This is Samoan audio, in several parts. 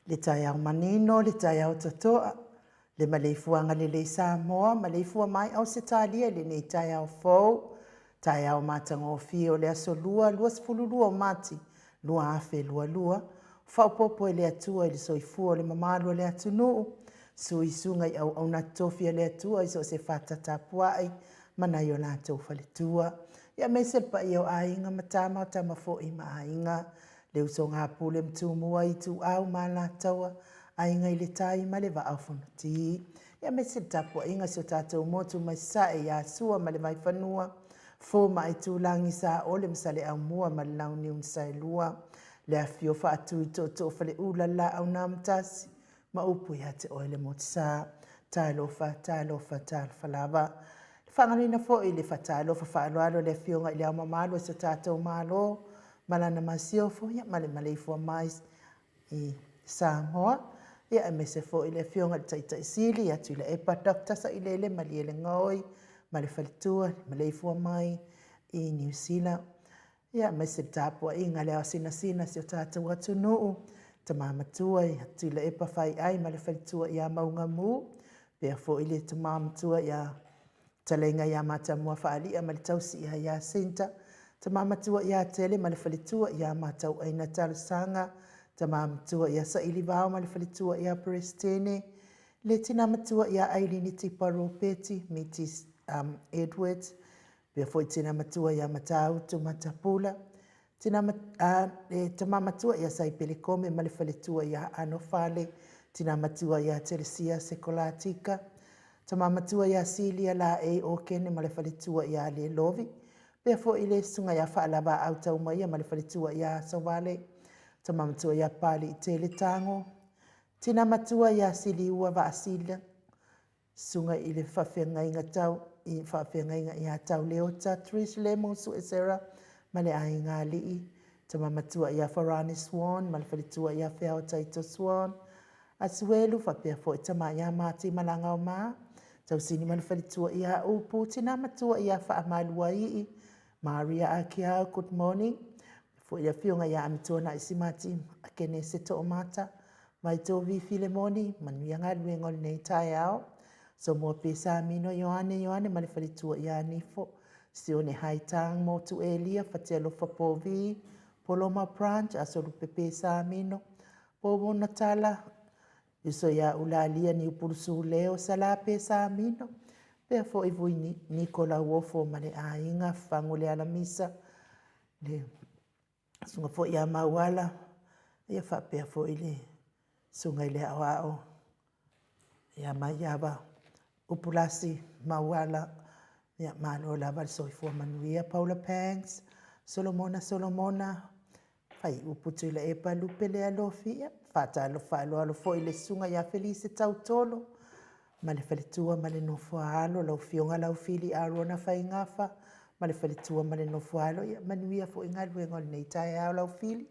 Le taeao manino, le taeao totoa, le maleifuaga lelei Samoa, maleifua mai Ausetalia i lenei taeao fou, taeao matagofie o le aso Lua 22 o Mati 2022, faaopoopo e le Atua i le soifua o le mamalu o le atunuu, suisuga i auauna totofi a le Atua i so o se fata tapuai ma nai o latou faletua. Ia aemaise le paia o Aiga ma Tama, o Tama foi ma Aiga, le usoga a Pule ma Tumua, Ituau ma Alataua, Aiga i le Tai ma le Vaa o Fonoti. Ia aemaise le tapuaiga a si o tatou motu mai Sasae ia Sua ma le Vaifanua, Fofo ma Aitulagi, Saole ma Saleaaumua ma le Launiu na Saelua, le afifio o Faatui Tootoo o Faleula le Laau na Amotasi ma upu ia te oe le Motusa. Talofa, talofa, talofa lava. Le faagaloina foi le faatalofa faaaloalo i le Afioga i Le Ao Mamalu o si o tatou Malo ma lana Masiofo, ia ma le maleifua mai i Samoa, ia aemaise foi le Afioga i le Taitai Sili ia Tuilaepa Dr. Sailele Malielegaoi ma le faletua, le maleifua mai i Niu Sila. Ia aemaise le tapuaiga a le ao sinasina si o tatou atunuu, tama matua ia Tuilaepa Faiai ma le faletua ia Maugamu, pea foi le tama matua ia Fetalaiga ia Matamua Faalia ma le tausi ia Iasinta, Tama Matua ia Tele ma le faletua ia Matauaina Talosaga, Tama Matua ia Sailivao ma le faletua ia Peresetene, le Tina Matua ia Ailini Tipa Ropeti, Miti um, Edwards, pea foi Tina Matua ia Matautu Matapula, Tina, a, le Tama Matua ia Saipele Kome ma le faletua ia Ano Fale, Tina Matua ia Teresia Sekolatika, Tama matua ia Silia Laei Okene ma le faletua ia Lelovi, pea foi le susuga ia Faalavaau Taumaia ma le faletua ia Asovale, tama matua ia Paliitele Tago, tina matua ia Siliua Vaasila, susuga i le faafeagaiga tau i faafeagaiga ia Tauleota Trish Lemo Suesera ma le aiga alii, tama matua ia Farani Swan ma le faletua ia Feao Taito Swan, Asuelu faapea foi tama ia Mati Malagaoma, Tausini ma le faletua ia Upu, tina matua ia Faamaluaii, Maria Akiau, good morning. Foi le afioga ia Amituanai Simati Akenese Toomata, Vaitovi Filemoni, manuia galuega o lenei taeao. Somua Pesamino Ioane Ioane ma le faletua ia Nifo, Sione Haitang Motu Elia, Fatialofa Povi, Poloma Branch, Asolupe Pesamino, Povo Natala, Uso ia Ulalia Niupulusu Leo, Sala Pesamino, pea foi Vui Niko Lauofo ma le aiga, Fagu le Alamisa, le susuga foi ia Mauala, ia faapea foi le susuga i le Aoao ia Maiava Upulasi Mauala, ia malo lava le soifua manuia. Paula Pangs, Solomona Solomona, Faiupu Tuilaepa Lupe Lealofi, ia faatalofa faaaloalo foi i le susuga ia Felise Tautolo ma le faletua ma le nofo a alo, lau Afioga Laufili Arona Faigafa ma le faletua ma le nofo a alo, ia manuia foi galuega o lenei taeao Laufili.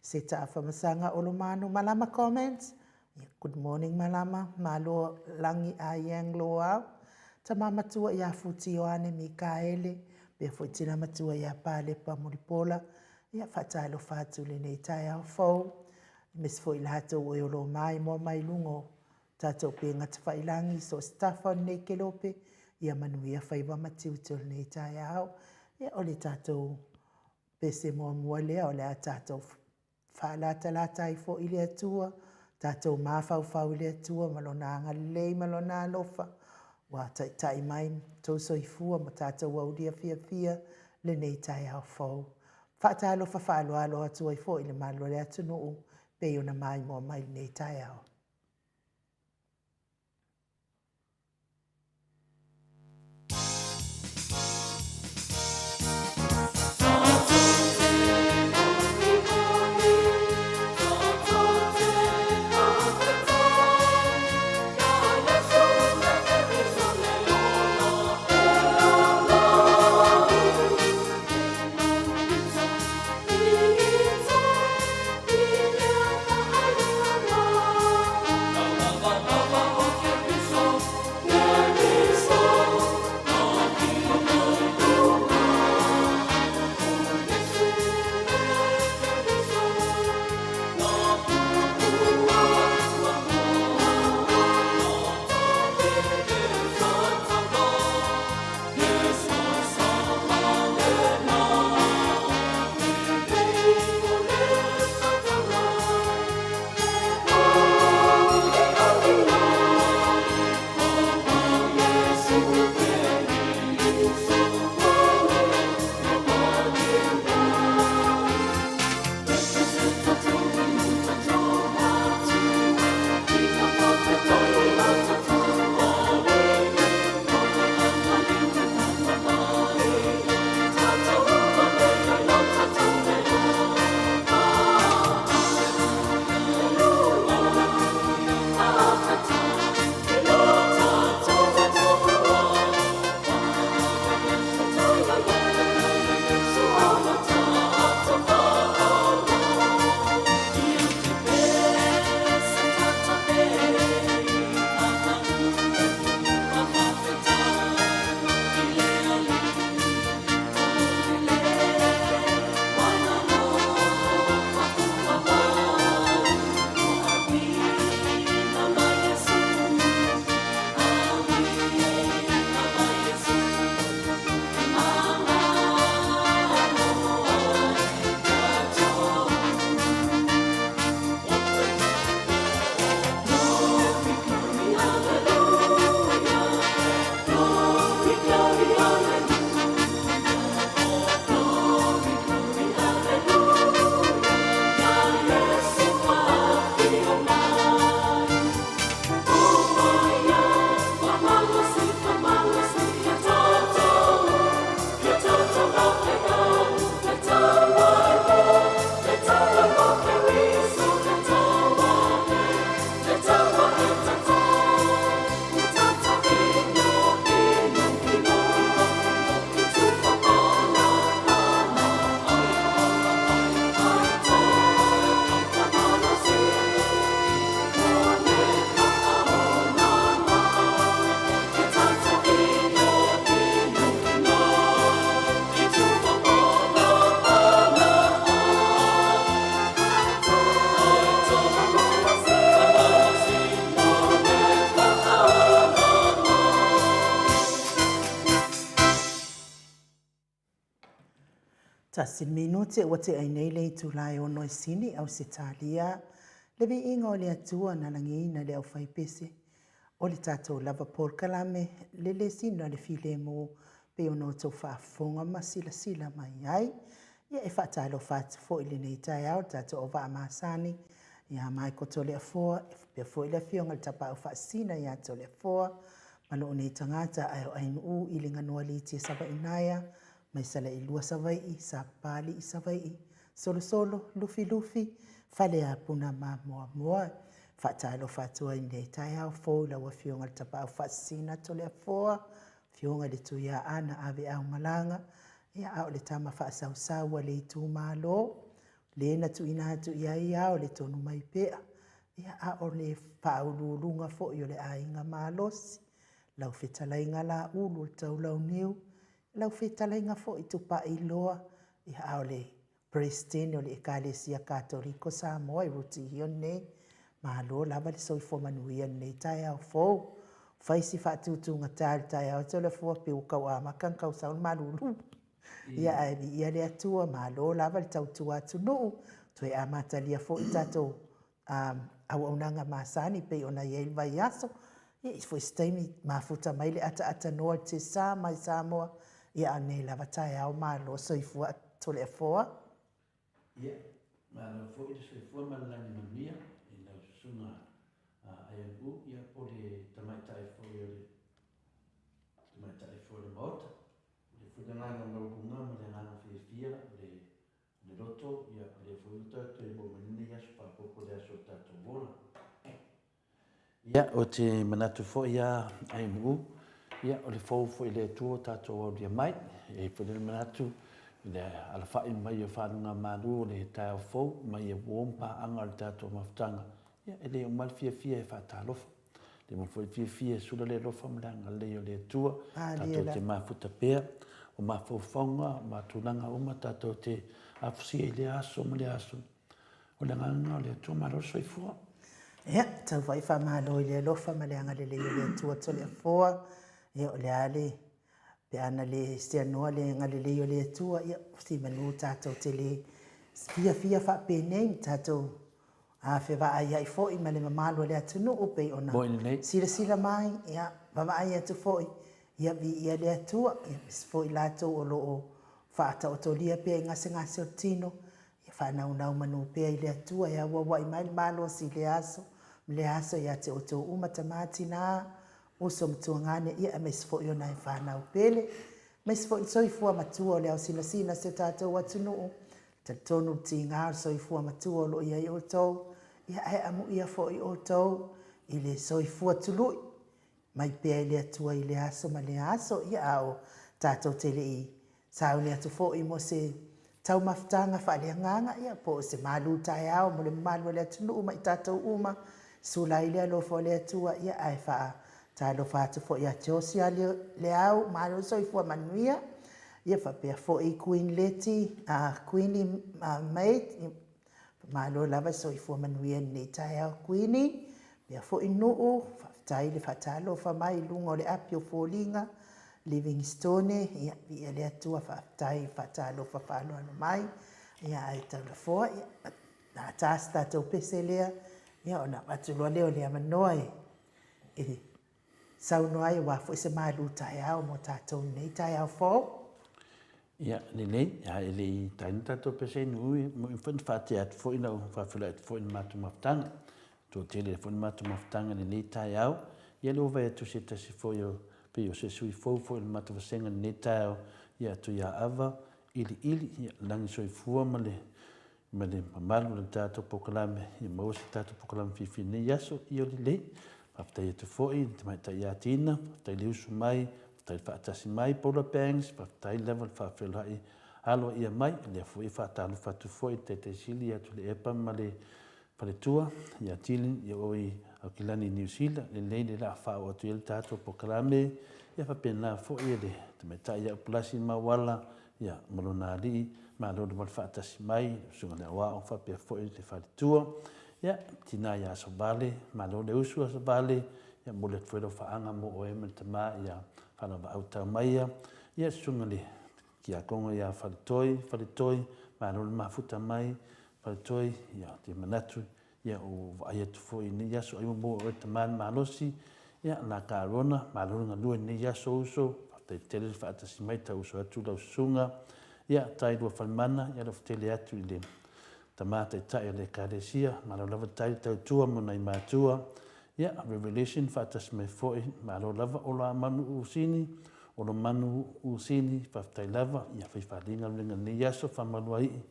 Se Taafamasaga Olomanu Malama Comments, good morning Malama, malo lagi Aiang Loau, tama matua ia Futi Ioane Mikaele, pea foi tina matua ia Palepa Mulipola, ia faatalofa atu i lenei taeao fou, aemaise foi latou e o lo o maimoa mai luga o tatou upega tafailagi i so o se tafa o lenei kelope, ia manuia faiva ma tiute o lenei taeao. Ia, o le tatou pese muamua lea o le a tatou faalatalata ai foi i le Atua, tatou mafaufau i le Atua ma Lona agalelei ma Lona alofa ua taitai mai outou soifua ma tatou aulia fiafia lenei taeao fou. Faatalofa faaaloalo atu ai foi i le mamalu o le atunuu pei ona maimoa mai i lenei taeao. Tasi le minute ua tea ai nei le itula e ono e Sini, Ausetalia, le viiga o le Atua na lagiina le aufaipese o le tatou lava polokalame le lesina o le filemu pei ona outou faafofoga ma silasila mai ai. Ia e faatalofa atu foi i lenei taeao i le tatou auvaa masani ia Michael Toleafoa, e faapea foi le afioga i le Tapaau Faasisina ia Toleafoa, ma lou nei tagata ae o Ainuu i le Ganualiti Savainaea, mai Salailua Savaii, Sapapalii Savaii, Solosolo, Lufilufi, Faleapuna ma Moamoa. Faatalofa atu ai i lenei taeao fou i lau Afioga i le Tapaau Faasisina Toleafoa, Afioga i le Tuiaana Aveaumalaga, ia a o le tama faasausau a le itumalo, le na tuuina atu i ai ao le tonu mai pea, ia a o le faauluuluga foi o le aiga malosi, lau fetalaiga Laulu o le Taulauniu, lau fetalaiga foi Tupailoa, ia a o le Peresetene o le Ekalesia Katoliko Samoa i Rutihio nei. Malo lava le soifua manuia i lenei taeao fou. Fai si faatutugata i le taeao Toleafoa pei ua tau amata ona tau sau le malulu. Ia ae viia le Atua, malo lava le tautua atunuu, toe amatalia foi tatou auaunaga masani pei ona i ai le vaiaso. Ia i foi se taimi mafuta mai le ataatatanoa i le tiasa mai Samoa, ia a o lenei lava taeao malo soifua Toleafoa. Ia, malo foi le soifua ma le lagi manuia i lau susuga AMU, ia po o le tamaitai foi o le tamaitai foi o le Maota. O lea foi le agaga maualuga ma le agaga fiafia o le le loto, ia o lea foi ua tatou maua mai lenei aso faaopoopo i le aso o le tatou ola. Ia, ou te manatu foi a AMU, ia o le fou foi le Atua ua tatou aulia mai. E i ai foi le manatu i le alafai mai o faluga malu o le taeao fou mai ia uo ma paaga o le tatou mafutaga, ia e le uma le fiafia e faatalofa. E le uma foi le fiafia e sula le alofa ma le agalelei o le Atua. Tatou te mafuta pea o mafaufauga ma tulaga uma tatou te afusia i lea aso ma lea aso. O le agaga lena o le Atua, malo le soifua. Ia, tau foi faamalo i le alofa ma le agalelei o le Atua Toleafoa. Ia, o le a le, pe ana le seanoa le agalelei o le Atua, ia, semanu tatou te le fiafia faapenei ma tatou fevaaiai foi ma le mamalu o le atunuu pei ona silasila mai, ia, vaavaai atu foi, ia, viia le Atua, ia, aemaise foi latou o lo o faataotolia pea i gasegase o le tino, Ia faanaunau manu pea i le Atua e auauai mai le malosi i lea aso ma lea aso ia te outou uma, tama, tina, uso ma tuagane, ia aemaise foi o nai fanau pele, aemaise foi le soifua matua o le aosinasina o si o tatou atunuu. Talitonu le tiga o le soifua matua o lo o i ai outou, ia ae amuia foi outou i le soifua tului mai pea i le Atua i lea aso ma lea aso. Ia, a o tatou te le i sauni atu foi mo se taumafataga faaleagaga, ia, po o se malu taeao mo le mamalu o le atunuu ma i tatou uma, sula ai le alofa o le Atua, ia, ae faatalofa atu foi ia Josia Leau, malo le soifua manuia, ia, faapea foi Queen Leti, Queenie May, Malo lava soifua manuia i lenei taeao Kuini, pea foi Nuu, faafetai le faatalofa mai i luga o le api o foliga, Livingstone, ia viia le Atua faafetai faatalofa faaaloalo mai, ia ae taulafoa, ia na ta se tatou pese lea, ia ona avatu loa lea o le avanoa e saunoa ai aua foi se malu taeao mo tatou i lenei taeao fou. Ia, lelei, a e le i taina tatou pese nui, mo foi na faatea atu foi lau faafeiloai atu foi i le matou mafutaga. Toatele foi le matou mafutaga i lenei taeao. Ia le ua vaai atu se tasi foi o pei o se sui fou foi o le matou vasega i lenei taeao, ia Tuiaava Iliili, ia lagi soifua ma le ma le mamalu o le tatou polokalame, ia maua se tatou polokalame fiafia i lenei aso, ia lelei. Faafetai atu foi i le tamaitai ia Tina, faafetai le usu mai, faafetai le faatasi mai Paula Banks, faafetai lava le faafeiloai aloaia mai. O lea foi e faatalofa atu foi i le Taitai Sili ia Tuilaepa ma le faletua ia Tilin i o i Aukilani i Niu Sila, lelei le laa faaoo atu i ai le tatou polokalame. Ia faapena foi le tamaitai ia Upulasi Mauala, ia, ma lona alii, malo lava le faatasi mai, le susuga i le aoao faapea foi le faletua. Ia, tina ia Asovale, malo le usu Asovale, ia momoli atu foi lau faaga mo oe ma le tama ia Faalavaau Taumaia. Ia, susuga i le Kiakongo ia Faletoi, Faletoi, malo le mafuta mai, Faletoi, ia, ou te manatu, ia, ua vaai atu foi i lenei aso, ai ua maua e oe le tama le malosi, ia, la Karona, malo le galue i lenei aso uso, faafetai tele le faatasi mai, tau uso atu lau susuga, ia, Tailua Falemana, ia, alofa tele atu i le tama taitai o le Ekalesia, malo lava Tai le tautua mo nai matua, Ia, Revelation faatasi mai foi, malo lava Oloamanu Usini, Olomanu Usini, faafetai lava, ia fai faliga galuega i lenei aso, faamaluaii.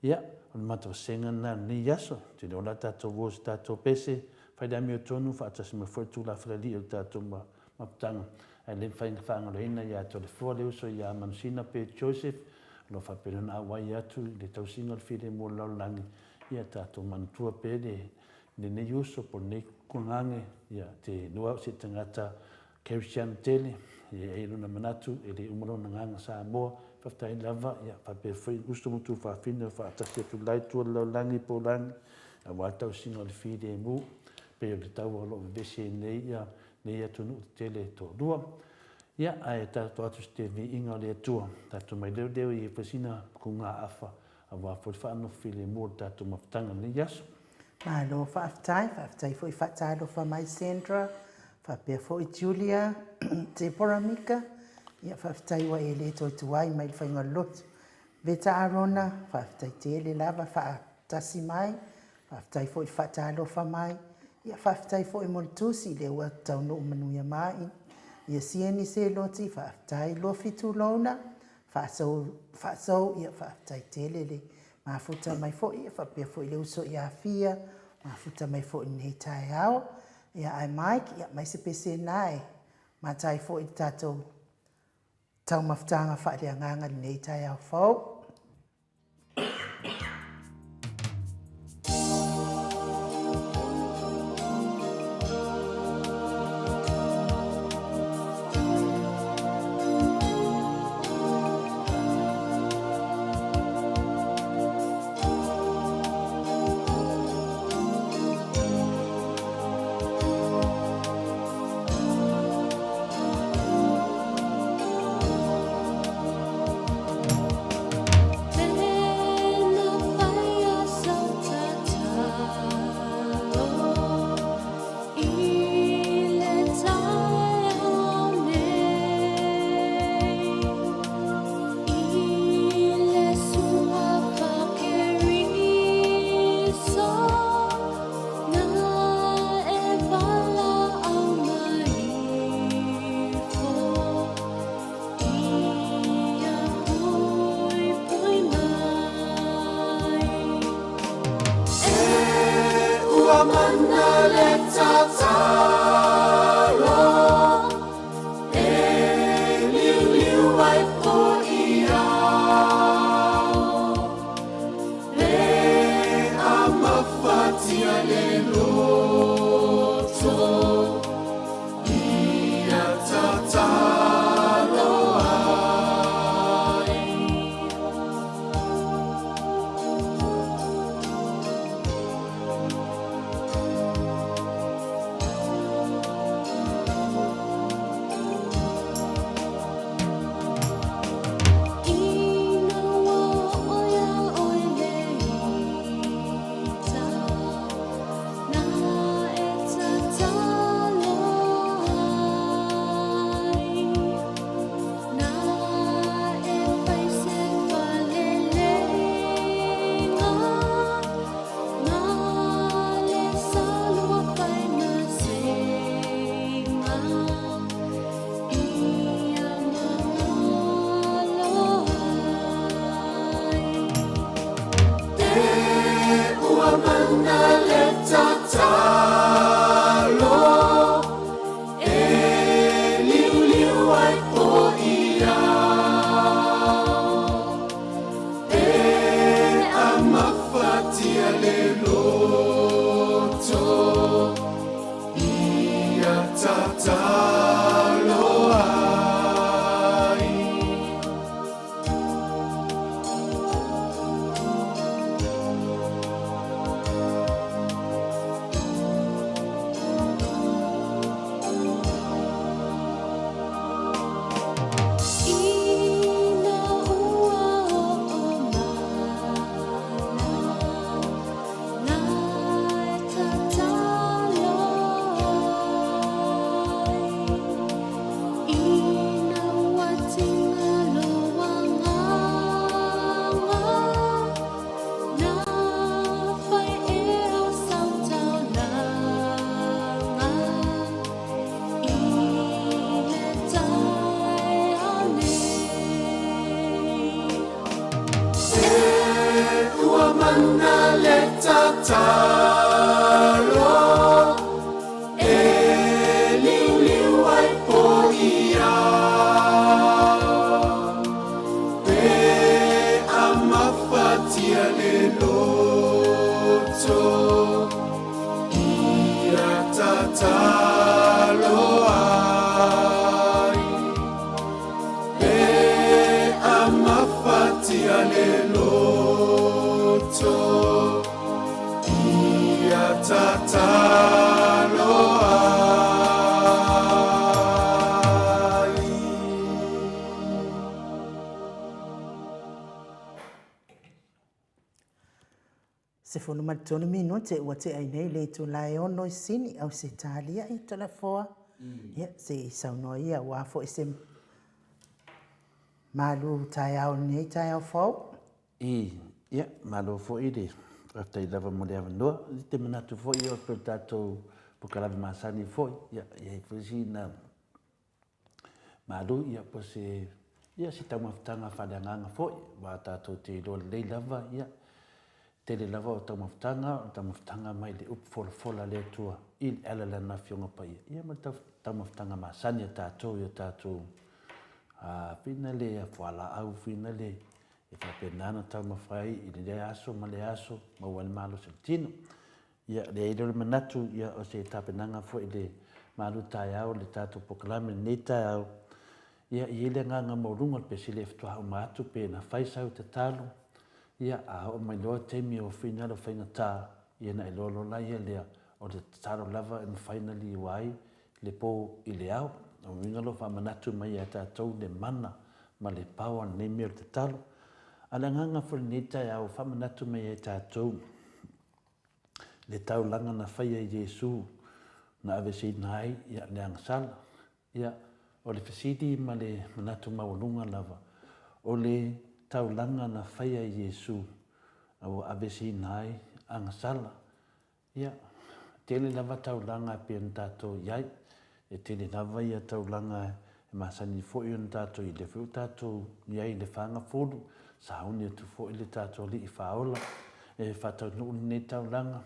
Ia, o le matou vasega lena i lenei aso, ou te iloa o le a tatou uo i se tatou pese, fai le amiotonu faatasi mai foi le tulafale alii o le tatou mafutaga, ae le mafai ona faagaloina ia Toleafoa le uso ia Manusina pe Joseph, o lo o faapena ona auai atu i le tausiga o le filemu o le lalolagi, ia tatou manatua pea le Lenei uso po o lenei kukuagage, ia, te iloa au se tagata Kerisiano tele, ia e i ai lona manatu, e le uma lona agaga Samoa, faafetai lava, ia, faapea foi uso ma tuafafine o faatasi atu la i tua i le lalolagi po o lagi, aua le tausiga o le filemu, pei o le taua o lo o vevesi ai nei ia nei atunuu tetele e toalua. Ia, ae tatou atu i se viiga o le Atua, tatou mai leoleo i ai foi sina kugaafa aua foi le faanofo filemu o le tatou mafutaga i lenei aso. Malo faafetai, faafetai foi faatalofa mai Sandra, faapea foi Julia, Deborah Mika, ia faafetai ua e le toe tuai mai le faiga o le lotu. Veta Arona, faafetai tele lava faatasi mai, faafetai foi faatalofa mai, ia faafetai foi mo le tusi lea ua taunuu manuia mai. Ia Sieni Seloti, faafetai Lofi Tulouna, faasou, faasou, ia faafetai tele le mafuta mai foi, ia faapea foi le uso ia Fia, mafuta mai foi i lenei taeao. Ia ae Mike, ia mai se pese na e mata ai foi le tatou taumafataga faaleagaga i lenei taeao fou. tatalo e liuliu ai po i ao. Pe amafatia le loto ia tatalo ai. Pe amafatia le loto ia tatalo ai. 13 minute ua tea ai nei le itula e ono i Sini, Ausetalia i Talafoa. Ia, se i saunoa ia aua foi se malu taeao i lenei taeao fou. I, ia, malo foi le faafetai lava mo le avanoa. I te manatu foi ia o le tatou pokalave masani foi, ia, e i ai foi sina malu, ia, po se, ia, se taumafataga faaleagaga foi, aua tatou te iloa lelei lava, ia, tele lava o taumafataga, o le taumafataga mai le upu folafola a le Atua i le ala lana Afioga Paia, ia ma le taumafataga masani a tatou i o tatou, a, whina le fualaau, whina le, e faapena ona taumafai ai i lea aso ma lea aso, maua ai le malosi o le tino. Ia, leai lea o le manatu, ia, o se tapenaga foi i le malu taeao i le tatou polokalame i lenei taeao, ia, e i ai le agaga maualuga o le pesele e faatoa uma atu pe na fai sau tatalo, ia, a oo mai loa taimi o finalo faigata, ia ona e iloa loa laia lea, o le tatalo lava e mafai ona liua ai le po i le ao. O lona uiga o lo o faamanatu mai ia tatou le mana ma le power o lenei mea o le tatalo. A o le agaga foi i lenei taeao, faamanatu mai ia tatou, le taulaga na faia e Iesu na aveseina ai le agasala. Ia, o le fesili ma le manatu maualuga lava, o le taulaga na faia e Iesu ua aveseina ai agasala, ia, tele lava taulaga e pei ona tatou i ai. E tele lava ia taulaga e masani foi ona tatou i ai, lea foi ua tatou i ai i le fagafulu, sauni atu foi le tatou Alii Faaola e faataunuu lenei taulaga,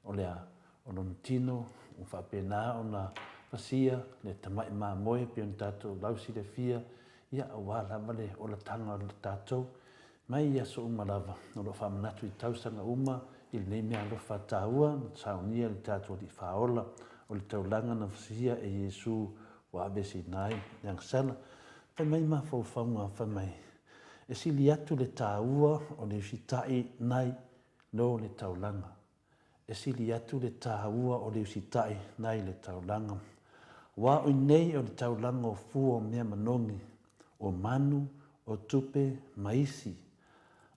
o le a? O lona tino ua faapena ona pasia le tamai mamoe pei ona tatou lausilafia, ia aua lava le olataga o le tatou Mai i aso uma lava, o lo o faamanatu i tausaga uma i lenei mea alofa taua na saunia e le tatou Alii Faaola, o le taulaga na fasia e Iesu ua aveeseina ai le agasala. Fai mai mafaufauga, fai mai, E sili atu le taua o le usitai nai lo le taulaga. E sili atu le taua o le usitai nai le taulaga. Aua o inei o le taulaga o fua o mea manogi, o manu, o tupe, ma isi.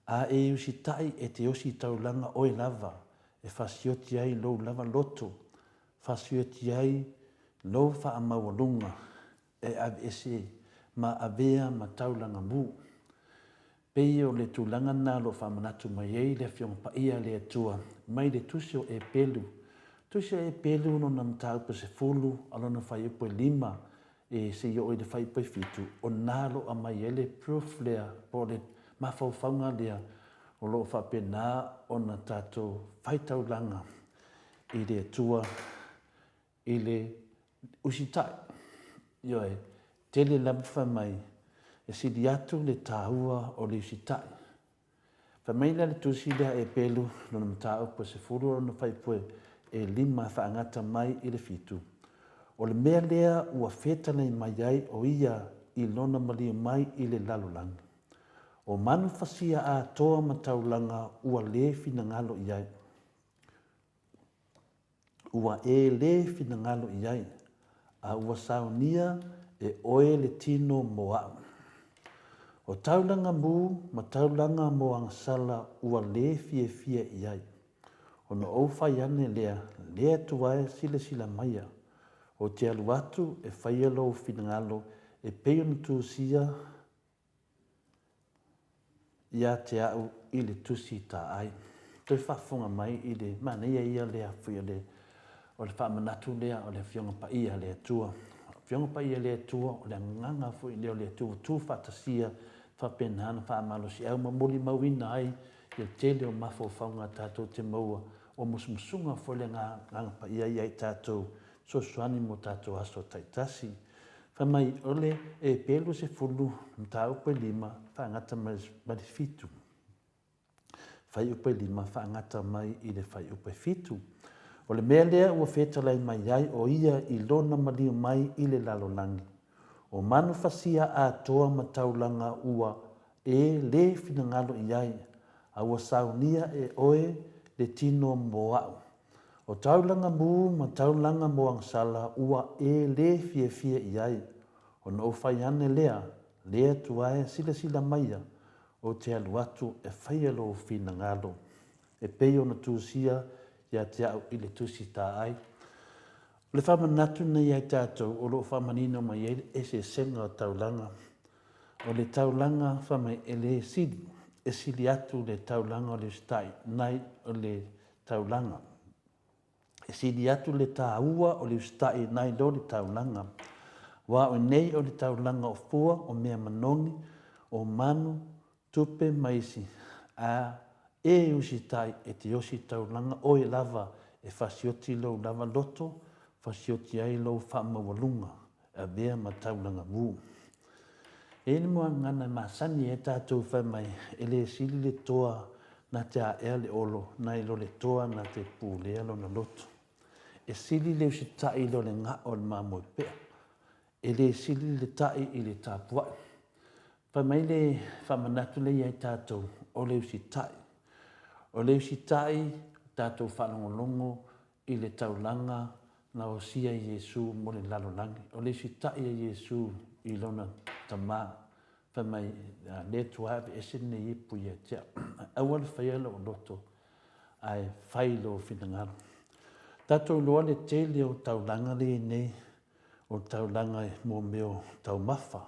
A e usitai e te osi taulaga oe lava e fasioti ai lou lava loto, fasioti ai lou faamaualuga e aveese ma avea ma taulaga mu. Pei o le tulaga lena o lo o faamanatu mai ai le Afioga Paia a le Atua mai le Tusi o Epelu. Tusi o Epelu lona mataupu e 10 a lona fuaiupu e 5 e seia oo i le fuaiupu e 7, o lena o lo o aumai ai le proof lea po o le mafaufauga lea o lo o faapena ona tatou faitaulaga i le Atua i le usitai. Ioe, tele lava fai mai, e sili atu le taua o le usitai. Fai mai la le tusi lea a Epelu, lona mataupu e 10 lona faipue e 5 e faagata mai i le 7, O le mea lea ua fetalai mai ai o ia i lona maliu mai i le lalolagi. O manu fasia atoa ma taulaga ua le finagalo i ai. Ua e lē finagalo i ai, a ua saunia e oe le tino mo aʻu. O taulaga mū ma taulaga mo agasala ua lē fiafia i ai. Ona ou fai ane lea, le Atua e silasila maia, ou te alu atu e faia lou finagalo e pei ona tusia ia te au i le tusi taai. Toe faafofoga mai i le manaia ia lea foi o le, o le faamanatu lea o le Afioga Paia a le Atua. Afioga Paia a le Atua, o le agaga foi lea o le Atua ua tu faatasia faapena ona faamalosiau ma molimauina ai Ia tele o mafaufauga tatou te maua, o musumusuga foi le Agaga Paia ia i tatou, fesoasoani mo tatou aso taitasi. Fai mai, o le E 20, mataupu e 5, faagata mai le 7. Fuaiupu e 5 faagata mai i le fuaiupu e 7. O le mea lea ua fetalai mai ai o ia i lona maliu mai i le lalolagi. O manu fasia atoa ma taulaga ua e le finagalo i ai, a ua saunia e oe le tino mo a'u. O taulaga mū ma taulaga moagasala ua e le fiafia i ai, ona ou fai ane lea, le Atua e, silasila maia, Ou te alu atu e faia lou finagalo, e pei ona tusia ia te au i le Tusi Taai. O le faamanatu lenei ia i tatou o lo o faamanino mai ai le eseesega o taulaga. O le taulaga fai mai e le sili, e sili atu le taulaga o le usitai nai o le taulaga. E sili atu le tāua o le usitai nai lo le taulaga. Aua o nei o le taulaga o fua, o mea manogi, o manu, tupe ma isi, a e usitai e te osi taulaga oe lava e fasioti lou lava loto, fasioti ai lou faamaualuga, e avea ma taulaga mu. E i ai le moagana e masani ai tatou fai mai e le sili le toa na te aea le olo nai lo le toa na te pulea lona loto. E sili le usitai i lo le gao o le mamoe pea. E le sili le ta'i i le tapua'i. Fai mai le faamanatu lea ia i tatou, o le usitai. O le usitai, tatou faalogologo i le taulaga na osia e Iesu mo le lalolagi. O le usitai a Iesu i lona Tama, fai mai, Le Atua e aveese lenei ipu ia te au. Aua le faia lou loto, ae fai lou finagalo. Tatou iloa le tele o taulaga lea e i ai nei, o le taulaga i mo mea o taumafa,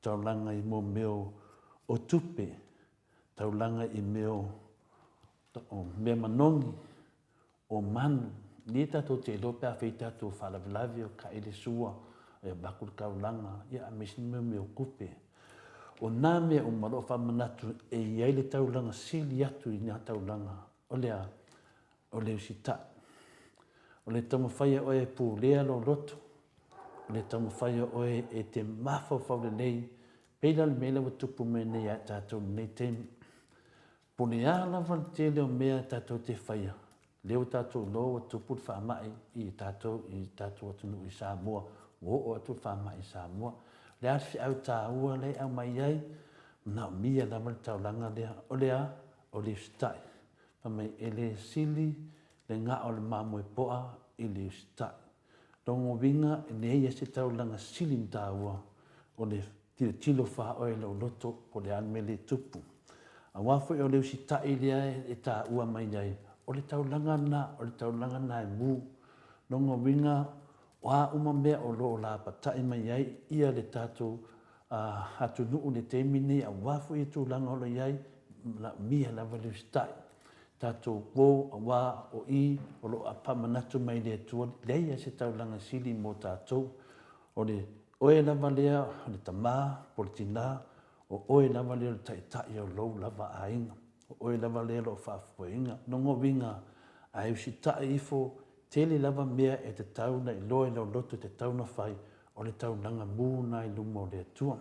taulaga i mo mea o tupe, taulaga i mea o mea manogi, o manu, lea tatou te iloa pe a fai tatou faalavelave o kai le sua, e avatu le taulaga, ia aemaise ni mea o tupe. O na mea uma o lo o faamanatu e i ai le taulaga sili atu i na taulaga, o le a? O le usitai. O le taumafai a oe e pulea lou loto, o le taumafai a oe e te mafaufau lelei, pei la o le mea lea ua tupu mai nei ia tatou i lenei taimi. Po o le a lava le tele o mea tatou te faia, lea ua tatou iloa ua tupu le faamai i tatou i le tatou atunuu i Samoa, ua oo atu le faamai i Samoa. O le a le feau taua lea e aumai ai? Manaomia lava le taulaga lea. O le a? O le usitai. Fai mai, e le sili le gao o le mamoe poa i le usitai. Lona uiga, e leai lava se taulaga sili ona taua o le tilotilo faaoe i lou loto po o le a le mea lea e tupu. Aua foi o le usitai lea e taua mai ai, o le taulaga lena, o le taulaga lena e mu. Lona uiga, o a uma mea o lo o lapatai mai ai ia le tatou atunuu i le taimi lenei aua foi tulaga o lo o i ai, manaomia lava le usitai. Tatou po aua o i o lo o faamanatu mai e le Atua, leai lava se taulaga sili mo tatou. O le oe lava lea o le tama po o le tina, o oe lava lea o le taitai o lou lava aiga. O oe lava lea o lo o faafoeina. Lona uiga, a e usitai ifo, tele lava mea e tatau ona iloa i lou loto e tatau ona fai, o le taulaga mu lena i luma o le Atua.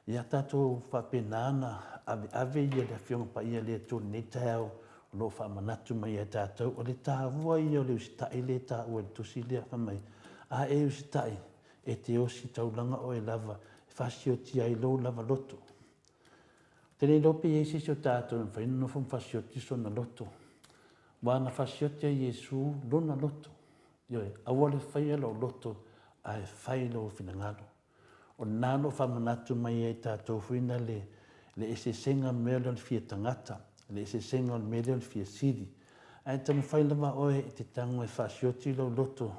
Ia tatou faapena ona aveave ia le Afioga Paia a le Atua i lenei taeao o lo o faamanatu mai ia tatou, o le taua ia o le usitai lea e taua i le tusi lea, fai mai, A e usitai, e te ositaulaga oe lava e fasioti ai lou lava loto. Ou te le iloa pe i ai se isi o tatou e mafai ona nofo ma fasioti sona loto. Aua na fasioti e Iesu lona loto. Ioe, aua le faia lou loto, ae fai lou finagalo. O lena o lo o faamanatu mai ai tatou foi na le, le eseesega mea lea o le fia tagata, le eseesega o le mea lea o le fia sili. Ae taumafai lava oe e te tago e faasioti lou loto,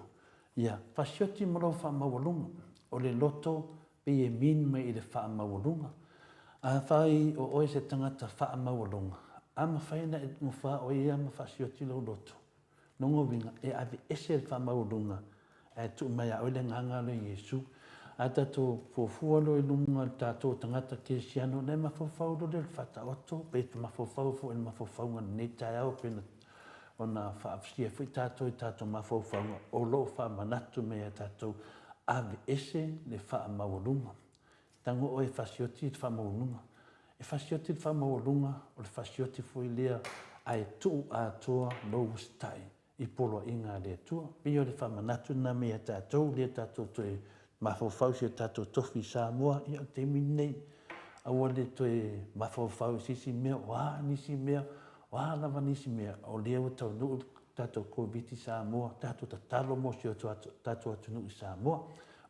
ia, faasioti ma lou faamaualuga. O le loto pei e mean mai i le faamaualuga. Afai o oe se tagata faamaualuga, a mafai ona e gofā oe ia ma faasioti lou loto, Lona uiga, e aveese le faamaualuga ae tuu mai ia oe le agaga lea o Iesu. A tatou fuafua loa i luga o le tatou tagata kerisiano, ona e mafaufau loa lea i le Faataoto, pe mafaufau foi i le mafaufauga i lenei taeao pei ona faausia foi tatou i tatou mafaufauga o lo o faamanatu mai ia tatou, aveese le faamaualuga. Tago oe e fasioti le faamaualuga. E fasioti le faamaualuga, o le fasioti foi lea ae tuu atoa lou usitai i poloaiga a le Atua. Pei o le faamanatu lena mai ia tatou, lea tatou toe mafaufau i si o tatou tofi i Samoa, ia o le taimi lenei, aua le toe mafaufau i se isi mea, o a nisi mea, o a lava nisi mea, o lea ua taunuu le tatou Koviti i Samoa, tatou tatalo mo si o tatou atunuu i Samoa.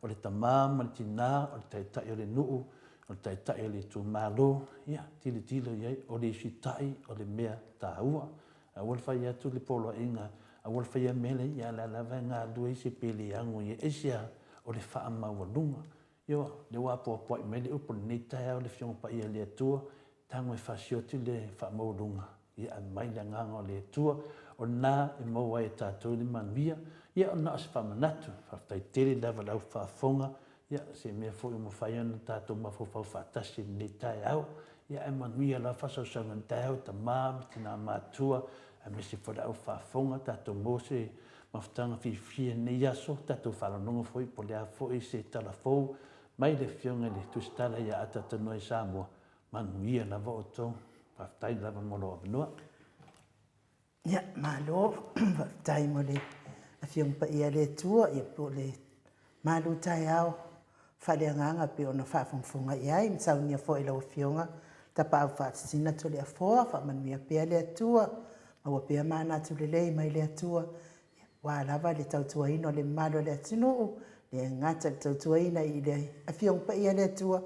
O le tama ma le tina, o le taitai o le nuu, o le taitai o le itumalo, ia tilotilo i ai, o le usitai o le mea taua. Aua le fai atu le poloaiga, aua le faia mea lea, ia a o la lava e galulue ai se peleago ia. Aisea? O le faamaualuga. Ioa, lea ua apoapoai mai le upu i lenei taeao le Afioga Paia a le Atua, tago e fasioti le faamaualuga, ia aumai le Agaga o le Atua, o lena e maua ai e tatou le manuia. Ia, na o se faamanatu, faafetai tele lava i lau faafofoga, Ia, se mea foi ua mafai ona tatou mafaufau faatasi i lenei taeao. Ia, ae manuia lava faasausauga i lenei taeao, tama ma tina matutua, aemaise foi le au faafofoga, tatou maua se mafutaga fiafia i lenei aso, tatou faalogologo foi po o le a foi se tala fou mai le Afioga i le Tusitala ia Ataatanoa i Samoa. Manuia lava outou. Faafetai lava mo lou avanoa. Ia, malo, faafetai mo le Afioga Paia a le Atua, ia po o le malu taeao faaleagaga pei ona faafogafoga i ai, ma saunia foi e lau Afioga Tapaau Faasisina Toleafoa, faamanuia pea le Atua, maua pea manatu lelei mai le Atua, aua lava le tautuaina o le mamalu o le atunuu, le gata i le tautuaina i le Afioga Paia a le Atua,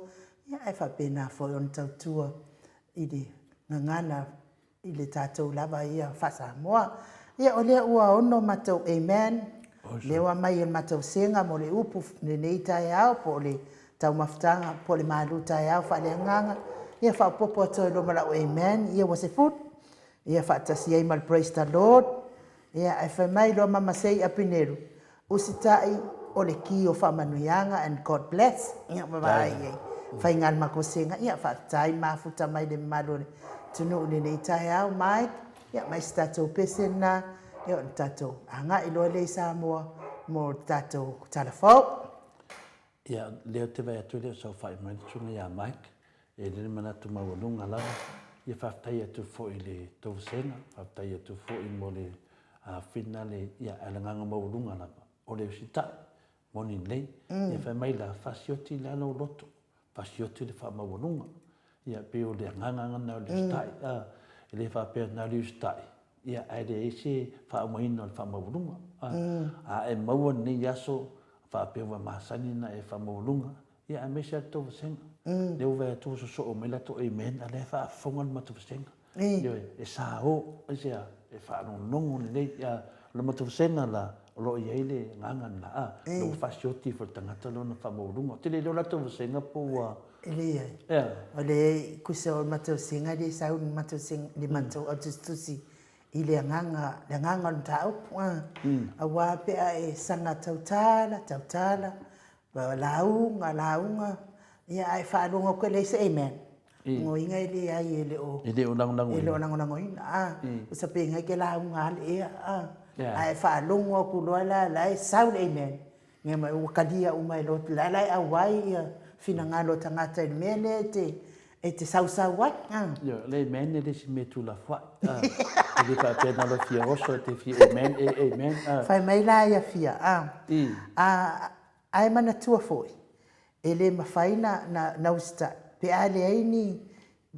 ia ae faapena foi ona tautua i le gagana i le tatou lava ia faa-Samoa. Ia, o lea ua ono matou amen, lea ua aumai e le matou sega mo le upu lenei taeao po o le taumafataga po o le malu taeao faaleagaga. Ia faaopoopo atu ai loa ma lau amen, ia ua sefulu. Ia faatasi ai ma le praise the Lord. Ia, ae fai mai loa Mama Sei Apineru, Usitai o le ki o faamanuiaga and God bless. Ia ma vaai ai faiga a le matou sega. Ia faafetai mafuta mai le mamalu o le atunuu i lenei taeao Mike. Ia ma isi tatou pese lena. Ia ona tatou agai loa lea i Samoa mo le tatou tala fou. Ia, lea ou te vaai atu e le o saofai mai le susuga ia Mike, e i ai le manatu maualuga lava. Ia faafetai atu foi i le tou vasega, faafetai atu foi mo le finale, ia ae o le agaga maualuga lava, o le usitai, moni lelei. Ia fai mai la, fasioti la lou loto, fasioti le faamaualuga. Ia pei o le agaga lena o le usitai, a, e le faapea na o le usitai, ia ae leai se faaumaina o le faamaualuga. A, a e maua lenei aso faapea ua masani ona e faamaualuga, ia aemaise lava le tou vasega. Lea ua vaai atu ua sosoo mai latou amen, a o lea e faafofoga le matou vasega. Ioe, e sao, aisea, e faalogologo lelei. A o le matou vasega la, o lo o i ai le agaga lena, a, ina ua fasioti ifo e le tagata lona faamaualuga. Ou te le iloa la tou vasega po ua... E leai. Ea. O le tusa o le matou vasega lea e sau le matou vasega, le matou autusitusi i le agaga, le agaga o le mataupu, a. Aua pe a e saga tautala, tautala, lauga, lauga, ia ae faalogo atu e leai se amen, lona uiga e leai e le o, E le o lagolagoina. E le o lagolagoina, a. Tusa pe nai ke lauga a le ea, a. Ae faalogo atu loa la, la e sau le amen, Ia ma ua talia uma e lotu, la la e auai ia finagalo o tagata i le mea lea e te, e te sausau ai. Ia, le amen e le isi mea tuulafoai. E le faapea na o le fia oso e te fia amen, e amen. Fai mai la ia fia, a, a, ae manatua foi, e le mafai na, na, na usitai, pe a leai ni,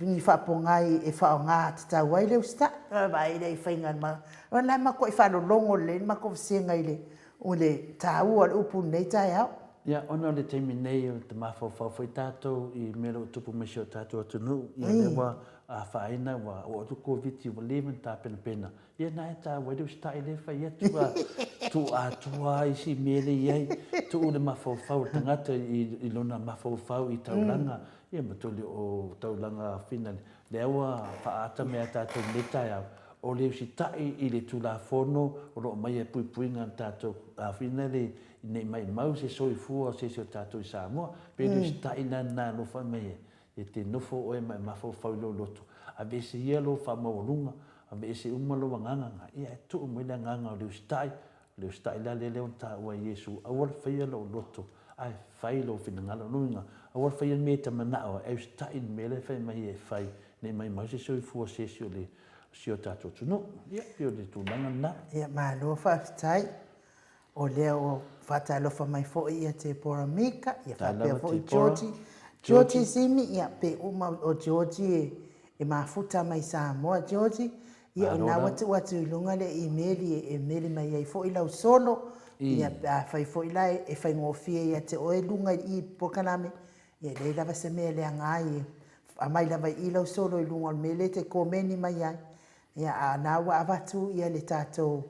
ni faapogai e faaaoga tatau ai le usitai. Vaai lea i faiga ma, o la e matuai faalologo lelei le matou vasega i le, o le taua o le upu i lenei taeao. Ia, ona o le taimi nei o te mafaufau foi tatou i mea o lo o tupu mai i si o tatou atunuu, ia lea ua afaina, ua oo atu le Koviti ua leva ona tapenapena, ia na e taua ai le usitai lea e fai atu, a tuu atoa lava isi mea lea e i ai, tuu le mafaufau o le tagata i lona mafaufau i taulaga, Ia ma toli o taulaga finale, lea ua faaata mai ia tatou i lenei taeao, O le usitai i le Tulafono o lo o aumaia e puipuiga a le tatou afina le ne i maimau se soifua o se isi o tatou i Samoa. Pe le usitai la lena alofa mai e, e te nofo oe ma e mafaufau i lou loto, aveese ia lou faamaualuga, aveese uma lou agaga na, ia e tuu mai le agaga o le usitai, o le usitai la lea lea ua taua e Iesu, aua le faia lou loto, ae fai lou finagalo. Lona uiga, aua le faia le mea e te manao ai, ae usitai i le mea lea e fai mai e fai, ne i maimau se soifua o se isi o le si o tatou atunuu. Ia, pei o le tulaga lena. Ia, malo faafetai. O lea ua faatalofa mai foi ia Tepora Mika, ia faapea foi Georgie. Georgie Simi, ia pe uma o Georgie e, e mafuta mai Samoa. Georgie, ia o lena ua tuu atu i luga le imeli e, e meli mai ai foi lau solo. Ia pe afai foi la e, e faigofie ia te oe luga i i polokalame, ia e leai lava se mea e leaga ai e aumai lava i i lau solo i luga o le mea lea e te komeni mai ai. Ia a o lena ua avatu ia le tatou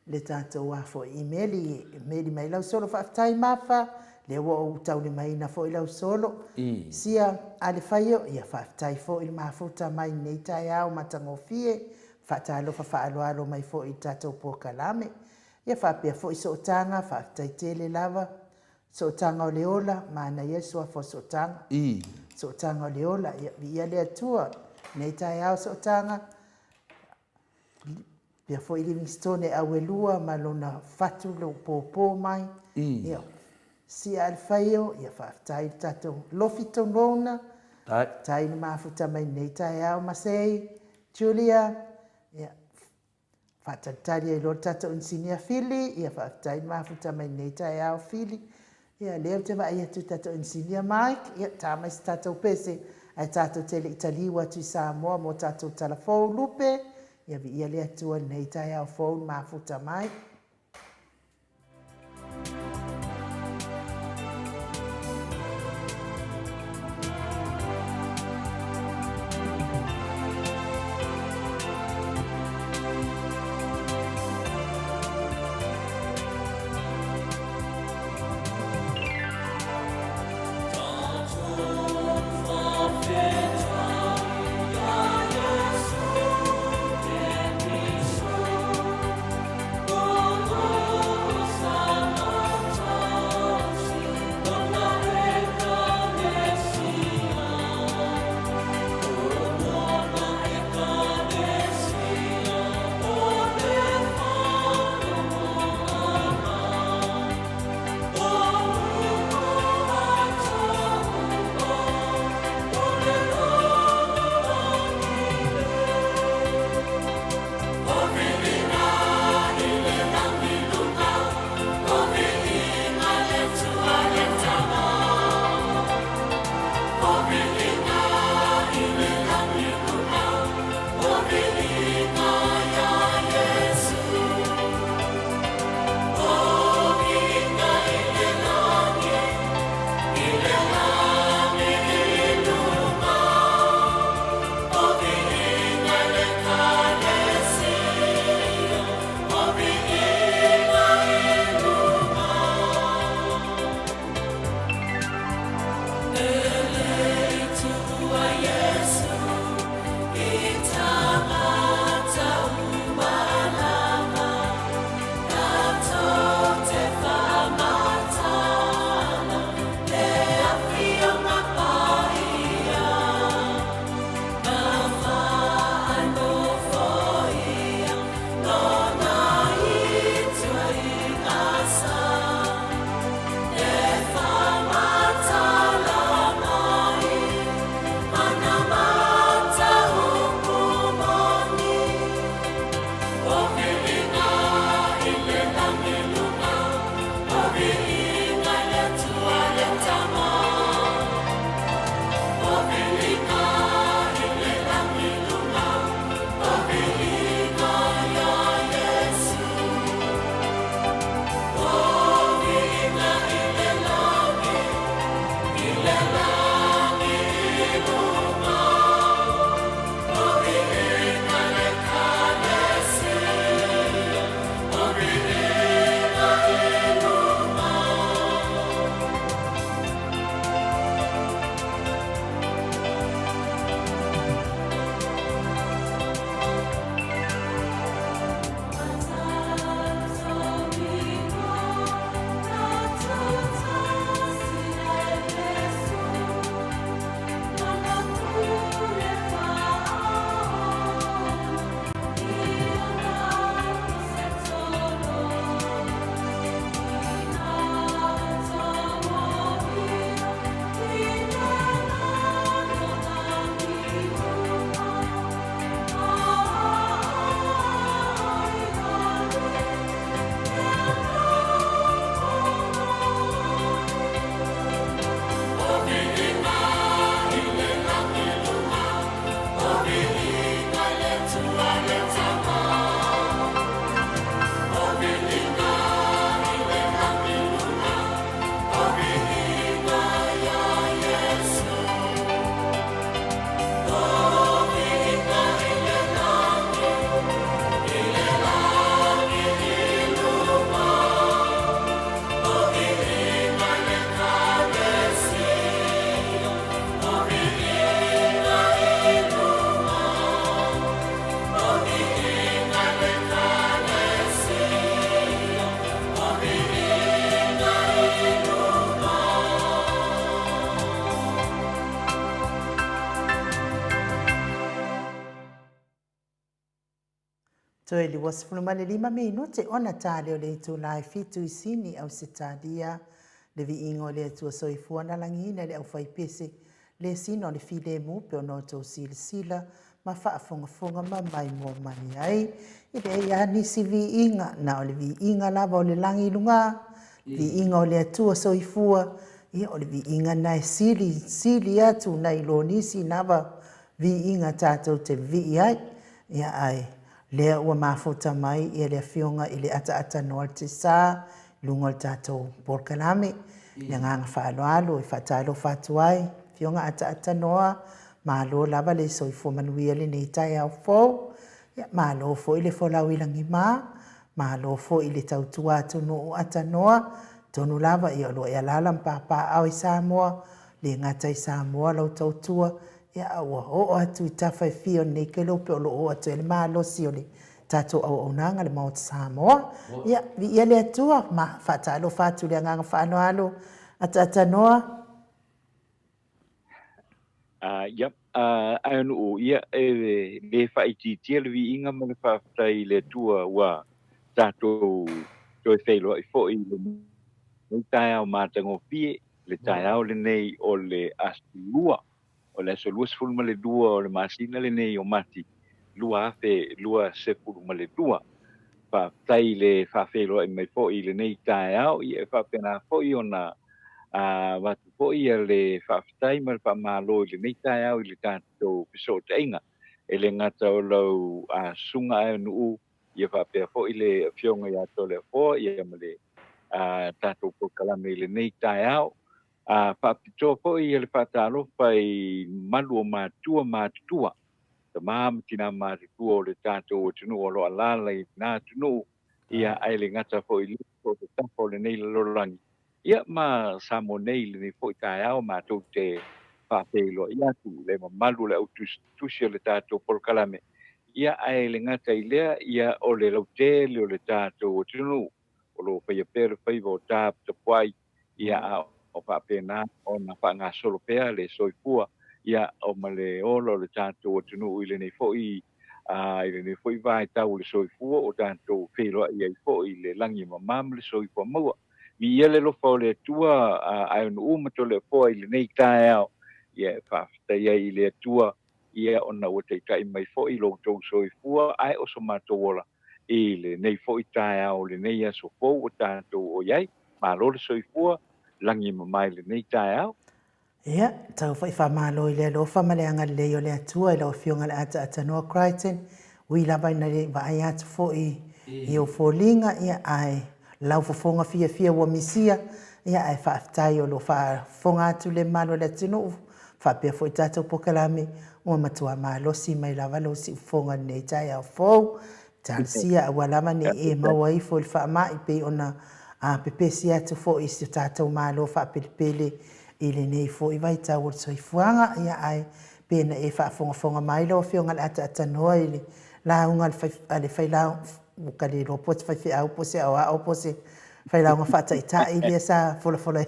le tatou a foi imeli e meli mai lau solo. Faafetai Mafa, lea ua ou taulimaina foi lau solo. Sia Alefaio, ia faafetai foi le mafuta mai lenei taeao matagofie, faatalofa faaaloalo mai foi i le tatou polokalame. Ia faapea foi Sootaga, faafetai tele lava. Sootaga o le ola, manaia le suafa o Sootaga. Sootaga o le ola, ia viia le Atua. Lenei taeao Sootaga, Pea foi Livingstone Auelua ma lona fatu lou pōpō mai. Ia, sia Alefaio, ia faafetai i le tatou Lofi Tonona. Faafetai i le mafuta mai lenei taeao Masei, Julia, ia, faatalitali ai loa le tatou inisinia Fili, ia faafetai le mafuta mai lenei taeao Fili. Ia, lea ou te vaai atu i tatou inisinia Mike, ia, ta mai se tatou pese, ae tatou te le i taliu atu i Samoa mo tatou tala fou lupe, ia viia le Atua i lenei taeao fou i mafuta mai. Toe 25 minute ona ta lea o le itula e fitu i Sini, Ausetalia. Le viiga o le Atua Soifua na lagiina e le aufaipese le sina o le filemu pe ona outou silasila ma faafogafoga ma maimoa mai ai. E leai lava nisi viiga, na o le viiga lava o le lagi i luga, viiga o le Atua Soifua, ia o le viiga lena e sili, sili atu nai lo nisi lava viiga tatou te vivii ai. Ia ae lea ua mafuta mai ia le Afioga i le Ataatanoa le Tesa i luga o le tatou polokalame. I le agaga faaaloalo e faatalofa atu ai, Afioga Ataatanoa, malo lava le soifua manuia i lenei taeao fou. Ia malo foi le folau i lagima, malo foi i le tautua atunuu Atanoa, tonu lava ia o lo o e alaala ma papaaao i Samoa, le gata i Samoa lau tautua, Ia, a ua oo atu i tafa e fia o lenei kelope o lo o oo atu ai le malosi o le tatou auaunaga, le Maota Samoa. Ia, viia le Atua, ma faatalofa atu i le agaga faaaloalo, Ataatanoa. Ia, Aeanu'u, ia, e le faaitiitia le viiga ma le faafetai i le Atua ua tatou toe feiloai foi i lenei taeao matagofie, le taeao lenei o le Aso Lua, o le aso 22 o le masina lenei o Mati 2022. Faafetai i le faafeiloai mai foi i lenei taeao, ia e faapena foi ona avatu foi le faafetai ma le faamalo i lenei taeao i le tatou fesootaiga. E le gata o lau susuga Aeanu'u, ia faapea foi le Afioga ia Toleafoa ia ma le tatou polokalame i lenei taeao. A faapitoa foi le faatalofa i malu o matua matutua, tama ma tina matutua o le tatou atunuu o lo o alaala i lena atunuu, ia ae le gata foi i lea so o se tafa o lenei lalolagi, ia ma Samoa nei i lenei foi taeao matou te faafeiloai atu i le mamalu o le au tusitusi o le tatou polokalame, ia ae le gata i lea, ia o le lautele o le tatou atunuu o lo o faia pea le faiva o taputapuai, ia a o faapena ona faagasolo pea le soifua ia o ma le ola o le tatou atunuu i lenei foi i lenei foi vaitau o le soifua ua tatou feiloai ai foi i le lagi e mama ma le soifua maua. Viia le alofa o le Atua Aeanu'u ma Toleafoa i lenei taeao, ia e faafetai ai i le Atua ia ona ua taitai mai foi lo outou soifua ae o so matou ola i lenei foi taeao lenei aso fou ua tatou o i ai. Malo le soifua, lagi e mama i lenei taeao. Ia, tau foi faamalo i le alofa ma le agalelei o le Atua i lau Afioga i le Ataatanoa Crichton, ui lava ina le vaai atu foi i ou foliga, ia, ae lau fofoga fiafia ua misia, ia, ae faafetai o lo o faafofoga atu le mamalu o le atunuu, faapea foi tatou polokalame, ua matua malosi mai lava lou siufofoga i lenei taeao fou. Talosia aua lava ne i e maua ifo i le faamai pei ona pepesi atu foi i si o tatou Malo faapelepele i lenei foi vaitau o le soifuaga. Ia ae pe na e faafogafoga mai lau Afioga i le Ataatanoa i le lauga a le failauga, ua ka le iloa po o se faifeau po o se aoao po o se failauga faataitai lea sa folafola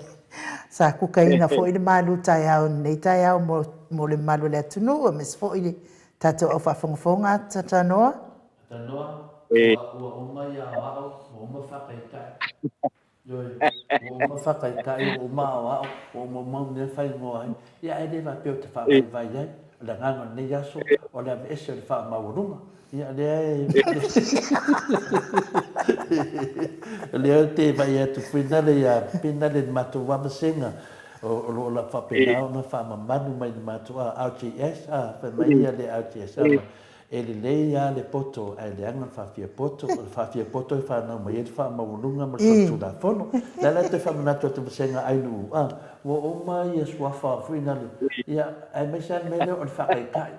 sa kukaina foi le malu taeao i lenei taeao mo le mamalu o le atunuu aemaise foi le tatou au faafogafoga Ataatanoa. Atanoa, ua, ua uma ia aoao, ua uma faataitai. Ioe, ua uma faataitai, ua uma aoao, ua uma uma mea e faaigoa ai. Ia ae le faapea ou te faavaivai ai. O le agaga o lenei aso, o le aveese o le faamaualuga. Ia lea e o lea ou te vaai atu finale ia finale i le matou vavasega o lo o faapena ona faamamalu mai i le matou RGS, fai mai ia le RGS, E lelei lava le poto ae leaga le faafiapoto. O le faafiapoto e fanau mai ai le faamaualuga ma le solitulafono. O le a la e toe faamanatu atu vasega Ainuu a? Ua uma ia suafa foi na le, ia, aemaise lava le mea lea o le faataitai.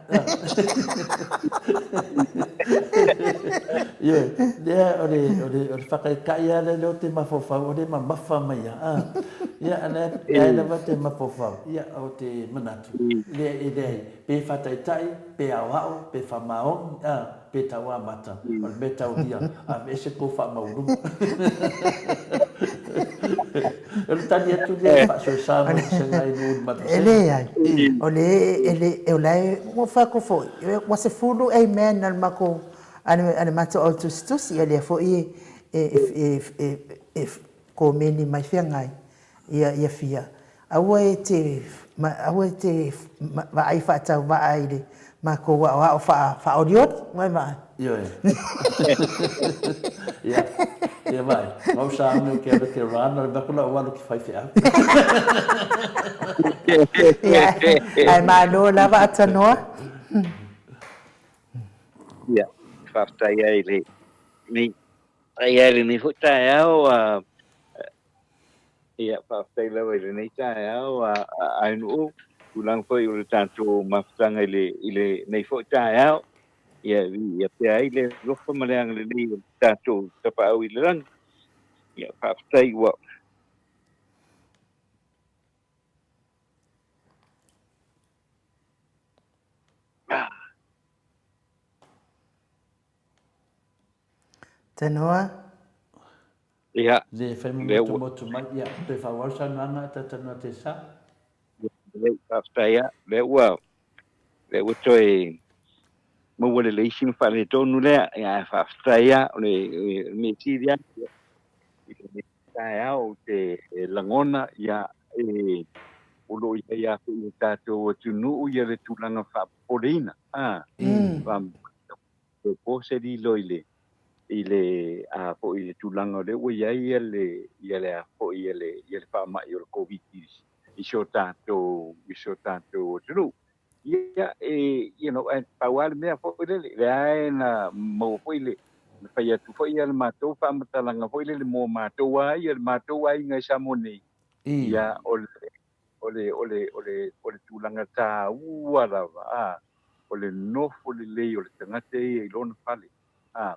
Ioe, lea o le, o le, o le faataitai lava lea ou te mafaufau, o lea e mamafa mai lava. A, ia, a o lea lava e te mafaufau, ia, ou te manatu, e leai, Pe faataitai, pe aoao, pe faamaoni, a, pe tauamata, o le mea taulia, aveese tou faamaualuma. O le tali atu lea e faasoesa mai i se nai nuu i le matou E leai, o le, e le, o la e, ua fai atu foi, ua 10 amen a le matou a le matou au tusitusi, ia lea foi e e e e e komeni mai feagai ia ia fia. Aua e te aua e te vaai faatauvaa i le makou aoao faaolioli. Ua e vaai? Ioe. Ia, ia vaai. Mau sa ame o ke alu ke rana, le mea lau alu ki faifeau. Ia, ae malo lava Atanoa. Ia, faafetai ai le nei ai ai lenei foi taeao a Ia, faafetai lava i lenei taeao a Ainuu, tulaga foi o le tatou mafutaga i le i lenei foi taeao. Ia, viia pea ai le alofa ma le agalelei o le tatou Tapaau i le lagi. Ia, faafetai ua Tanoa. Ia. Le fai ma motumotu mai, ia, toe faaauau le saunoaga e talatalanoa te sa. Lelei, faafetai lava. Lea ua, lea ua toe maua lelei sina faaletonu lea, ia, ae faafetai lava. O le mea sili lava, i lenei taeao ou te lagona, ia, e, o lo o i ai lava foi i le tatou atunuu ia le tulaga faapopoleina, a, Toe po se lilo i le i le a foi i le tulaga o lea ua i ai ia le ia le a foi ia le ia le faamai o le Koviti i si o tatou i si o tatou atunuu. Ia e you know ae pau lava le mea foi lele lea e na maua foi le na fai atu foi ia le matou faamatalaga foi lele mo matou lava ia le matou aiga i Samoa nei. Ia o le o le, o le, o le, o le tulaga tāua lava, ā, o le nofo lelei o le tagata ia i lona fale, ā,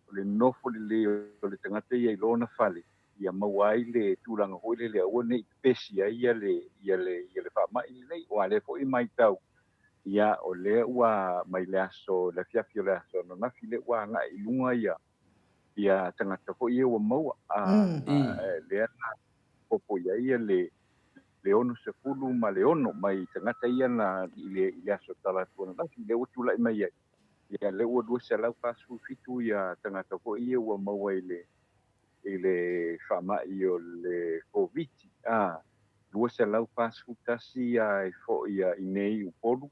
o le nofo lelei o le tagata ia i lona fale, ia maua ai le tulaga foi lele aua ne i pepesi ai ia le, ia le, ia le faamai lenei. Aua o lea foi e matau, ia, o lea ua mai le aso, le afiafi o le aso ananafi lea ua agai i luga ia, ia tagata foi ia ua maua, ā, lea na popo i ai ia le le 66 mai tagata ia na i le i le aso Talaatu ananafi, lea ua tulai mai ai, ia lea ua 247 ia tagata foi ia ua maua i le i le faamai o le Koviti, a, 241 ia e foi ia i nei i Upolu,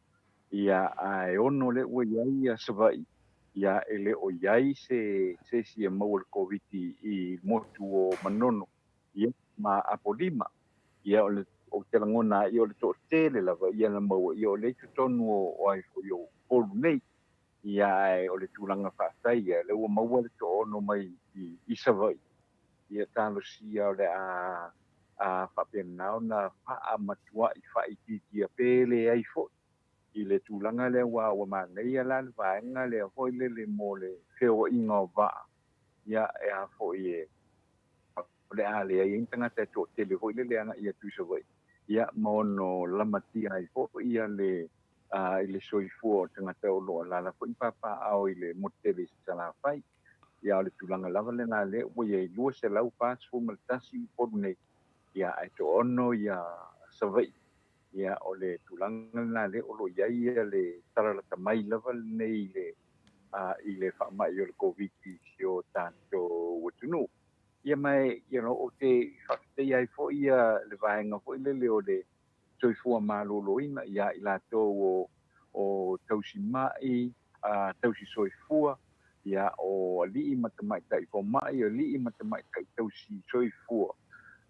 ia a e ono lea ua i ai ia Savaii, ia e le o i ai se se isi e maua i le Koviti i motu o Manono. Ia, ma Apolima, ia, o le, ou te lagona ai, o le toatele lava ia na maua, ia, o lea i totonu o, o ai foi o Upolu nei, ia, ae o le tulaga faafetai, ia, lea ua maua le toaono mai i, i Savaii, ia, talosia o le a, a faapena ona faamatuai faaitiitia pe leai foi i le tulaga lea, aua ua manaia la le vaega lea foi lele mo le feoaiga o vaa, ia, e a foi e, o le a leai ai ni tagata e toatele foi lele agai atu i Savaii, ia, ma ono lamatia ai foi ia le, a, i le soifua o tagata o lo o alaala foi ma papaaao i le motu tele i Salafai. Ia, o le tulaga lava lena lea ua i ai 241 Upolu nei, ia, ae toaono ia Savaii. Ia, o le tulaga lena lea o lo o i ai ia le talalata mai lava lenei i le, a, i le faamai o le Koviti i si o tatou atunuu. Ia ma e, you know, ou te faafetaia ai foi ia le vaega foi lele o le soifua maloloina ia i latou o, o tausi mai, a, tausi soifua, ia, o alii ma tamaitai fomai, o alii ma tamaitai tausi soifua,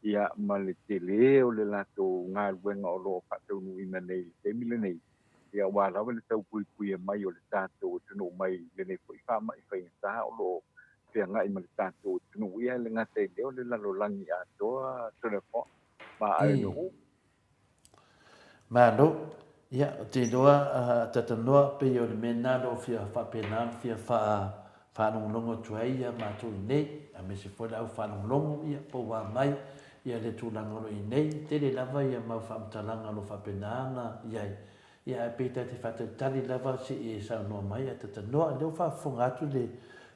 ia, ma le tele o le latou galuega o lo o faataunuuina nei i le taimi lenei, ia, aua lava le tau puipuia mai o le tatou atunuu mai lenei foi faamai faigata o lo o feagai ma le tatou atunuu, ia e le gata i lea o le lalolagi atoa Toleafoa ma Aenuu. Malo. Ia, ou te iloa a Tatanoa pei o le mea lena o lo o fia faapena ona fia faalogologo atu ai ia matou i nei, aemaise foi le au faalogologo, ia, po ua mai ia le tulaga o lo o i nei. Tele lava ia mau faamatalaga o lo o faapena ona i ai. Ia, ae pei ta te faatalitali lava se i e saunoa mai a Tatanoa. O lea ua faafofoga atu le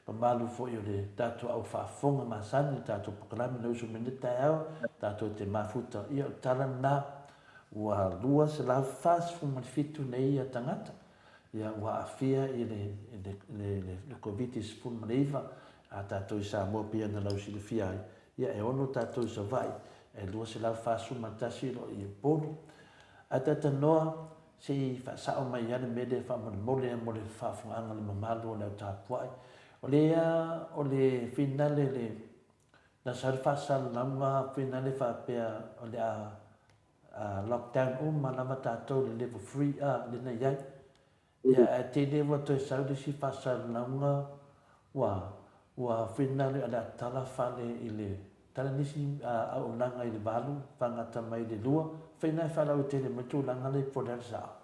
mamalu foi o le tatou au faafofoga masani, le tatou polokalame le uso mai nei taeao, tatou te mafuta. Ia, o le tala lena, ua 247 nei ia tagata, ia, ua aafia i le, le, le, le Koviti-19, a tatou i Samoa pei ona lausilafia ai, ia e ono tatou i Savaii, e 241 o lo o i Upolu. Ae taitanoa, se i faasao mai lava le mea lea faamolemole mo le faafofogaaga a le mamalu o le au tapuai. O lea o le finale le na sau le faasalalauga finale faapea o le a lockdown uma lava tatou i le level 3 a lea na i ai. Ia ae tele ua toe sau le isi faasalalauga ua ua finale o le a tala fale i le tala nisi auaunaga i le 8 faagata mai i le 2 faina e faalauaitele mai tulaga lea po o le a le sao.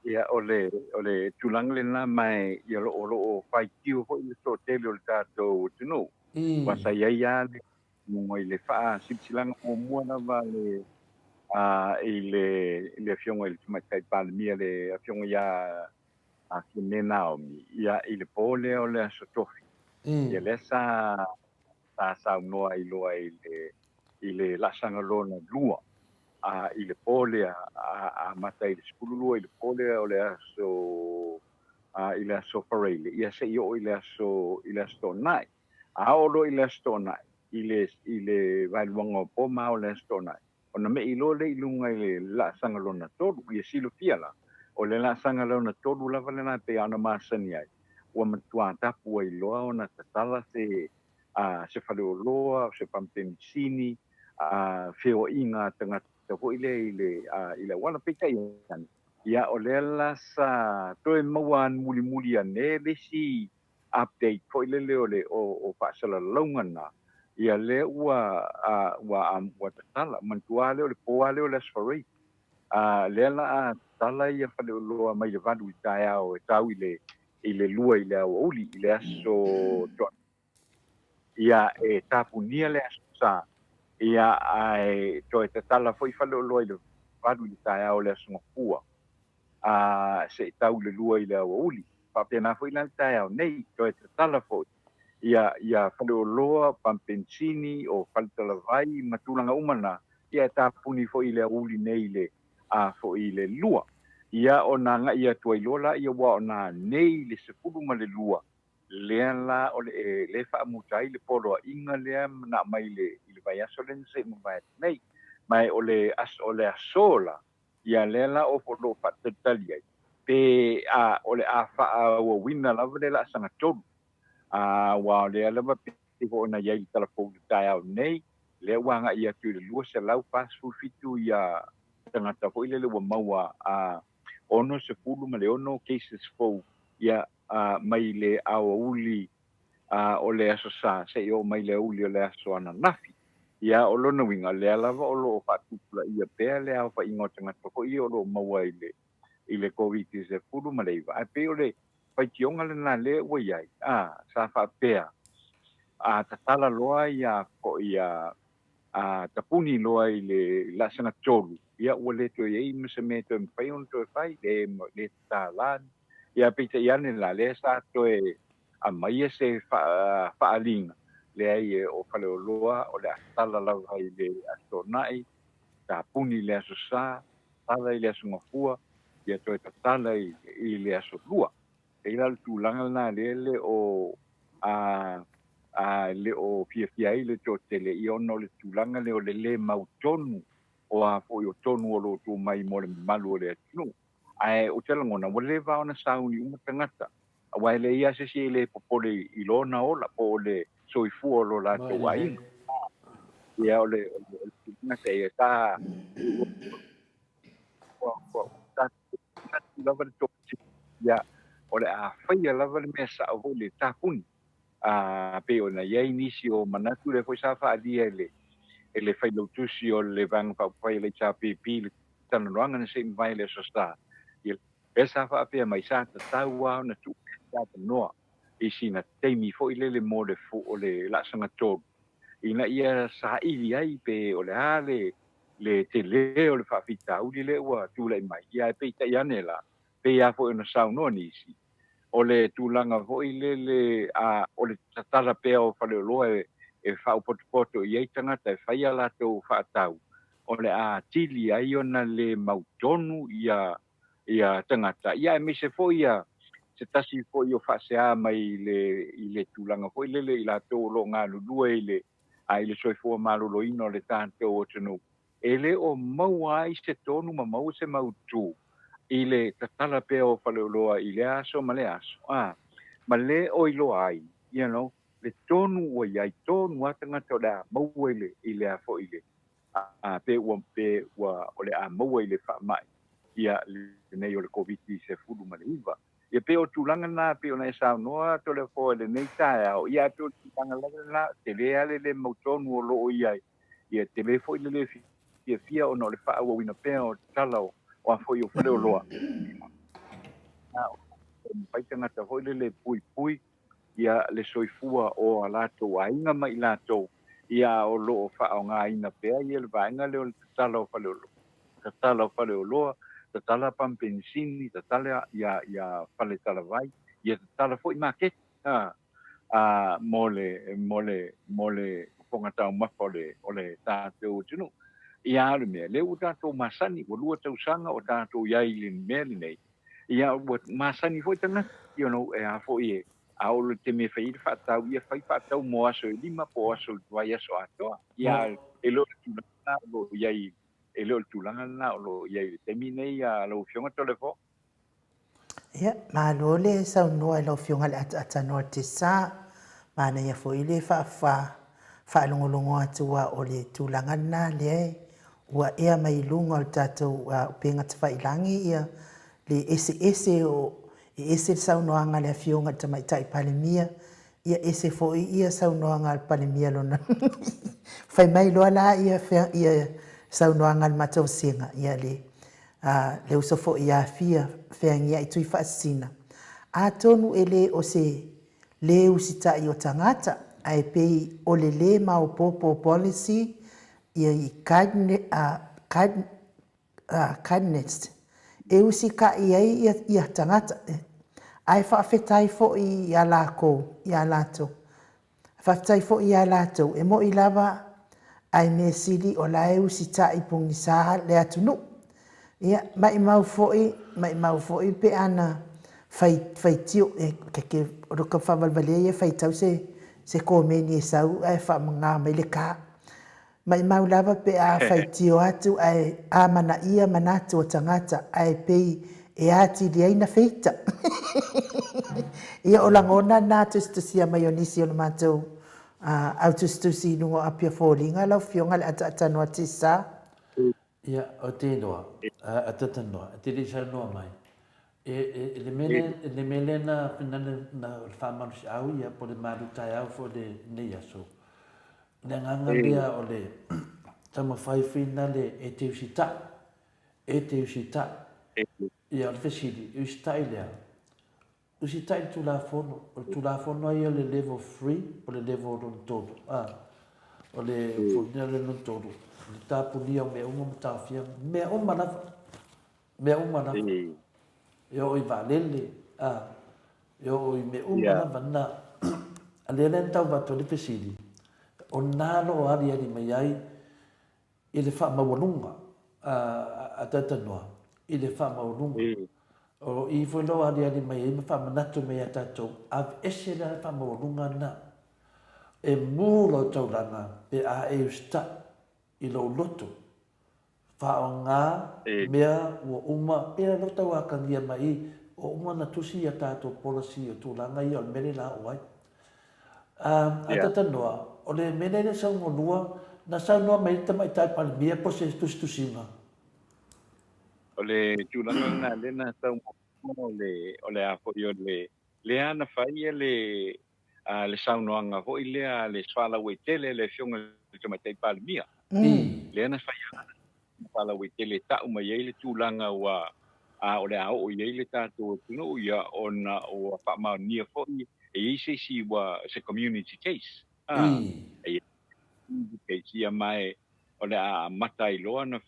Ia o le o le tulaga lena ma e ia o lo o faitio foi le toatele o le tatou atunuu. Aua sa i ai lava le i le faasilasilaga muamua lava le i le i le Afioga i le Tamaitai Palemia le Afioga ia Fiame Naomi, ia i le po lea o le Aso Tofi, ia lea sa sa saunoa ai loa i le i le laasaga lona lua a i le po lea a amata i le 12 i le po lea o le aso a i le aso Faraile ia seia oo i le aso i le Aso Toonai. A oo loa i le Aso Toonai i le i le vaeluaga o po ma ao le Aso Toonai, ona me'i loa lea i luga i le laasaga lona tolu. Ia silafia la, o le laasaga lona tolu lava lena e pei ona masani ai, ua matua tapu ai loa ona tatala se a se faleoloa, se pamupemisini, a feoaiga a tagata foi lea i le a i le auala. Peitai ane, ia o lea la sa toe maua mulimuli ane le isi update foi lele o le o faasalalauga na, ia lea ua ua ua tatala. Manatua lea o le po lava lea o le Aso Faraile, a lea la a tatala ia faleoloa mai le 8 i le taeao e tau i le i le 2 i le aoauli i le aso Toonai. Ia e tapunia le Aso Sa, ia ae toe tatala foi faleoloa i le 8 i le taeao o le Aso Gafua a se i tau i le 2 i le aoauli. Faapena foi la le taeao nei, toe tatala foi ia ia faleoloa, pamupenisini, o faletalavai ma tulaga uma na, ia e tapuni foi i le aoauli nei i le a foi i le 2. Ia ona agai atu ai loa laia, aua o nanei le 12 lea la o le e le faamuta ai le poloaiga lea na aumai i le i le vaiaso lea na se i mavae atu nei. Ma e o le aso o le aso la, ia lea la o lo o faatalitali ai, pe a o le a faaauauina lava le laasaga tolu. A aua o lea lava pei foi ona i ai le tala fou i le taeao nei, lea ua agai atu i le 247 ia tagata foi lele ua maua a 66 cases fou ia mai le aoauli o le Aso Sa seia oo mai le aoauli o le aso ananafi. Ia, o lona uiga, lea lava o lo o faatupulaia pea le aofaiga o tagata foi ia o lo o maua i le i le Koviti-19. Ae pei o le faitioga lena lea ua i ai, a, sa faapea, a tatala loa ia ia a tapuni loa i le laasaga tolu, ia ua le toe i ai ma se mea e toe mafai ona toe fai, le le tatala. Ia peitai ane la, lea sa toe aumaia se faaaliga, leai o faleoloa o le a tatala lava i le Aso Toonai, tapuni i le Aso Sa, tatala i le Aso Gafua, ia toe tatala i le Aso Lua. E i ai la le tulaga lena lea le o a a le o fiafia ai le toatele, ia ona o le tulaga lea o le le mautonu o a foi o tonu o lo o tu mai mo le mamalu o le atunuu. Ae ou te lagona, ua leva ona sauni uma tagata, aua e leai lava se isi e le popole i lona ola po o le soifua o lo latou aiga. Ia o le tulaga se ia sa ua manatu lava le toatele, ia o le a faia lava le mea sao foi le tapuni. A pei ona i ai nisi o manatu lea foi sa faaalia e le e le failautusi o le Vaega Faaupufai a le HRPP i le talanoaga na se i mavae i le Aso Sa, ia lea sa faapea mai sa tatau lava ona tuu pea se avanoa i sina taimi foi lele mo le o le laasaga tolu ina ia saili ai pe o le a le le tele o le faafitauli lea ua tulai mai. Ia ae peitai ane la, pei lava foi ona saunoa nisi, o le tulaga foi lele a o le tatala pea o faleoloa e e faaupotopoto i ai tagata e fai a latou faatau, o le a atili ai ona le mautonu ia ia tagata, ia aemaise foi ia se tasi foi o faasea mai i le, i le tulaga foi lele i latou o lo o galulue i le, a i le soifua maloloina o le tatou atunuu, e le o maua ai se tonu ma maua se mautu i le tatala pea o faleoloa i lea aso ma lea aso, a, ma le o iloa ai, you know, le tonu ua i ai tonu lava tagata o le a maua i le, i le a foi i le, a, pe ua, pe ua, o le a maua i le faamai, ia, lenei o le Koviti-19. Ia pei o tulaga na pei ona e saunoa Toleafoa i lenei taeao, ia pei o le tulaga lava lena, tele lava le le mautonu o lo o i ai, ia tele foi le le fiafia ona o le faaauauina pea o tala o a foi o faleoloa. E mafai tagata foi lele e puipui ia le soifua o a latou aiga ma i latou, ia o lo o faaaogaina pea ia le vaega lea o le tatala o faleoloa, tatala o faleoloa, tatala pamu penisini, tatala ia ia fale talavai, ia tatala foi maketi, a, a mo le mo le mo le fofoga taumafa o le o le tatou atunuu. Ia a o le mea, lea ua tatou masani, ua lua tausaga o tatou i ai i le mea lenei, Ia, ua masani foi tagata, you know, e a foi e, a oo i le taimi e fai ai le faatau, ia fai faatau mo aso e lima po o aso vaiaso atoa. Ia, e le o le tulaga lena o lo o i ai, e le o le tulaga lena o lo o i ai i le taimi nei, lau Afioga Toleafoa. Ia, malo le saunoa i lau Afioga i le Ataatanoa Tessa. Manaia foi le faalogologo atu a o le tulaga lena lea e ua ea mai i luga o le tatou upega tafailagi ia le eseese o, e ese le saunoaga a le Afioga i le Tamaitai Palemia, ia ese foi ia saunoaga a le Palemia lona fai mai loa la ia ia saunoaga a le matou vasega, ia le le uso foi ia Fia Feagiai Tuifaasisina, atonu e le o se le usitai o tagata, ae pei o le le maopoopo policy ia i Guidance e usita'i ai ia tagata, ae faafetai foi ia lakou, ia latou. Faafetai foi ia latou, e mo'i lava ae mea sili o la e usita'i pogisa le atunuu. Ia, maimau foi, maimau foi pe ana fai, faitio, e, ke, o ka faavalevalea ia faitau se, se komeni e sau ae faamagā mai le kā. Maimau lava pe a faitio atu ae amanaia manatu o tagata ae pei e atili ai na feita. Ia o lagona na tusitusia mai o nisi o le matou au tusitusi i luga o Apia Foliga lau Afioga le ataatanoa Tisa. Ia, o te iloa, a Tatanoa, e te le i saunoa mai, e, le mea lea, le mea lea na, na, na, o le faamalosiau ia po o le malu taeao foi o lenei aso, Le agaga lea o le taumafai finale e te usitai, e te usitai. Ia, o le fesili, e usitai i le a? Usitai i le Tulafono. O le Tulafono lava ia o le level three po o le level lona tolu, a. O le foliga lea lona tolu, le tapunia o mea uma ma taofia, mea uma lava. Mea uma lava. E oo i vaalele, a, e oo i mea uma lava na. A lea la na tau avatu ai le fesili, o na lo o aliali mai ai i le faamaualuga a, a Tatanoa, i le faamaualuga. O i foi lo o aliali mai ai ma faamanatu mai ia tatou, aveese la le faamaualuga na. E mū lau taulaga pe a e usitai i lou loto Faaaoga mea ua uma, pei lou tau atagia mai i, ua uma ona tusi ia tatou policy o tulaga ia o le mea lea la oo ai. A talanoa, o le mea lea e le saunoa, na saunoa mai ai le Tamaitai Palemia po o se tusitusiga? O le tulaga lena lea na saunoa o le, o le a foi o le, lea na fai le le saunoaga foi lea a le faalauaitele a le Afioga i le Tamaitai Palemia, lea na fai faalauaitele e ta'u mai ai le tulaga ua a o le a oo i ai le tatou atunuu, ia ona ua faamaonia foi e i ai se isi ua se community case, a e i ai community case, ia ma e o le a amata ai loa ona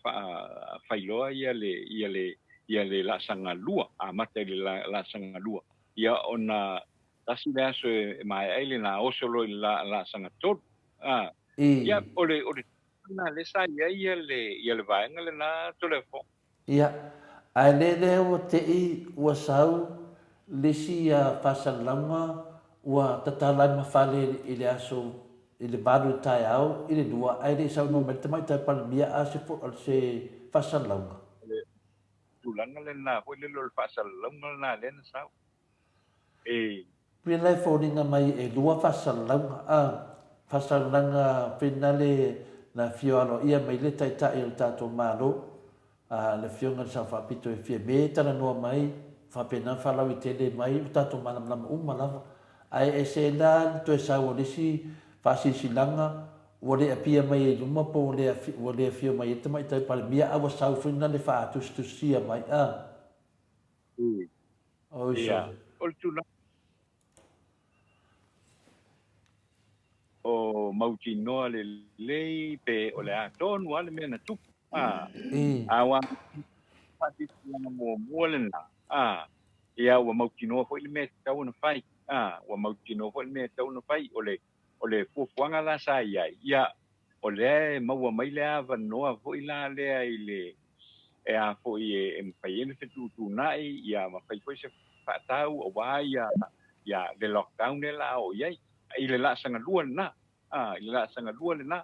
fai loa ia le ia le ia le laasaga lua, amata i le laasaga lua, ia ona Tasi le aso e maea ai lena oso loa i le laasaga tolu. A, ia, o le, o le tulaga lea sa i ai ia le, ia le vaega lena Toleafoa. Ia, ae le lea ua te i ua sau le isi faasalalauga ua tatala ai ma fale i le aso i le 8 i le taeao i le 2 ae le i saunoa mai le Tamaitai Palemia a se se faasalalauga. O le tulaga lena foi lele o le faasalalauga lena lea na sau. E. Pei la e foliga mai e lua faasalalauga, a faasalalauga finale na afio aloaia mai le Taitai o le tatou Malo, a le Afioga i le Sao Faapito e Fiame talanoa mai, faapena faalauaitele mai ua tatou malamalama uma lava. Ae ese la le toe sau o le isi faasilasilaga ua le apia mai ai i luma po ua le ua le afio mai ai le Tamaitai Palemia a ua sau foi na le faatusitusia mai, a. Oi Ia, o le tulaga o mautinoa lelei pe o le a tonu lava le mea na tupu. A, aua faasilasilaga muamua lena, a, ia ua mautinoa foi le mea e tatau ona fai. A, ua mautinoa foi le mea e tatau ona fai. O le, o le fuafuaga la sa i ai, ia, o lea e maua mai le avanoa foi la lea i le, e a foi e mafai ai ona fetuutuunai, ia ma fai foi se faatau aua ia, ia le lockdown lea la a oo i ai, i le laasaga lua lena, a, i le laasaga lua lena.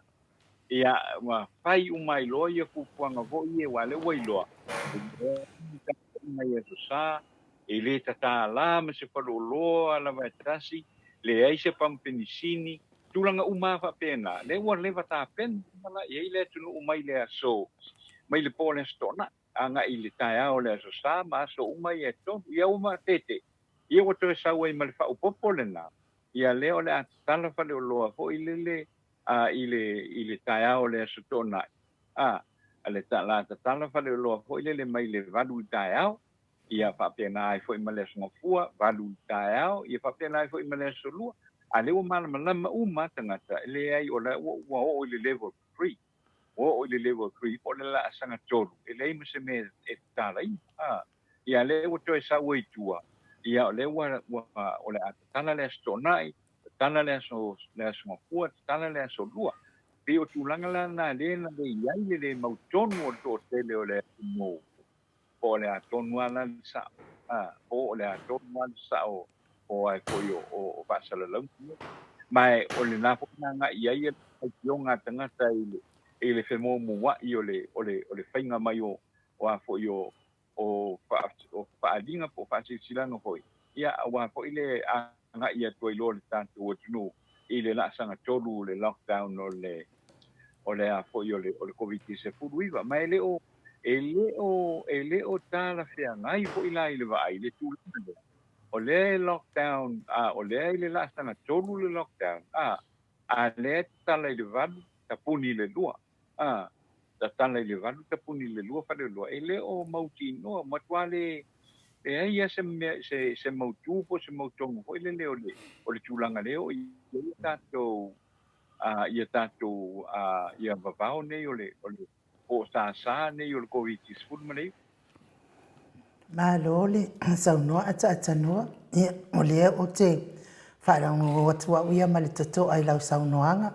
Ia, ua fai uma ai loa ia fuafuaga foi ia, aua o lea ua iloa, e leai ni tapuaiga i Aso Sa, e le tatala ma se faleoloa lava e tasi, leai se pamu penisini, tulaga uma lava faapena, lea ua leva tapena uma la i ai le atunuu mai le aso, mai le po o le Aso Toonai, agai i le taeao o le Aso Sa ma aso uma ia e tolu. Ia ua matetete, ia ua toe sau ai ma le faaopoopo lena, ia lea o le a tatala faleoloa foi lele a i le i le taeao o le Aso Toonai, a, a le la tatala faleoloa foi lele mai le 8 i le taeao, ia faapena ai foi ma le Aso Gafua, 8 i le taeao, ia faapena ai foi ma le Aso Lua. A lea ua malamalama uma lava tagata, e leai o la ua ua oo i le level 3, ua oo i le level 3 po o le laasaga 3, e leai ma se mea e tatalaina. A, ia lea ua toe sau ai i tua, ia o lea ua, ua, o le a tatala le Aso Toonai, tatala le Aso, le Aso Gafua, tatala le Aso Lua. E pei o tulaga la na lea na le i ai le le mautonu o le toatele o le atunuu po o le a tonu lava la le sao, a, po o le a tonu lava le sao o ai foi o, o, o faasalalauga nei. Ma o lena foi na agai i ai le faitioga a tagata i le, i le femuamua'i o le, o le, o le faiga mai o, o a foi o, o, faa, o faaaliga po o faasilasilaga foi, ia, aua foi le agai atu ai loa le tatou atunuu i le laasaga tolu, le lockdown o le, o le a foi o le, o le Koviti-19. Ma e le o, e le o, e le o talafeagai foi la i le vaai le tulaga lea, o lea e lockdown, a o lea i le laasaga tolu le lockdown, a, a lea e tatala i le 8, tapuni i le 2, a, tatala i le 8, tapuni i le 2 faleoloa, e le o mautinoa, matua le, leai lava se mea, se, se mautu po o se mautonu foi lele o le, o le tulaga lea o i ai a tatou, a, ia tatou, a, ia vavao nei o le, o le poosāsā nei o le Koviti-19. Malo le saunoa ataatanoa. Ia, o lea ou te faalogologo atu au ia ma le totoa i lau saunoaga,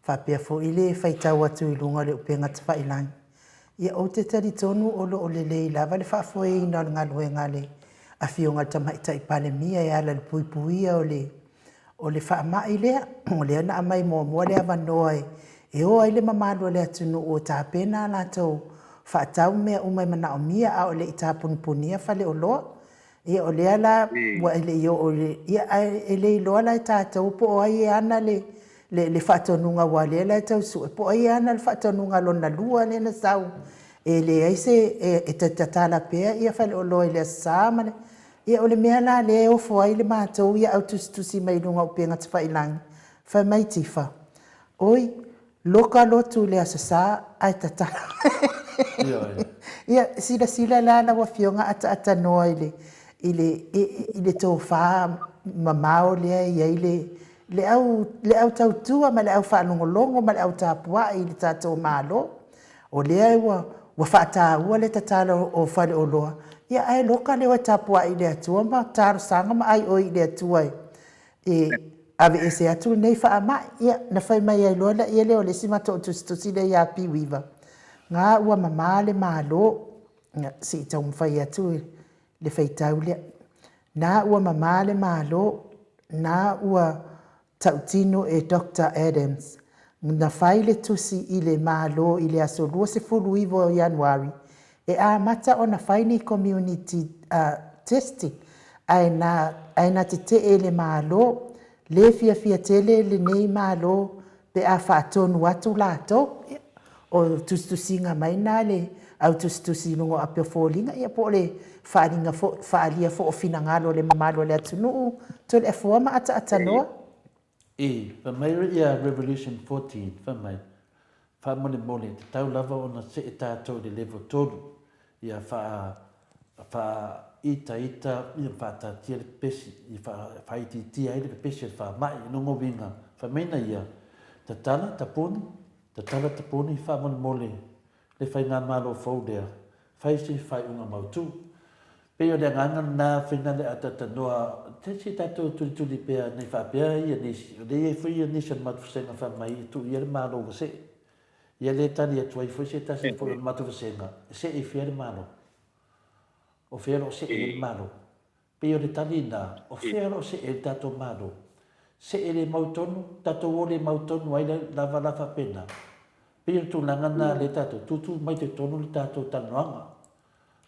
faapea foi le faitau atu i luga o le upega tafailagi. Ia, ou te talitonu o lo o lelei lava le faafoeina o le galuega a le Afioga i le Tamaitai Palemia e ala i le puipuia o le O le faamai lea, o lea na aumai muamua le avanoa e o ai le mamalu o le atunuu e tapena a latou faatau mea uma e manaomia a o le i tapunipunia faleoloa. Ia o lea la ua e le i oo i le, ia ae e le iloa la e tatou po o ai e ana le le faatonuga aua o lea la e tau sue po o ai e ana le faatonuga lona lua lea na sau e leai se e tatala pea ia faleoloa i le Aso Sa ma le Ia o le mea la lea e ofo ai le matou ia au tusitusi mai luga o upega tafailagi, fai mai Tifa, Oi, loka lotu i le Aso Sa ae tatala. Ioe. Ia, silasila la lau Afioga ataatanoa i le, i le, i le tofa mamao lea e i ai le, le au, le au tautua ma le au faalogologo ma le au tapuai i le tatou Malo. O lea ua ua faataua le tatalo o faleoloa, ia ae loka leo e tapuai i le Atua ma talosaga ma aioi i le Atua e e aveese atu lenei faamai. Ia, na fai mai ai loa laia lea o le isi matou tusitusi lea ia Piuiva, Ga ua mama le Malo, ia, se i taumafai atu le faitau lea. Na ua mamā le Malo, na ua tautino e Doctor Adams, na fai le tusi i le Malo i le aso 29 o Ianuari e amata ona fai ni community testing ae na ae na tetee le Malo, le fiafia tele lenei Malo pe a faatonu atu latou. Ia, o tusitusiga mai na le au tusitusi i luga o ape o foliga, ia po o le faaaliga foi, faaalia foi o finagalo o le mamalu o le atunuu, Toleafoa ma ataatanōa. E, fai mai ia Revolution 14, fai mai, Faamolemole, tatau lava ona see tatou i le level 3, ia faa, faaitaita, ia faataatia le pepesi, ia faaitiitia ai le pepesi o le faamai. I lona uiga, fai mai na ia, tatala, tapuni, tatala, tapuni, faamolemole, le faigamalo fou lea, fai se faaiuga mautu. Pei o le agaga lena fina le atatanoa se i tatou tulituli pea nei faapea ia nisi, o lea i ai foi ia nisi o le matou vasega fai mai e tuu ia le Malo ua see. Ia lea e tali atu ai foi se tasi foi o le matou vasega, e see i fea le Malo? O fea o lo o see ai le Malo? Pei o le tali lena, o fea o lo o see ai le tatou Malo? See le mautonu, tatou o le mautonu ai lava la faapena. Pei o le tulaga lena lea tatou tutu mai totonu le tatou talanoaga.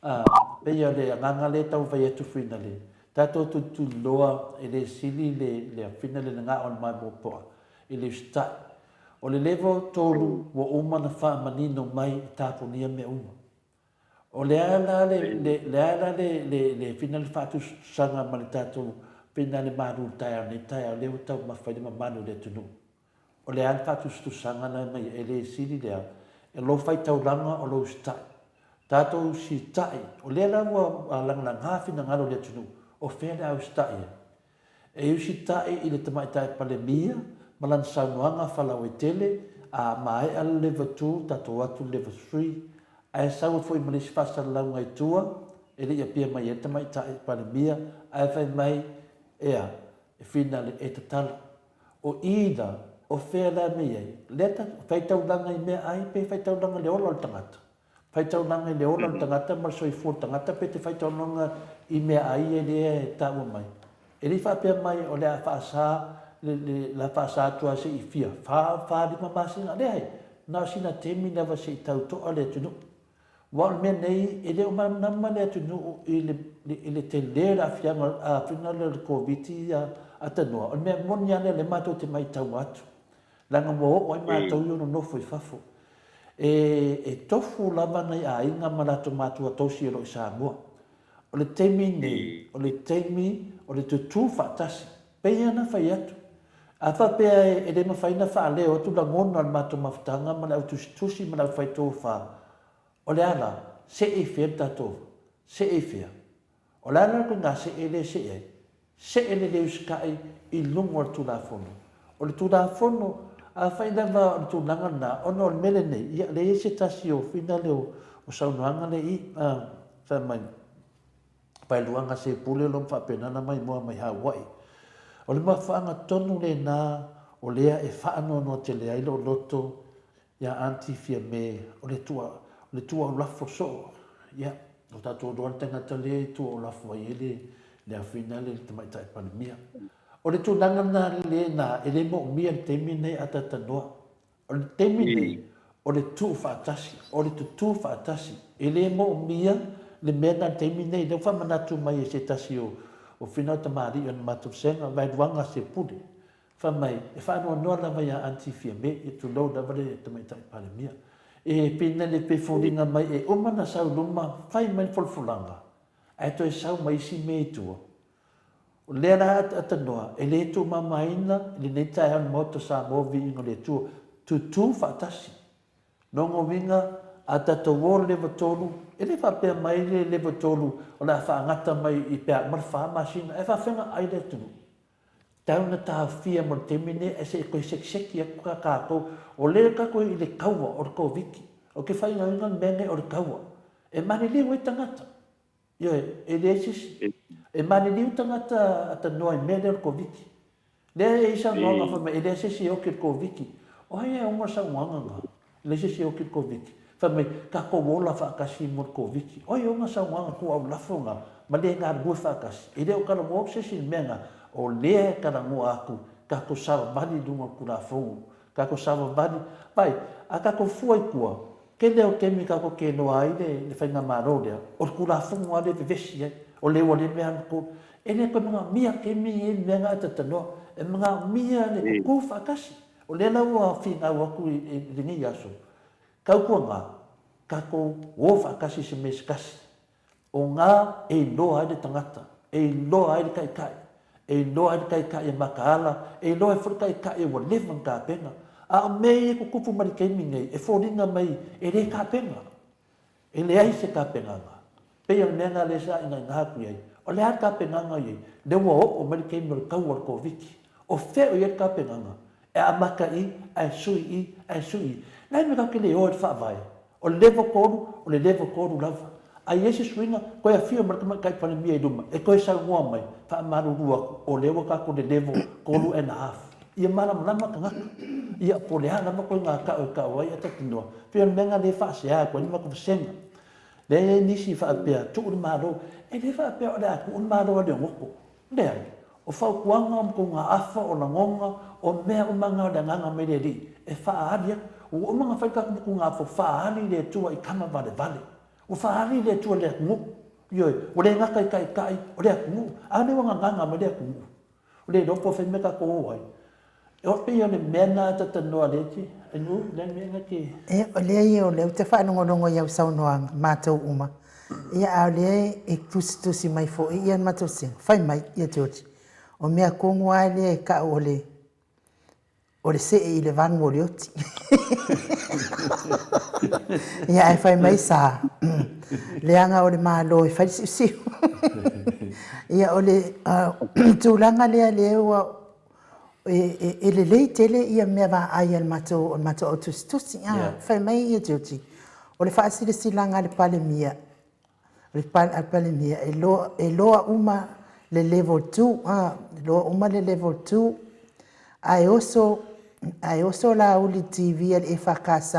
A, pei o le agaga lea e taumafai atu finale, tatou tulituliloa e le sili le, le finale le gao o le maimoapoa i le usitai. O le level 3 ua uma ona faamanino mai e tapunia mea uma. O le a la le, le, le a la le, le, le finale faatusatusaga ma le tatou finale malu i le taeao nei taeao lea ua taumafa ai le mamalu o le atunuu. O le a le faatusatusaga la e mai e le sili lea e lou faitaulaga o lou usitai. Tatou usitai, o lea la ua lagalaga finagalo o le atunuu, o fea le a usitai ai? E usitai i le Tamaitai Palemia ma lana saunoaga faalauaitele, a maea le level two, tatou o atu i le level three, ae sau ai foi ma le isi faasalalauga i tua, e le i apia mai ai le Tamaitai Palemia, ae fai mai, ea, e finale, e tatala. O i la, o fea la mei ai? Lea ta, faitaulaga i mea ai pe faitaulaga i le ola o le tagata? Faitaulaga i le ola o le tagata ma le soifua o le tagata pe te faitaulaga i mea ai ia lea e taua mai? E le i faapea mai o le a faasa le, le, le a faasa atu lava se i fia, fa, fa lima masina. Leai, na o sina taimi lava se i tau toa le atunuu. Aua o le mea nei, e le o malamalama le atunuu i le, i le tele o le aafiaga, aafiaga lea o le Koviti atanoa. O le mea moni lava lea o lea matou te matau atu, leaga ua oo ai matou ia nonofo i fafo. E, e tofu lava nai aiga ma latou matua tausi o lo o i Samoa. O le taimi nei, o le taimi o le tutū faatasi. Pei lava ona fai atu, a faapea e le mafai ona faaleo atu lagona o le matou mafutaga ma le au tusitusi ma le au fai tofa, o le a la? See i fea le tatou? See i fea? O le a la le ituaiga see lea e see ai? See le le usitai i luga o le Tulafono. O le Tulafono, afai lava o le tulaga lena, ona o le mea lenei, ia, leai se tasi o finale o saunoaga lea i i, fai mai, Paeluaga se pule lo ma faapena na maimoa mai Hawaii. O le mafuaaga tonu lena o lea e faanoanoa tele ai lou loto ia Aunty Fiame o le tua o le tua o lafo soo. Ia, o tatou iloa le tagata lea e tua o lafo ai le le afina le Tamaitai Palemia. O le tulaga lena lena e le moomia i le taimi lenei a tatanoa. O le taimi lenei, o le tuufaatasi, o le tutū faatasi. E le moomia le mea lena i le taimi lenei. Lea ua faamanatu mai e se tasi o o Finau Tamalii o le matou vasega, Vaeluaga Sepule, fai mai, e faanoanoa lava ia Aunty Fiame, ia tulou lava le Tamaitai Palemia. E pei na le pei foliga mai e uma ona sau i luma, fai mai le folafolaga, ae toe sau ma isi mea i tua. O lea la atanoa, e le tuumamaina i lenei taeao i le Maota o Samoa viiga o le Atua, tutū faatasi. Lona uiga, a tatou o i le level 3, e le faapea mai le level 3 o le a faagata mai i pe a uma le fa masina, ae faafefea ona ai le atunuu? Tau na taofia mo le taimi lenei ae se i toe sekiseki atu ka tatou. O lea tatou i le taua o le Koviti. Ou te faaigoaina le mea lenei o le taua. E maliliu ai tagata. Ioe, e leai se isi. E maliliu tagata atanoa i mea lea o le Koviti. Lea e i ai saunoaga fai mai, e leai se isi e oki i le Koviti. O ai e ona le saunoaga lena? E leai se isi e oki i le Koviti. Fai mai, tatou ola faatasi mo le Koviti. O ai e ona saunoaga tuuaulafo na? ma le galulue faatasi. E le o talanoa atu se isi i le mea lena, o lea e talanoa atu, tatou savavali i luga o le Tulafono, tatou savavali, vaai, a tatou fua i tua, tele o taimi tatou te iloa ai le faigamalo lea, o le Tulafono lava lea e vevesi ai, o lea ua le mea alu E le toe manaomia taimi nei le mea lena e talatalanoa, e manaomia le tutu faatasi. O lea la ua finau atu i lenei aso, tautuana, tatou o faatasi i se mea se tasi. O na e iloa ai le tagata, e iloa ai le taitai, e iloa ai le taitai e mataala, e iloa ai foi le taitai ua leva ona tapena. A o mea ia e tutupu mai le taimi lenei, e foliga mai e le tapena. E leai se tapenaga. Pei o le mea lena lea sa inaina atu i ai. O le a le tapenaga i ai? Lea ua oo mai le taimi o le taua o le Koviti. O fea o i ai le tapenaga? E amata i, ae sui i, ae sui i. O le a le mea tatou te le o ai i le Faavae? O le level 3, o le level 3 lava. A i ai se suiga, toe afio mai le Tamaitai Palemia i luma e toe saunoa mai, faamalulu atu, o lea ua tatou i le level 3 and a half. Ia malamalama tagata. Ia, po o le a lava ituaiga tau e tau ai ae talitonoa, pei o le mea lena lea e faasea atu ai le matou vasega. Lea e i ai nisi faapea, tuu le Malo. E le faapea o le a tuu le Malo a Leogoto. Leai. O fautuaga, o matuga-afa, o lagona, o mea uma na o le agaga mai le Alii e faaali atu. Ua uma ona fai le tatou matuga-afa, ua faaali le Atua i tama valevale. Ua faaali le Atua i le atunuu. Ioe, ua le gata i taitai, o le atunuu. A lea ua gagaga mai le atunuu. O le iloa po o fea le mea tatou o ai. E pei o le mea lena e talanoa lea te, ai nu, le mea na te. E, o lea ia o lea ou te faalogologo i au saunoaga, matou uma. Ia, a o lea e tusitusi mai foi ia le matou sega. Fai mai, ia George, o mea tonu lava lea e tau o le o le see i le vanu o le oti. Ia, ae fai mai sa, leaga o le Malo e fai le siusiu. Ia, o le tulaga lea lea ua e, e lelei tele ia mea vaai a le matou, o le matou au tusitusi. Ah, fai mai ia Georgie, o le faasilasilaga a le Palemia, le Palemia, e loa, e loa uma le level 2, ah, loa uma le level 2, ae oso, ae oso Laauli TV a le EFKS,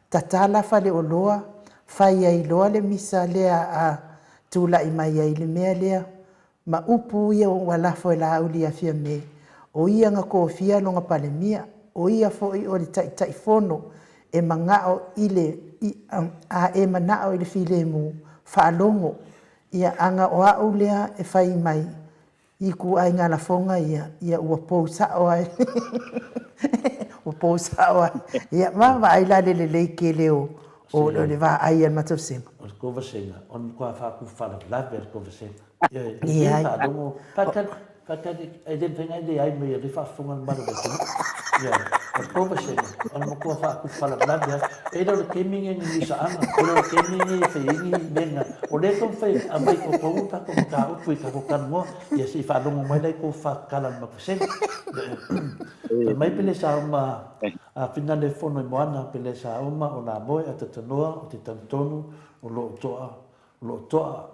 tatala faleoloa, fai ai loa le misa lea a tulai mai ai le mea lea, Ma upu ia ua lafo e Laauli ia Fiame, o ia na tofia lona Palemia, o ia foi o le Taitaifono e manao i le a e manao i le filemu, faalogo ia ana o au lea e fai mai i ituaiga lafoga ia, ia ua pou sao ai ua pou sao ai. Ia vaavaai la le lelei tele o o le vaai a le matou sema. O le tou vasega, o le matua faatufalavelave a le tou vasega. Ioe, e le faalogo, faatali, faatali, e le mafai ona e leai mai o lea e faafofoga le mamalu o le atunuu. Ioe, o le tou vasega, o le matua faatufalavelave lava. E le o le taimi lenei i ni misaaga, e le o le taimi lenei e fai ai ni mea na, o lea e taumafai e aumai i totonu le tatou mataupu i tatou talanoa, ia se i faalogo mai la i tou fatatala i le matou vasega. Ioe. Fai mai Pelesauma, a finale fono i Moana, Pelesauma o Lamoe a Tatanoa o te talitonu o lo o toa, o lo o toa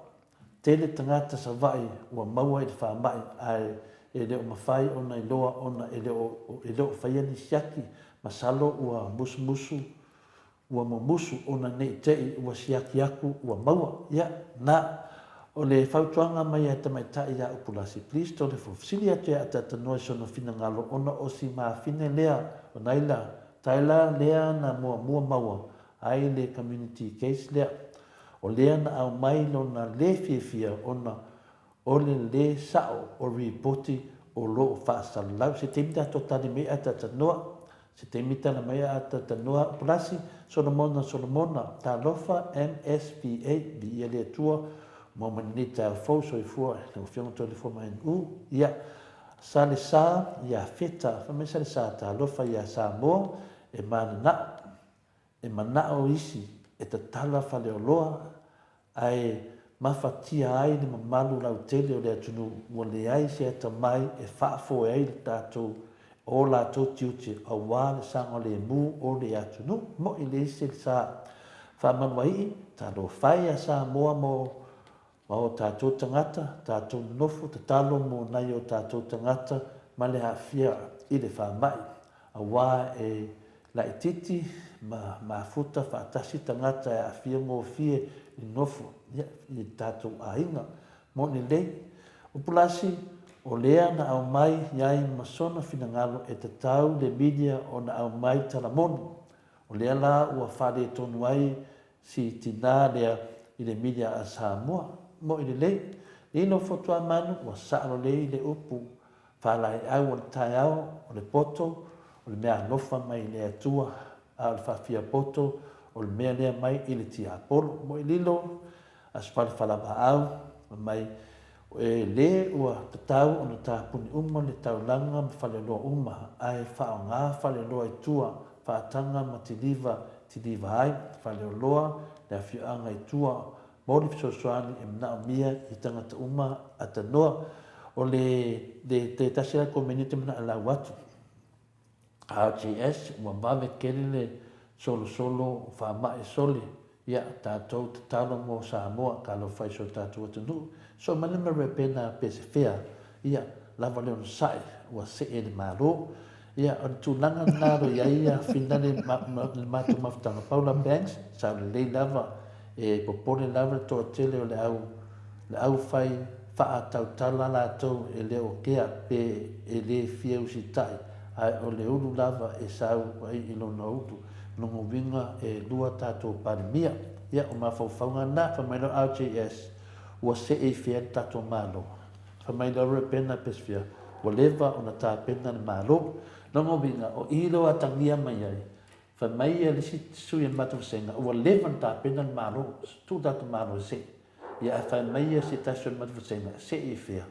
Tele tagata Savaii ua maua i le faamai ae e le o mafai ona iloa ona e le o e le o faia ni siaki, masalo ua musumusu ua mumusu ona ne i te i ua siaki atu ua maua. Ia, na o le fautuaga mai a tamaitai ia Upulasi, please Tolefo, fesili atu ia Atatanoa i sona finagalo ona o si mafine lea o Naila Taila lea na muamua maua ai le community case lea. O lea na aumai lona le fiafia ona o le le sao o ripoti o lo o faasalalau. Se taimi tatou tali mai a talanoa, se taimi tala mai a talanoa Upulasi, Solomona Solomona, Talofa MSVA, Viia le Atua, maua mai lenei taeao fou, soifua lau Afioga Toleafoa ma NU, ia, Salesa ia Feta, fai mai Salesa, talofa ia Samoa, e mananao. E manao isi e tatala faleoloa ae mafatia ai le mamalu lautele o le atunuu ua leai se atamai e faafoe ai le tatou o latou tiute aua le saogalemu o le atunuu. Mo'i le isi le sa faamaluaii, talofa e ia Samoa mo Ma o tatou tagata, tatou nonofo tatalo mo nai o tatou tagata ma le aafia i le faamai, aua e laitiiti ma mafuta faatasi tagata e aafia gofie i nofo i tatou aiga. Moni lelei. O Pulasi, o lea na aumai iai ma sona finagalo e tatau le media ona aumai tala moni. O lea la ua faaletonu ai si tina lea i le media a Samoa. Moi lelei. Lilo Fotuamanu ua sao lelei le upu faalaeau o le taeao o le poto o le mea alofa mai i le Atua a o le faafia poto o le mea lea mai i le tiapolo. Moi lilo Aso Falefalavaau fai mai E le ua tatau ona tapuni uma le taulaga ma faleoloa uma, ae faaaoga faleoloa i tua, faataga ma tiliva tiliva ai faleoloa le afioaga i tua mo le fesoasoani e manaomia i tagata uma atanoa. O le le tasi la komeni te manao e lau atu. RJS, ua vave tele le solosolo o faamai sole, ia tatou tatalo mo Samoa talofa i so tatou atunuu, so mai le mea pena pe se fea, ia lava le onosai ua see le Malo. Ia o le tulaga lena lo iai ia finale le matou mafutaga Paula Banks, sao lelei lava e popole lava le toatele o le au le au fai faatautala latou e le o kea pe e le fia usitai ae o le ulu lava e sau ai i lona ulu lona uiga e lua tatou Palemia. Ia o mafaufauga na, fai mai loa RJS ua see i fea le tatou Malo? Fai mai loa Rebena Pesfia ua leva ona tapena le Malo. Lona uiga o i lea ua atagia mai ai Fai mai ia le isi sui o le matou vasega, ua leva ona tapena le Malo, tuu le tatou Malo e see. Ia ae fai mai ia se tasi o le matou vasega, see i fea?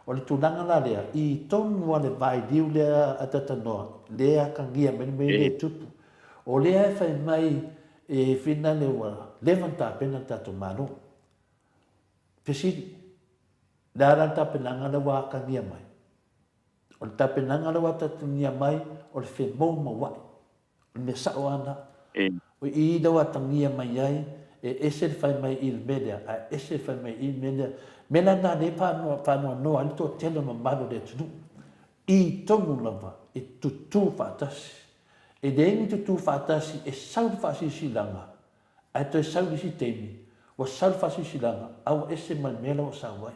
O le tulaga la lea, i tonu lava le vailiu lea a Tatanoa, lea e atagia mai le mea lea e tupu. O lea e fai mai e Finale ua leva ona tapena le tatou Malo. Fesili, le a la le tapenaga lea ua atagia mai? O le tapenaga lea ua atagia mai, o le femoumoua'i. O le mea sa'o lava lena. O i lea ua atagia mai ai, e ese le fai mai i le mea lea, ae ese le fai mai i le mea lea. O le mea la lena o lea e faanoanoa ai le toatele o le mamalu o le atunuu, i tonu lava e tutū faatasi. E leai ni tutū faatasi e sau le faasilasilaga, ae toe sau i le isi taimi, ua sau le faasilasilaga, a ua ese ma le mea la ua sau ai.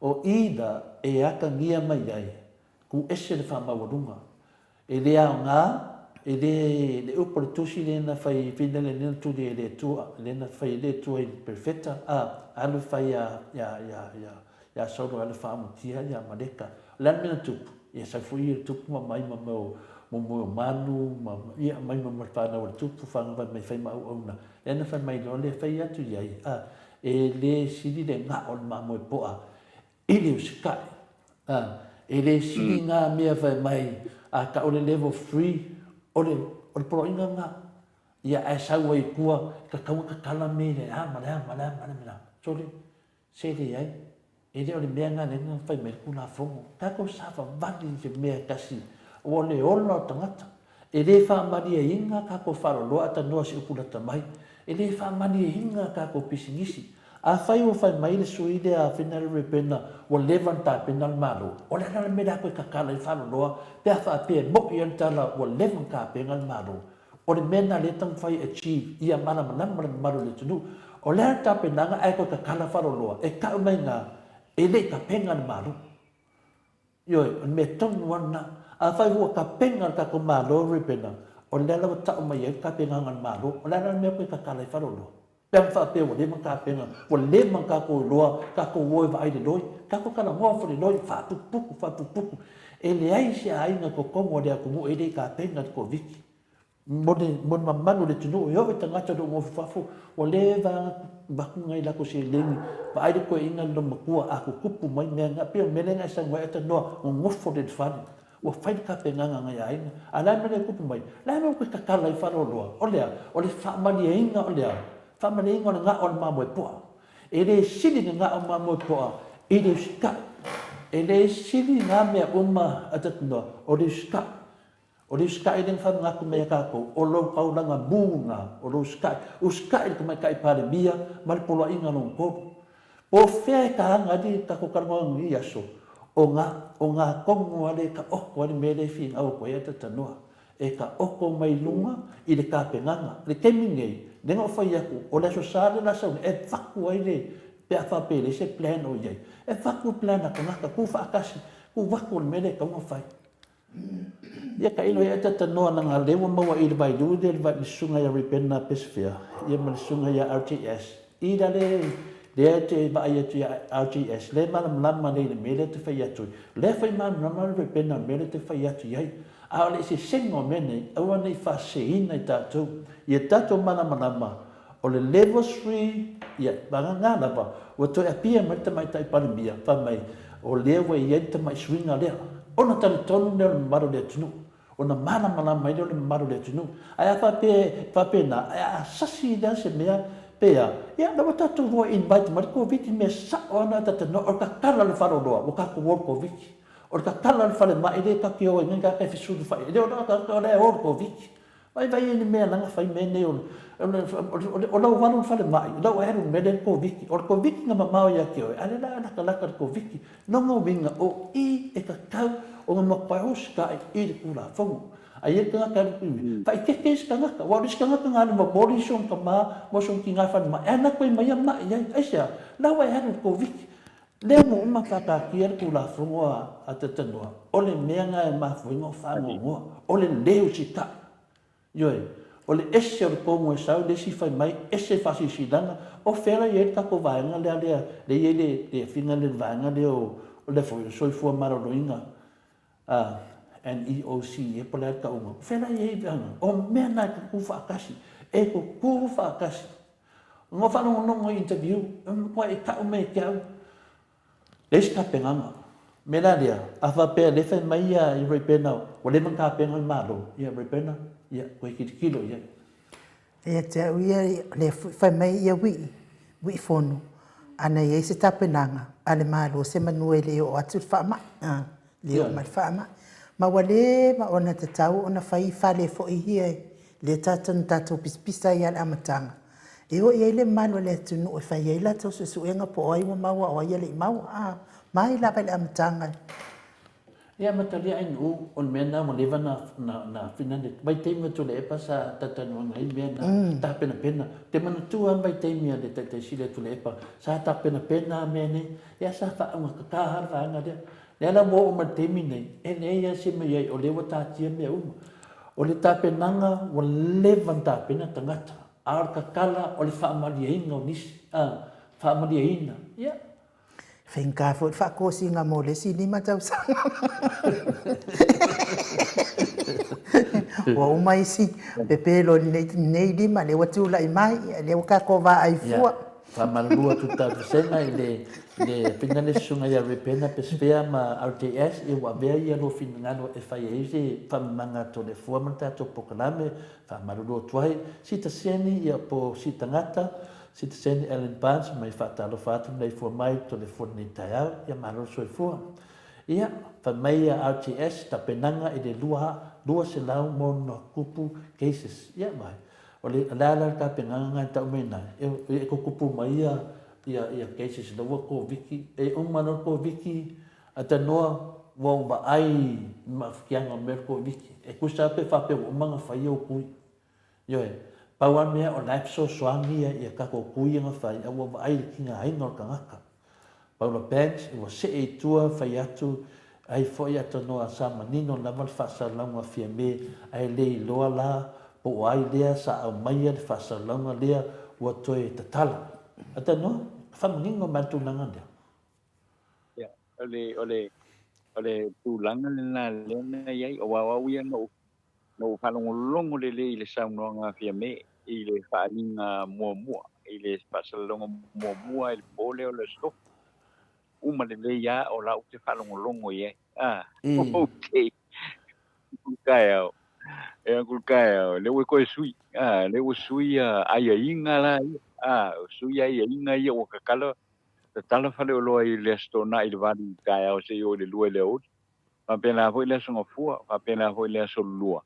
O i la e atagia mai ai, ku ese le faamaualuga. E le aoga, e le, le upu a le Tusi lea na fai fina lea na tuli e le Atua, lea na fai e le Atua i le perofeta, a, alu fai ia, ia, ia, ia, ia Saulo alu faamutia ia Amaleka. O le a le mea na tupu? Ia sau foi ia le tupu ma aumai ma mea o momoe o manu, ma, ia aumai ma mea o fanau a le tupu, fagavai mai fai ma auauna. Lea na fai mai loa lea, fai atu i ai, a, E le sili le gao o le mamoe poa i le usikai. A, e le sili ngā mea whai mai a ka o le level 3 o le, o le poloaiga ngā. Ia ae sau ai i tua, ka kaua ka kala me le a ma le a ma le a ma le a ma le a. Sole, se leai. E le o le mea lena lea na fai mai ai le Tulafono. Tatou savavali i se mea e tasi, aua o le ola o tagata. E le faamalieina tatou faaloloa atanoa se upu lata mai. E le faamalieina tatou pisinisi. Afai ua fai mai le sui lea a Finale Rebena ua leva ona tapena le Malo, o le a la le mea lea toe tatala ai faaloloa pe a faapea e mo'i ai le tala ua leva ona tapena le Malo? O le mea lena lea e taumafai e achieve ia malamalama le mamalu o le atunuu. O le a le tapenaga ae toe tatala faaloloa e tau mai ina e le i tapena le Malo. Ioe, o le mea tonu lava lena. Afai ua tapena le tatou Malo Rebena, o lea la ua tau mai ai le tapenaga a le Malo, o le a la le mea toe tatala ai faaloloa? Pe a faapea ua leva ona tapena, ua leva ona tatou iloa, tatou o e vaai i le loi, tatou talanoa foi i le loi, faaputuputu, faaputuputu. E leai se aiga i totonu o le atunuu e le i tapena i le Koviti. Mo le, mo le mamalu o le atunuu, e oo i tagata o lo o nofo i fafo, ua leva lava ona avatu nai latou seleni, vaai le toeaina le loomatua, a tutupu mai mea na, pei o le mea lea na e saunoa ai Aitanoa, nonofo lea i le fale. Ua fai le tapenaga a nai aiga. A o le a le mea lea e tupu mai? O le a le mea ua toe tatala ai faleoloa? O le a? O le faamalieina o le a? Faamalieina o le gao o le mamoe poa. E le sili le gao mamoe poa i le usitai. E le sili ngā mea uma a Tatinoa, o le usitai. O le usitai lea na faamanatu mai ia tatou, o lou taulaga mū lena, o lou usitai. Usitai le Tamaitai Palemia ma le Poloaiga lona tolu. Po o fea e taga ai le tatou talanoaga i lenei aso, o ga, o ga tonu lava lea e taoto ai le mea lea e finau atu ai Atatanoa. E taoto mai luga i le tapenaga. I le taimi lenei, lea na ou fai atu, o le Aso Sa lea o le a sau nei, e avatu ai le. Pe a faapea e leai se plan o i ai, e avatu le plan a tagata, tu faatasi, tu avatu le mea lea e tatau ona fai. Ia tailo ia e talanoa leaga lea ua maua i le vailiu lea le susuga ia Rebena Pesefea ia ma le susuga ia RTS i la le lea e te vaai atu ia RTS lea e malamalama lelei i le mea lea e te fai atu ai lea foi e malamalama le Rebena i le mea lea e te fai atu i ai a o le eseesega o mea nei aua ne i faaseseina i tatou ia tatou malamalama O le level sui, ia, vagana lava, ua toe apia mai le Tamaitai Palemia, fai mai, o lea ua i ai le tamai suiga lea. Ona talitonu lea o le mamalu o le atunuu, ona malamalama ai lea o le mamalu o le atunuu. Ae a faapea e faapena, ae a sasi lea se mea pe a, ia, la ua tatou o e invite mai le Koviti, mea sao lava na talanoa, o le tatala o le faleoloa, ua tatou o i le Koviti. O le tatala o le falemai lea tatou te o ai nei, tagata e fesulufai, e le o le tagata o la e o i le Koviti. Vaivai ai le mea leaga fai mea nei o le o lau alu i le falemai, lau alu i le mea lea le Koviti. O le Koviti na mamao ia te oe, a o lea la e latalata le Koviti. Lona uiga, o i e tatau ona matua usitai i le Tulafono. A i ai le tagata e alu i faaeteete isi tagata, aua o le isi tagata na alu momoli si ona tama ma si ona tina i le falemai, ae alu atu ai ma ia mai ai. Aisea? La ua e alu i le Koviti. Lea ua uma faataatia le Tulafono a Talanoa, o le mea lena e mafua ai ona faanoanoa, o le le usitai. Ioe, o le ese o le tonu e sau le isi fai mai, ese le faasilasilaga, o fea la e i ai le tatou vaega lea lea e i ai le afiga lea i le vaega lea o le foi o le soifua maloloina, NEOC po o le a le tauga, o fea la e i ai vaega, o mea na e tutu faatasi, e tutu faatasi. Na ou faalogologo i interview, e matuai tau mai ia te au, leai se tapenaga. O le mea la lea, a faapea o lea e fai mai ia Roy Bena ua leva ona tapena le Malo, ia Roy Bena, ia toe tilotilo i ai. Ia te au ia, o lea foi fai mai ia Wii, Wii Fono, ana i ai se tapenaga a le Malo semanu e le oo atu le faamai, le oo mai le faamai. Ma ua leva ona tatau ona fai fale foi ia lea tatou na tatou pisapisa ai lava i le amataga, e o i ai le mamalu o le atunuu e fai ai latou suesuega po o ai ua maua a o ai e le i maua, a, mai lava i le amataga. Ia amatalia ai nuu o le mea lena ua leva na na finane vaitaimi o Tuilaepa sa talatalanoaina ai mea na tapenapena. Ou te manatua lava le vaitaimi a le Taitai Sili a Tuilaepa sa tapenapena mea nei, ia sa faaaugata lava le vaega lea. Lea la ua oo mai i le taimi lenei, e leai lava se mea i ai, o lea ua taatia mea uma. O le tapenaga ua leva ona tapena tagata, a o le tatala o le faamalieina o nisi, a, faamalieina, ia. Faigata foi le faatosina mo le isi 5 tausaga. Ua uma isi pepelo i lenei 5, lea ua tulai mai, lea ua tatou vaai fua. Ia. Faamalulu atu ta vasega i le le fina le susuga ia Rebena Pesefea ma RTS ia ua avea ia lua finagalo e fai ai se faamamaga a Toleafoa ma le tatou polokalame. Faamalulu atu ai Sitaseni ia po o Sitagata, Sitaseni Allan Barnes mai faatalofa atu maleifua mai Toleafoa lenei taeao. Ia malo le soifua. Ia, fai mai ia RTS tapenaga i le 200 ma ono tupu cases. Ia vai. O le a la le tapenaga na e tau mai ina, e tutupu mai ia ia ia cases la ua Koviti, e uma loa le Koviti, a tanoa ua ou vaai i maafitiaga o mea o le Koviti, e tusa lava pe faapea ua uma ona fai ou tui. Ioe, pau lava le mea o la e fesoasoani ia ia tatou tui ia na fai, a ua vaai i le tigaina o le tagata. Paula Banks, ua see i tua fai atu ai foi atonu sa manino lava le faasalalauga Fiame ae le iloa la po o ai lea sa aumaia le faasalalauga lea ua toe tatala. Atonu, faamanino mai le tulaga lea. Ia, o le, o le, o le tulaga lena lea na i ai, aua o au ia na ou, na ou faalogologo lelei i le saunoaga a Fiame i le faaaliga muamua, i le faasalalauga muamua i le po lea o le Aso Tofi. Uma lelei lava o la ou te faalogologo i ai. Ah, okay. Uncle Taeao. E Uncle Taeao, lea ua toe sui. Ah, lea ua sui aiaiga la ia. Ah, sui aiaiga ia ua tatala tatala faleoloa i le Aso Toonai i le 8 i le taeao seia oo i le 2 i le aoauli. Faapena foi le Aso Gafua, faapena foi le Aso Lua.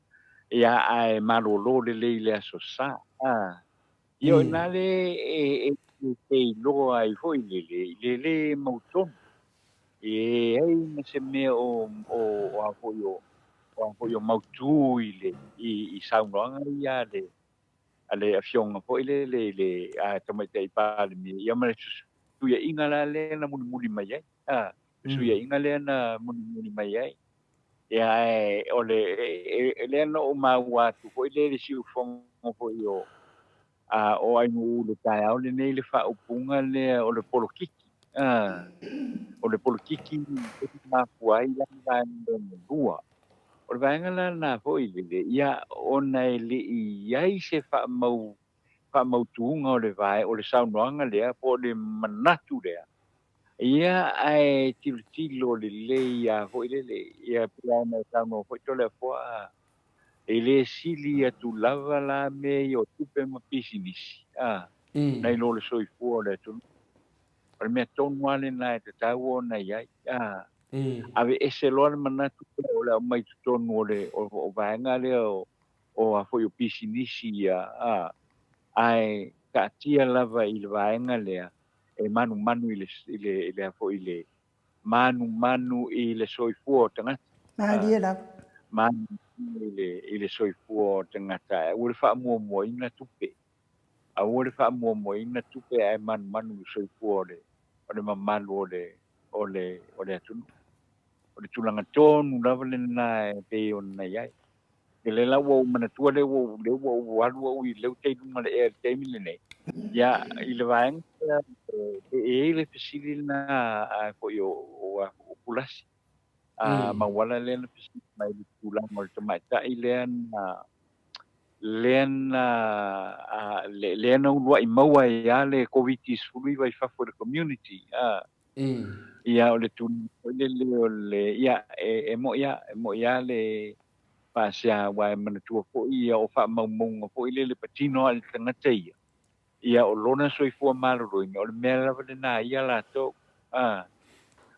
Ia, ae malolo lelei i le Aso Sa. Ah, ia o i ina le e e iloa ai foi le le i le lē mautonu. E leai ma se mea o o o a foi o o a foi o mautū i le i i saunoaga ia a le a le afioga foi lele i le a Tamaitai Palemia ia ma le Fesuiaiga la lea na mulimuli mai ai, a, fesuiaiga lea na mulimuli mai ai. Ia ae o le lea na ou maua atu foi lea i le siufogo foi o a o Ainuu i le taeao lenei le faaupuga lea o le polokiki, a, o le polokiki e mafua ai la le vaega lona lua. O le vaega la lena foi lele, ia ona e le i i ai se faamau faamautuga o le vae, o le saunoaga lea po o le manatu lea, ia ae tilotilo lelei lava foi lele, ia pei lava ona e saunoa foi Toleafoa, e le sili atu lava la mea ia o tupe ma pisinisi, a, nai lo le soifua o le atunuu. O le mea tonu lava lena e tatau ona i ai, a, aveese loa le manatu lea o le aumai totonu o le o vaega lea o o a foi o pisinisi ia, a, ae taatia lava i le vaega lea e manumanu i le, i le, i le a foi i le manumanu i le soifua o tagata. Malie lava. Manumanu i le, i le soifua o tagata. Ae aua le faamuamuaina tupe. Aua le faamuamuaina tupe ae manumanu i le soifua o le, o le mamalu o le, o le, o le atunuu. O le tulaga tonu lava lena e pei ona i ai. Ia lea la ua ou manatua lea ua ou, lea ua ou alu au i lea ua i luga o le ea i le taimi lenei. Ia, i le vaega lea, e i ai le fesili lena a foi o, o, o Pulasi. A Mauala lea na fesili mai i le tulaga o le tamaitai lea na, lea na, a, lea na uluai maua ai lava le Koviti-19 i fafo i le community. A, Ia, o le tulaga foi lele o le, ia, e, e moni lava, e moni lava le faasea, aua e manatua foi ia o faamaumauga foi lele patino lava i le tagata ia, ia o lona soifua maloloina, o le mea lava lena a ia latou, a,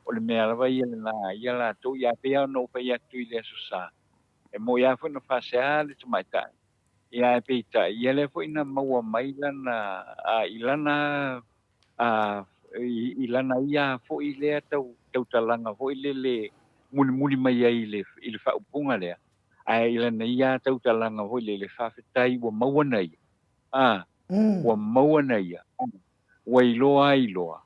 o le mea lava ia lena a ia latou, ia pei lava ona ou fai atu i le Aso Sa, e moni lava foi na faasea le tamaitai, ia ae peitai, ia lea foi na maua mai lana, a, i lana a, i, i lana ia foi lea tau, tautalaga foi lele mulimuli mai ai i le, i le faaupuga lea, ae i lana ia tautalaga foi lele, faafetai ua maua na ia, a, ua maua na ia, ua iloa ai loa,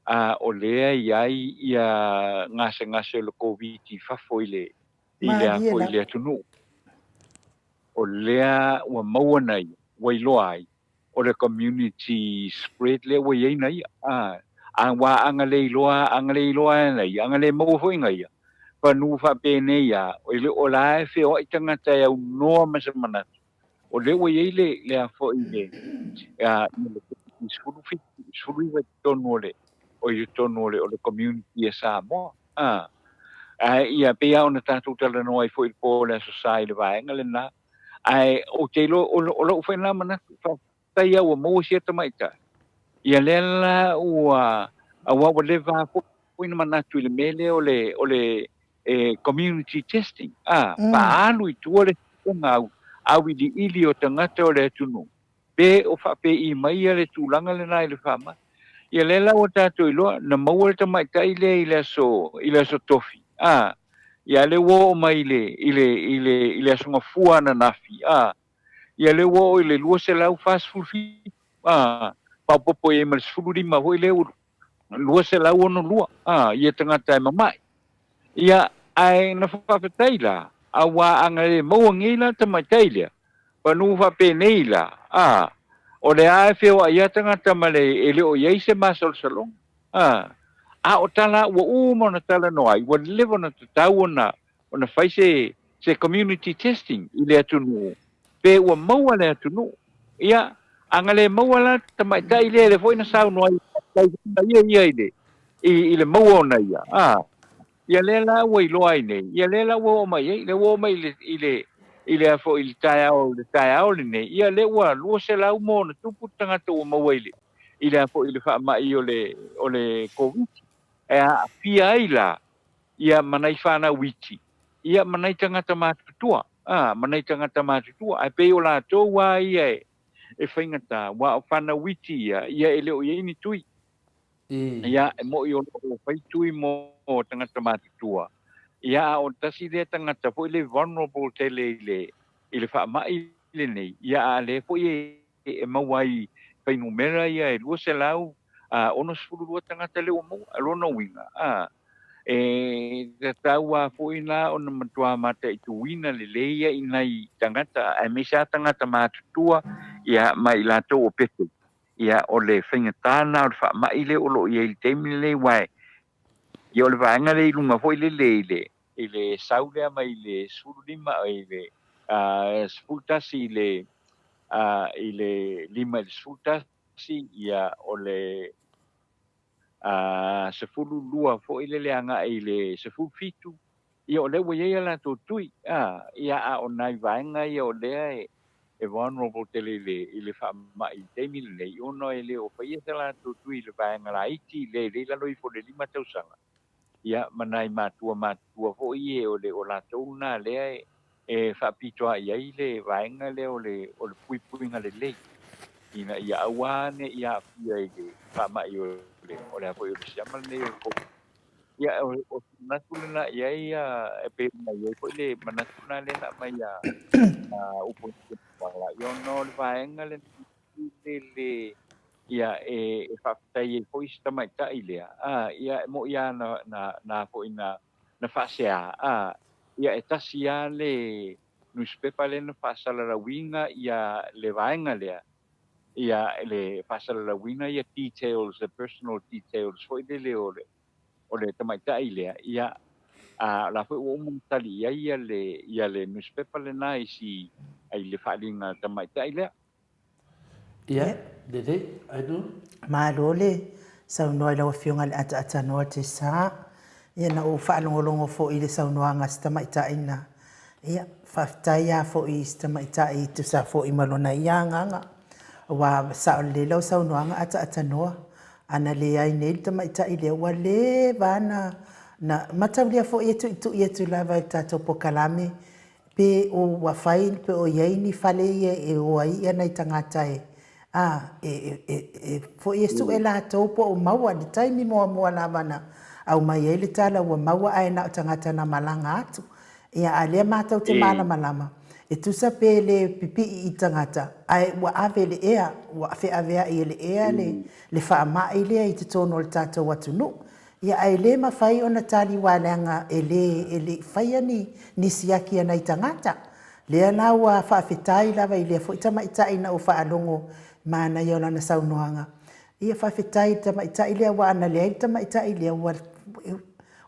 a, o lea e i ai ia gasegase o le Koviti i fafo i le, i le, foi, i le atunuu. O lea ua maua na ia, ua iloa ai, o le community spread lea ua i ai na ia. A, a ua a na le iloa, a na le iloa e na ia, a na le maua foi na ia, panu faapenei a, e le o la e feoai tagata e aunoa ma se manatu, o lea ua i ai le, le a foi le, a, le 17, 19 i totonu o le, o i totonu o le, o le community a Samoa. A, ae ia, pei lava ona tatou talanoa ai foi i le po o le Aso Sa i le vaega lena, Ae ou te iloa, o lou foi lena manatu, faafetai lava ua maua sia tamaitai. Ia lea la ua, aua ua leva lava foi na manatu i le mea lea o le, o le e, community testing, a, faaalu i tua le suega auiliili o tagata o le atunuu, pe o faapei mai ia le tulaga lena i le faamai. Ia lea la ua tatou iloa, na maua le tamaitai lea i le aso, i le aso Tofi, a, ia lea ua oo mai i le, i le, i le, i le aso Gafua ananafi, a, ia lea ua oo i le 247, a, faaopoopo i ai ma le 15 foi lea ua 262, a, ia tagata e mamai. Ia, ae na faafetai la, auā a na le maua nei la tamaitai lea, panu faapenei la, a, o le a e feoai a tagata ma le e le o i ai se masalosaloga, a, a o tala ua uma ona talanoa ai, ua leva ona tatau ona, ona fai se, se community testing i le atunuu, pe ua maua le atunuu. Ia, a na le maua la tamaitai lea, lea foi na saunoa ai, faafetai foi na ia ia i le, i, i le maua ona ia, a, ia lea la ua iloa ai nei, ia lea la ua oo mai ai, lea ua oo mai i le, i le, i le a foi, i le taeao, le taeao lenei, ia lea ua 200 ma ona tupu tagata ua maua i le, i le a foi, i le faamai o le, o le Koviti. E aafia ai la, ia ma nai fanau iti, ia ma nai tagata matutua, a, ma nai tagata matutua, ae pei o latou lava ia e, e faigata, aua o fanau iti ia, ia e le o i ai ni tui. Ia, e moni o lo o fai tui mo tagata matutua, ia a o tasi lea tagata foi le vulnerable tele i le, i le faamai lenei, ia a lea foi e, e maua ai fuainumera ia e 200 62 tagata lea ua maua. O lona uiga, a, e tatau lava foi la ona matua mataituina lelei ia i nai tagata, aemaise lava tagata matutua, ia, ma i latou o pepe. Ia, o le faigata lena o le faamai lea o lo o i ai i le taimi lenei, aua ia o le vaega lea i luga foi lele i le, i le sau lea mai le 15 i le 11 i le i le 5 i le 11, ia o le 12 foi lele agai i le 17, ia o lea ua i ai a latou tui, ia a o nai vaega ia o lea e vulnerable tele i le i le faamai i le taimi lenei, ona e le o faia se latou tui i le vaega laiti lea e le i lalo ifo o le 5 tausaga. Ia, ma nai matua matutua foi e o le o latou lena lea e faapitoa i ai le vaega lea o le o le puipuiga lelei ina ia aua ne i aafia i le faamai o le o le a foi o le siama lenei o le Covid. Ia, o o se manatu lena i ai e pei ona i ai foi le manatu lena lea na aumai ia upu ia ona o le vaega lenei lele ia e e faafetai ai foi si tamaitai lea, a, ia e mo'i lava na na na foi na na faasea, a, ia e tasi lava le nusipepa lea na faasalalauina ia le vaega lea, ia le faasalalauina ia details, the personal details foi lele o le o le tamaitai lea, ia, a, o la foi ua uma ona tali i ai ia le ia le nusipepa lena i si i le faaaliga a le tamaitai lea. Ia, lelei, Ainuu. Malo le saunoa i lau Afioga i le Ataatanoa Tesa. Ia na ou faalogologo foi i le saunoaga a si tamaitai na. Ia, faafetai lava foi i si tamaitai e tusa foi ma lona ia agaga. Aua sao lelei lau saunoaga Ataatanoa, a na leai nei le tamaitai lea, ua leva lava na mataulia foi e tuitui atu lava i le tatou polokalame Pe o ua fai pe o i ai ni fale ia e o ai ia nai tagata e, a, e, e, e, foi e sue latou po o maua i le taimi muamua lava na aumai ai le tala ua maua ae na o tagata na malaga atu. Ia, a lea matou te malamalama, e tusa pe le pipii i tagata, ae ua ave i le ea, ua feaveai e le ea le, le faamai lea i totonu o le tatou atunuu. Ia ae le mafai ona tali ua leaga e le e le i faia ni ni siaki a nai tagata. Lea la ua faafetai lava i lea foi tamaitai na ou faalogo manaia o lana saunoaga. Ia faafetai i le tamaitai lea aua ana leai le tamaitai lea ua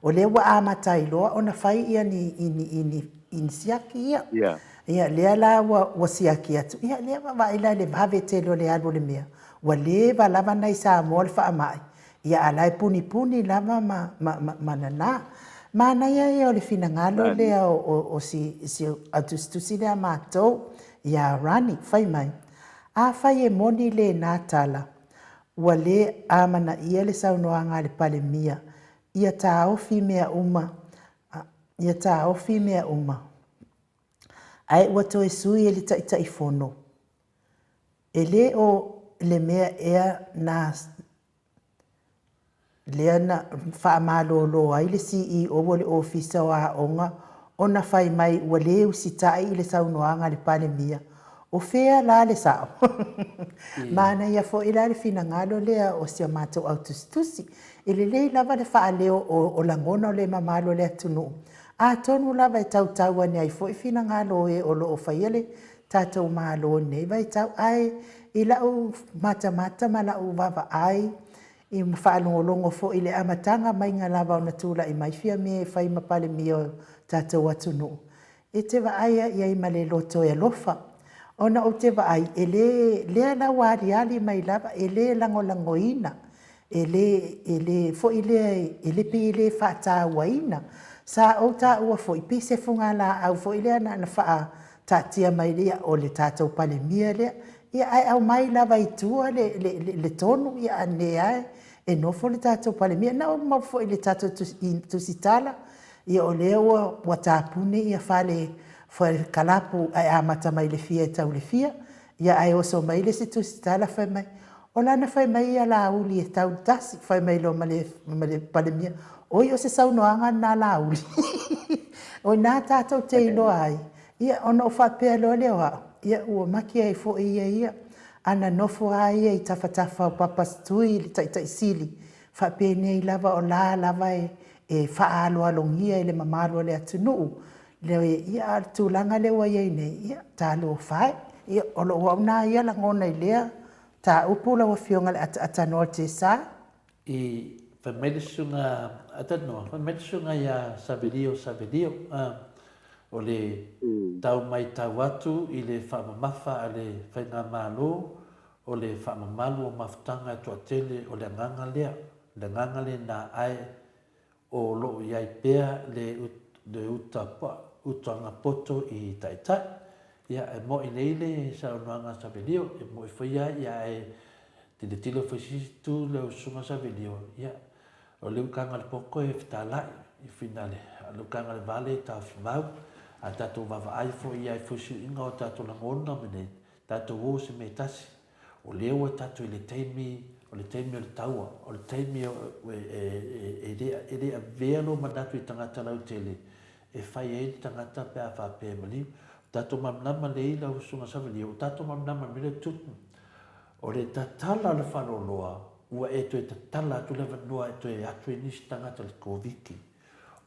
o lea ua amata ai loa ona fai ia ni ni ni ni siaki ia. Ia lea la ua ua siaki atu, ia lea vaavaai la i le vave tele o le alu o le mea, ua leva lava nai Samoa le faamai Ia a la e punipuni lava ma, ma, ma, ma nana. Manaia ia o le finagalo lea o, o, o si, si autusitusi lea a matou ia Rani, fai mai, Afai e moni lena tala, ua le amanaia le saunoaga a le Palemia, ia taofi mea uma, ia taofi mea uma. Ae ua toe sui e le Taitaifono. E le o le mea ea na lea na faamalolo ai le CEO o le Ofisa o Aoga ona fai mai ua le usitai i le saunoaga a le Palemia. O fea la le sao? Manaia foi la le finagalo lea o si a matou au tusitusi. E lelei lava le faaleo o lagona o le mamalu o le atunuu. Atonu lava e tautau ane ai foi finagalo o e o lo o faia le tatou Malo i lenei vaitau. Ae i lau matamata ma lau vaavaai i ma faalogologo foi i le amataga maiga lava ona tulai mai Fiame e fai ma Palemia o tatou atunuu, e te vaai lava i ai ma le loto e alofa. Ona ou te vaai, e le, lea la ua aliali mai lava, e le lagolagoina E le, e le, foi lea, e le pei e le faatauaina. Sa ou taua foi, pei se fugalaau foi lea na ona faataatia mai lea o le tatou Palemia lea, ia ae aumai lava i tua le, le, le, le tonu, ia a lea e nofo le tatou Palemia. Na ou mau foi i le tatou tusi, tusitala, ia o lea ua, ua tapune ia fale, fale kalapu ae amata mai le fia e tau le fia. Ia ae oso mai le isi tusitala fai mai, O lana fai mai ia Laauli e tau le tasi, fai mai loa ma le, ma le Palemia, Oi o se saunoaga lena Laauli. O ina tatou te iloa ai, ia ona ou faapea loa lea o au, ia ua maki ai foi ia ia. Ana nofo a ia i tafatafa o Papastui le Taitai Sili, faapenei lava o la lava e e faaaloalogia i le mamalu o le atunuu, le, ia, a o le tulaga lea ua i ai nei, ia, talofa e. Ia, o lou au na ia lagona i lea mataupu lau Afioga i le Ataatanoa Jesa. I fai mai le susuga Atanoa, fai mai le susuga ia Savelio Savelio, a, o le tau maitau atu i le faamamafa a le Faigamalo o le faamamalu o mafutaga e toatele o le agaga lea, le agaga lena ae o lo o i ai pea le le uta utaga poto i Taitai. Ia, e mo'i nei le saunoaga a Savelio, e mo'i foi ia ia ae tilotilo foi se isi itu lau Susuga Savelio, ia, o le utaga a le poto e fetala'i i finale, a o le utaga a le vale e taofimau. A tatou vaavaai foi i ai foi suiga o tatou lagona ma nei, tatou o se mea e tasi. O lea ua tatou i le taimi, o le taimi o le taua, o le taimi e le avea lou manatu i tagata lautele e fai ai le tagata pe a faapea e maliu. O tatou malamalama lelei lau Susuga Savalia, o tatou malamalama i le mea lea e tupu. O le tatala o le faleoloa, ua e toe tatala atu le avanoa e toe atu ai nisi tagata i le Koviti.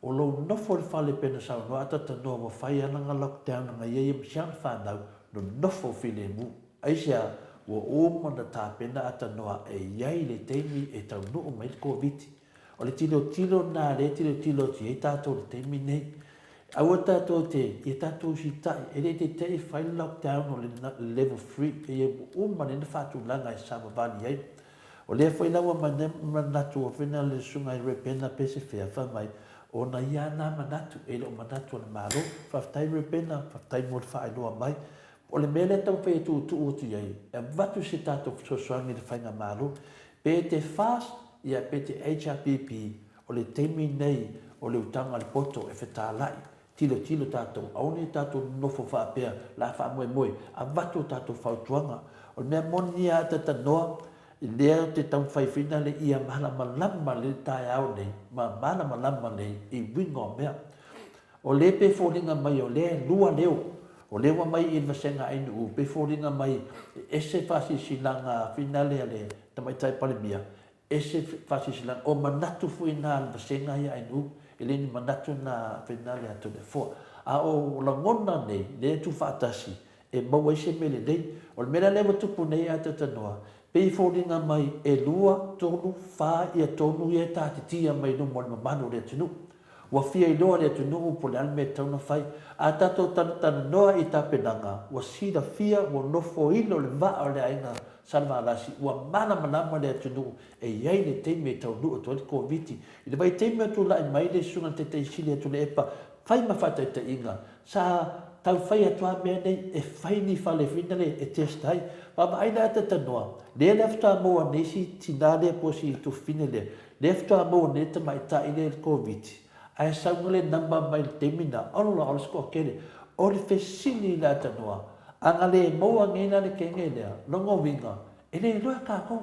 O lou nofo i le fale pei ona saunoa Atatanoa ua fai a lana lockdown na ia ia ma siana fanau, nonofo filemu. Aisea? Ua uma ona tapena Atanoa e i ai le taimi e taunuu mai ai le Koviti. O le tilotilo lena lea e tilotilo atu i ai tatou i le taimi lenei. Aua tatou te, ia tatou usitai, e le i taitai fai le lockdown o le level three, e ua uma nei ona faatulaga e savavali ai. O lea foi la ua manatu foi na le susuga i Rebena Pesefea fai mai, ona ia na manatu, e le o manatu o le Malo. Faafetai Rebena, faafetai mo le faailoa mai. O le mea lea e taumafai e tuutuu atu i ai, e avatu se tatou fesoasoani i le Faigamalo, pe te FAST, ia pe te HRPP, o le taimi lenei o le utaga o le poto e fetalai, tilotilo tatou, aua ne i tatou nonofo faapea la faamoemoe, avatu a tatou fautuaga. O le mea moni lava Tatanoa, lea ou te taumafai foi nale ia malamalama le taeao nei, ma malamalama nei i uiga o mea. O lea pei e foliga mai o lea e lua leo, o lea ua mai i le vasega ANU, pei e foliga mai e ese faasilasilaga finale a le Tamaitai Palemia, ese faasilasilaga, o manatu foi na a le vasega ia ANU, e le ni manatu na finale a Toleafoa. A o lagona nei, lea e tuufaatasi, e maua ai se mea lelei. O le mea la lea ua tupu nei ia Tatanoa, pei e foliga mai e lua, tolu, fa ia tonu ia e tatitia mai luma o le mamalu o le atunuu. Ua fia iloa le atunuu po o le a le mea e tatau ona fai. A tatou talatalanoa i tapenaga, ua silafia, ua nofoilo le vaa o le aiga Salevalasi, ua malamalama le atunuu e i ai le taimi e taunuu atu ai le Koviti. I le vaitaimi o tulai mai le Susuga i le Taitaisili a Tuilaepa, fai ma faataitaiga, sa tau fai atu lava mea nei, e fai ni fale foi lea e test ai. Vaavaai la Tatanoa, lea la faatoa maua nei si tina lea po o si tufine lea, Lea faatoa maua nei le tamaitai lea i le Koviti, ae sau nei le number mai le taimi na, ola, o le toatele. O le fesili i le Atanua, a na le maua nei la le kenge lea, lona uiga, e le iloa e tatou.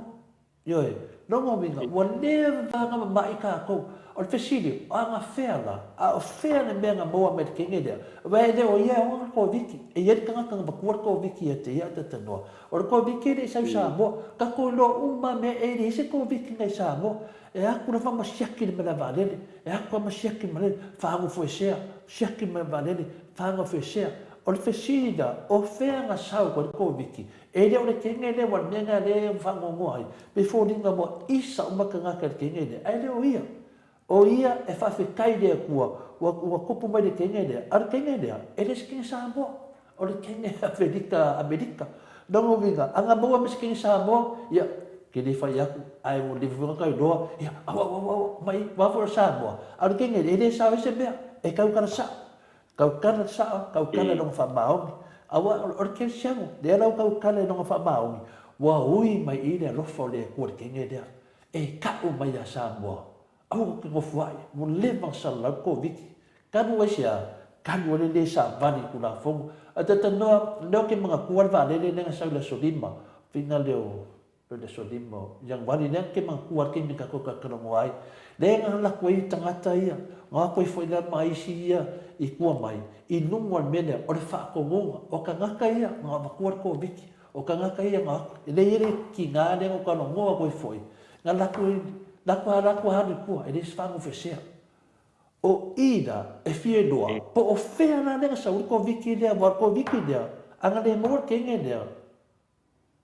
Ioe, lona uiga, ua leva ona mamai tatou. O le fesili, o anafea la, a o fea le mea na maua mai le kenge lea? Aua e le o ia e ona le Koviti. E i ai le tagata na matua le Koviti ia te ia Atanua. O le Koviti e le i sau i Samoa. Tatou iloa uma lava mea e leai se Koviti na i Samoa. E atu lava ma siaki le malae vaalele, e atu lava ma siaki le malae, faanofoesea, siaki le malae vaalele, faanofoesea. O le fesili la, o fea na sau ai le Koviti? E le o le kenge lea aua o le mea lena lea ua faanoanoa ai, pei e foliga ua isa uma tagata i le kenge lea, ae le o ia. O ia e faafetai i le Atua ua ua tupu mai le teine lea, a o le teine lea, e le se teine Samoa, o le teine Afelika, Amerika. Lona uiga, a na maua ma se teine Samoa, ia, ke le fai atu, ae ua leva foi ona tau iloa, ia, au, au, au, au, mai, aua foi o le Samoa. A o le teine lea, e le sao ai se mea, e tautala sao. Tautala le sao, tautala i lona faamaoni. Aua o le kerisiano, lea la ua tautala i lona faamaoni, ua ui mai i le alofa o le Atua i le teine lea. E ka'u mai ia Samoa, aua ou te nofoa'i, ua leva ona salalau le Koviti. Talu ai se a? Talu ai le le savali i Tulafono. Ae talanoa, lea ou te manatua le vaalele lea na sau i le aso lima, faiga lea o, pei o le aso lima o Ianuari, lea ou te manatua le taimi tatou talatalanoa ai. Lea na alu atu ai tagata ia, na o atu ai foi la ma isi ia i tua mai, i luga o le mea lea, o le faatonuga. O tagata ia na avatua le Koviti. O kangaka ia nga aku, e le i le kiga lea o ka logoa koe foi, nga laku laku a laku halu i kua, e le se whaangofesea. O i la, e fia iloa, po o fea la lea na sau ai le Koviti lea, aua o le Koviti lea, a na le maua le kenge lea,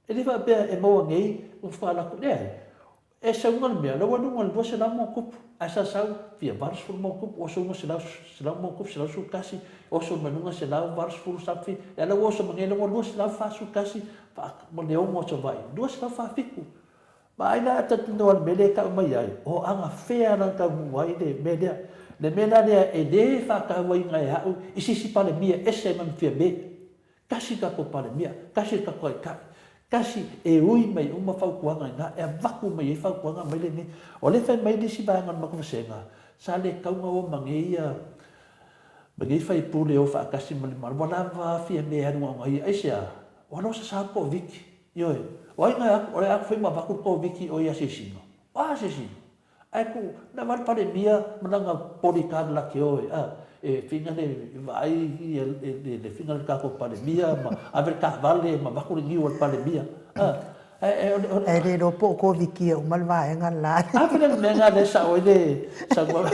e le faapea e maua nei ona faatoa alu atu, leai. E sauga le mea, la ua luga i le 200 ma ona tupu, ae sa sau fia 80 ma ona tupu, oso i luga 100 ma ona tupu, 111, oso mai luga 180 something, a la ua oso mai nei la ua 241 ma le ono o Savaii, 247. Ma ai la a talitonuga le mea lea e tau mai ai, o agafea la na taunuu ai le mea lea. Le mea la lea e le faatauaina e au i se isi Palemia ese ai ma Fiame. Tasi le tatou Palemia, tasi le tatou Taitai, tasi e ui mai uma fautuaga i ina, e avatu mai ai fautuaga mai lenei. O lea e fai mai le isi vaega o le matou vasega, sa le tatau ona o ma nei ia ma nei faipule e o faatasi ma le Malo, ua lava Fiame e alu na ona ia. Aisea? Ua loa sasa le Koviti. Ioe. O ai na o le a fai ma avatu le Koviti i o i asiasiga? O a asiasiga? Ae ku na va le Palemia ma lana bodyguard la ke oe, a, e finga le vaai ia le le finga le tatou Palemia ma ave le taavale ma avatu le niu a le Palemia, a, ae e o le o le. Ae le iloa po o Koviti e uma le vaega le la. A fai le mea lena lea e sao ai le saunoaga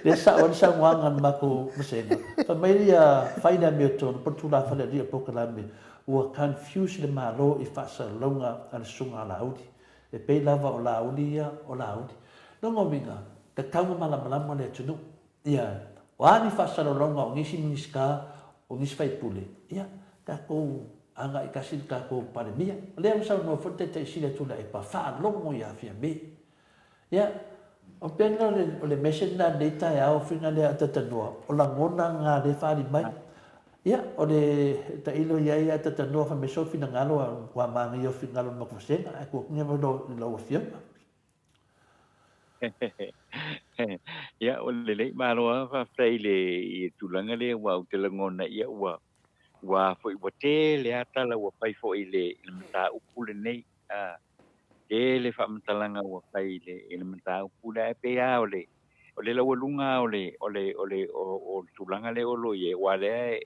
lea e sao ai le saunoaga a le matou vasega. Fai mai ia fai le amiotonu po o le tulafale a le alii o le polokalame Ua confuse le Malo i faasalalauga a le Susuga a Laauli. E pei lava o Laauli ia o Laauli. Lona uiga, tatau ona malamalama le atunuu. Ia, o a ni faasalalauga o nisi Minisita, o nisi faipule, ia, tatou agai tasi i le tatou Palemia. O lea ua saunoa foi le Taitai Sili a Tuilaepa, faalogo ia Fiame. Ia, o pea lena o le, o le message lena i lenei taeao, faiga lea a Tatanoa, o lagona na lea e faaali mai. Ia, o le tailo i ai a Tatanoa fai mai sou finagalo, a ua manaia o finagalo o le matou vasega, ae tuu atu nei i lau afioga. Ia, ua lelei, malo lava faafetai i le, i le tulaga lea aua ou te lagona ia ua, ua foi, ua tele lava tala ua fai foi i le, i le mataupu lenei. A, tele faamatalaga ua fai i le, i le mataupu lea, ae pei lava o le, o le laualuga lava o le, o le, o le, o, o le tulaga lea o lo o i ai, aua o lea e,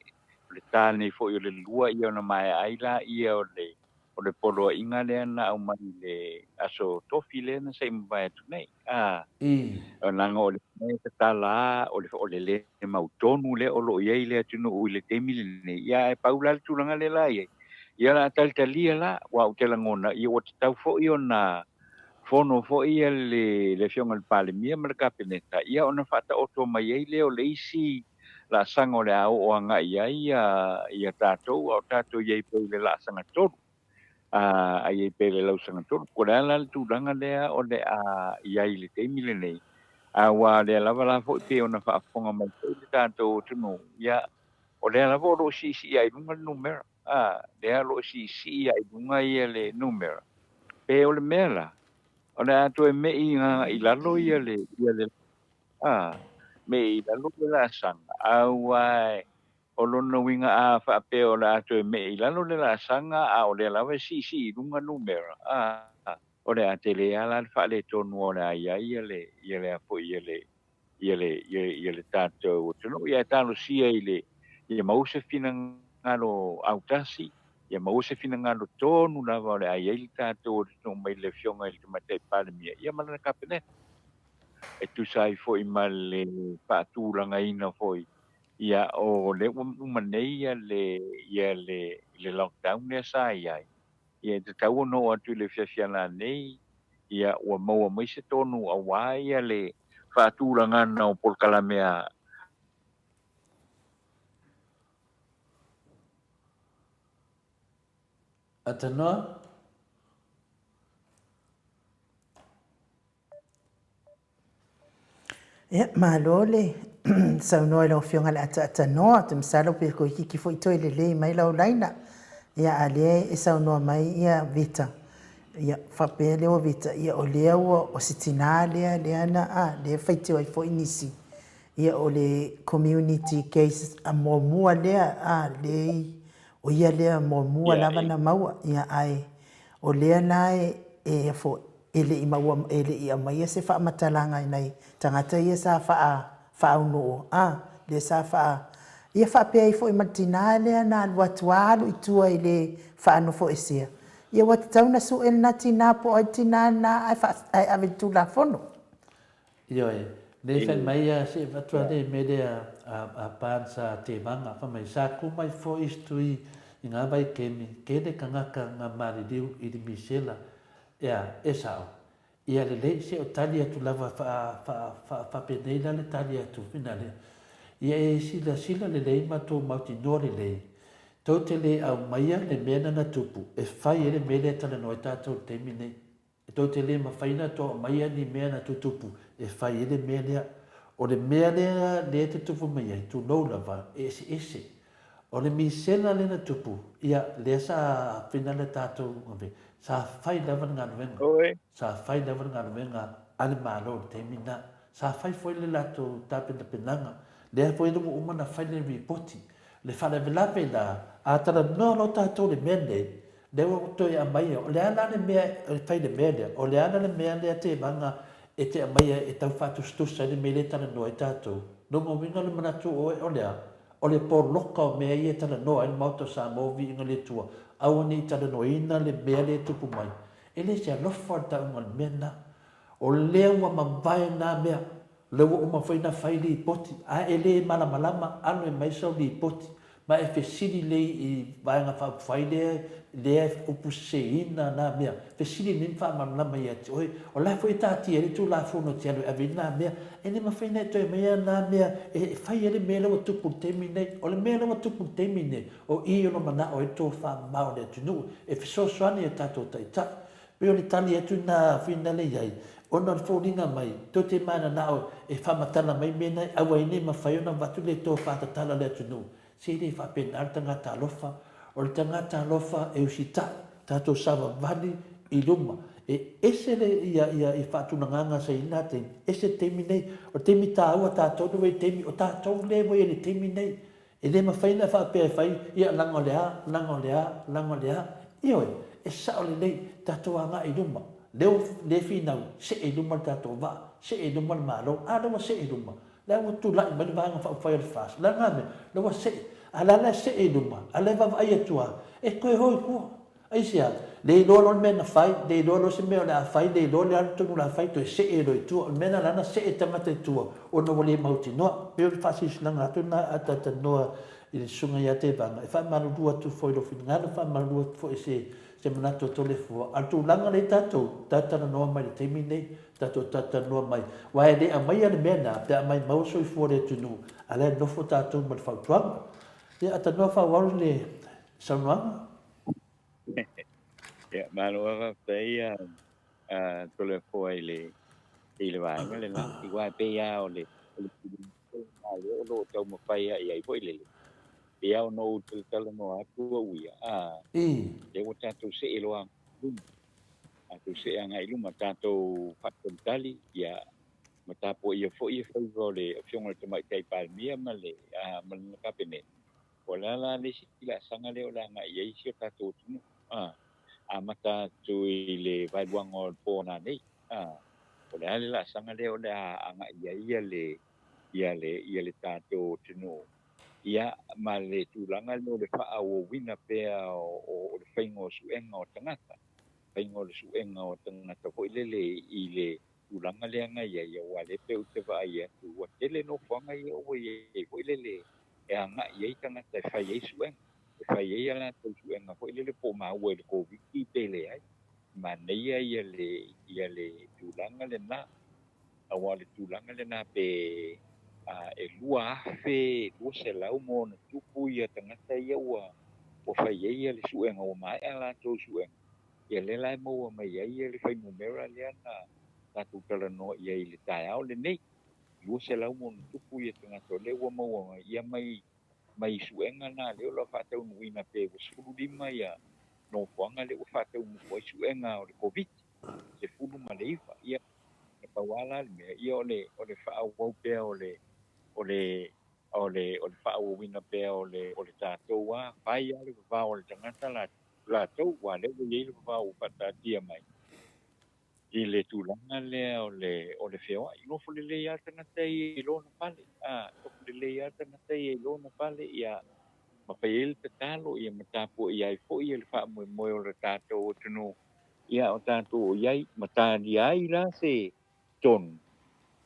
o le ta nei foi o le lua ia ona maea ai lea o le, o le poloaiga lea na aumai i le aso Tofi lea na se i mavae atu nei. A, leaga o le mea e tatala lava, o le, o le le mautonu lea o lo o i ai le atunuu i le taimi lenei. Ia ae pau la le tulaga lea la i ai, ia o le a talitalia la, aua ou te lagona, ia ua tatau foi ona fono foi ia le, le Afioga i le Palemia ma le Kapeneta, ia ona faataoto mai ai lea o le isi laasaga o le a oo agai i ai ia, ia tatou, a o tatou i ai pea i le laasaga 3. A i ai pea i le lausaga 3. Po o le a la le tulaga lea o le a i ai i le taimi lenei, aua o lea lava la foi pei ona faafofoga mai foi le tatou atunuu, ia, o lea lava o lo o siisii lava i luga le numera, a, lea o lo o siisii lava i luga ia le numera. Pe o le mea la, o le a toe me'i i lalo ia le, ia le, a, me'i i lalo le laasaga, aua O lona uiga a faapea o le a toe me'i i lalo le laasaga a o lea lava e siisii i luga numera, a, o le a tele lava la le faaletonu o le a i ai ia le, ia le a foi, ia le, ia le, ia, ia le tatou atunuu. Ia e talosia i le, ia maua se finagalo autasi, ia maua se finagalo tonu lava o le a i ai le tatou atunuu mai le Afioga i le Tamaitai Palemia, ia ma lana Kapeneta, e tusa ai foi ma le faatulagaina foi Ia, o lea ua uma nei ia le, ia le, le lockdown lea sa i ai, ia e tatau ona oo atu i le fiafiaga nei, ia ua maua mai se tonu aua ia le faatulagana o polokalame a, Atanoa. Ia, malo le saunoa i lau Afioga i le Ataatanoa. Ou te masalo pe toeitiiti foi toe lelei mai lau laina. Ia, a lea e saunoa mai ia Vita, ia, faapea lea ua Vita, ia, o lea ua, o se tinā lea, lea na, a, lea e faitio ai foi nisi. Ia, o le community case muamua lea, a, lea i, o ia lea muamua lava na maua. Ia, ae o lea la e, e, E le i maua, e le i aumaia se faamatalaga i nai tagata ia sa faa, faaaunoo, a, lea sa faa, Ia faapea ai foi ma le tinā lea na alu atu lava alu i tua i le faanofoesea, ia ua tatau ona sue lena tinā po o ai le tinā lena ae ae ave i le Tulafono. Ioe, nei fai mai ia se avatu a le mea lea a Barnes a Tevaga, fai mai, sa ku mai foi isi tui i nga vaikemi, kele kangaka nga maliliu i le misela, ea, e sao. Ia lelei, se o tali atu lava faa, faa, faa, faapenei la le tali atu, finale. Ia e silasila lelei ma tou mautinoa lelei, tou te le aumaia le mea na na tupu e fai ai le mea lea e talanoa ai tatou i le taimi nei. E tou te le mafai ona tou aumaia ni mea na tutupu e fai ai le mea lea. O le mea lea lea e tutupu mai ai, tulou lava, e eseese. O le misela lea na tupu, ia, lea sa finale tatou, sa fai lava le galuega. Sa fai lava le galuega a le Malo i le taimi lena. Sa fai foi le latou tapenapenaga. Lea foi ua uma ona fai le lipoti. Le faalavelave la, a talanoa loa tatou i le mea lenei, lea ua toe aumaia, o le a la le mea e fai i le mea lea? O le a la le mea lea Tevaga e te aumaia e tau faatusatusa ai le mea lea e talanoa ai tatou? Lona uiga o le manatu o oe o le a? O le poloka o mea ia e talanoa ai le Maota o Samoa viiga le Atua, aua ne i talanoaina le mea lea e tupu mai. E le se alofa le tauga o le mea lena. O lea ua mavae na mea, lea ua uma foi ona fai lipoti, ae e le malamalama, alo e mai sau lipoti, ma e fesili lei i Vaega Faaupufai lea, lea e upu seseina na mea, fesili lelei ma faamalamalama ia te oe. O la foi e taatia ai le Tulafono e te alu e ave ai na mea. E le mafai ona e toe aumaia na mea e fai ai le mea lea ua tupu i le taimi lenei. O le mea lea ua tupu i le taimi lenei, O i o lo manao ai le tofa mamao o le atunuu e fesoasoani i a tatou taitai. Pei o le tali atu lena finale i ai, ona o le foliga mai, tou te mananao e faamatala mai mea na e aua ai ne i mafai ona avatu le tofa tatala a le atunuu. Se e le faapena le tagata alofa. O le tagata alofa e usitai, tatou savavali i luma. E ese le ia ia ia faatulagaga sa i ai lena taimi, ese le taimi nei. O le taimi taua tatou lea ua i ai le taimi, o tatou lea ua i ai le taimi nei. E le mafai ona faapea e fai, ia, leaga o le a, leaga o le a, leaga o le a. Ioe, e sao lelei, tatou agai i luma. Lea ua le finau, see i luma le tatou vaa, see i luma le Malo. A lea ua see i luma? Lea ua tulai mai le Vaega Faaupufai o le FAST. O le a lena mea? Lea ua see. A o la e see i luma, a o la e vaavaai atu lava, e toe o i tua. Aisea? Le iloa loa le mea na fai, le iloa loa se mea o le a fai, le iloa le a le tonu o le a fai, toe see loa i tua. O le mea lena la na see tagata i tua, ona ua le mautinoa. Pei o le faasilasilaga atu lena a talatalanoa i le Susuga ia Tevaga, e faamalulu atu foi i lou finagalo, faamalulu atu foi i se, se manatu o Toleafoa. A o le tulaga lea i tatou, talatalanoa mai i le taimi lenei, tatou talatalanoa mai. Aua e le aumaia le mea lena pe a maimau le soifua o le atunuu, a o la e nofo tatou ma le fautuaga. Ia, talanoa faaauau le saunoaga. Ia, malo lava faafetai a Toleafoa i le i le vaega lena. Aua e pei lava o le o le tulaga lea o lo o taumafai lava i ai foi lele. Pei lava ona ou talatalanoa atu au ia, a, lea ua tatou see loa agai i luma. Tatou see agai i luma, tatou faatalitali, ia, ma tapuaia foi ia faiva o le Afioga i le Tamaitai Palemia ma le, ma lana Kapeneta. Po o le a la le isi laasaga lea o le a agai i ai si o tatou atunuu, a, amata atu i le vaeluaga o le po nanei, a, po o le a le laasaga lea o le a agai i ai ia le, ia le, ia le tatou atunuu, ia, ma le tulaga lea o le faaauauina pea o, o, o le faiga o suega o tagata, faiga o le suega o tagata foi lele i le tulaga lea na i ai, aua o lea pei ou te vaai atu ua tele nofoaga ia ua i ai foi lele e agai i ai tagata e fai ai suega, e fai ai a latou suega foi lele po o maua i le Koviti pe leai. Manaia ia le, ia le tulaga lena, aua o le tulaga lena pe a, e 2,200 ma ona tupu ia tagata ia ua, ua fai ai ia le suega, ua maea a latou suega, ia lea la e maua mai ai ia le fuainumera lea na tatou talanoa i ai i le taeao lenei. 200 ma ona tupu ia tagata o lea ua maua mai ia mai mai suega na lea o lo o faataunuuina pe ua 15 ia nofoaga lea ua faataunuu ai suega o le Koviti 19. Ia na pau lava la le mea ia o le o le faaauau pea o le o le o le o le faaauauina pea o le o le tatou a fai lava le vavao o le tagata latou aua lea ua i ai le vavao ua faataatia mai. I le tulaga lea o le o le feoai, nofo lelei lava le tagata ia i lona fale, a, nofo lelei lava le tagata ia i lona fale, ia, ma fai ai le tatalo, ia ma tapuaia ai foi le faamoemoe o le tatou atunuu, ia, o tatou o i ai, ma talia ai la se tonu,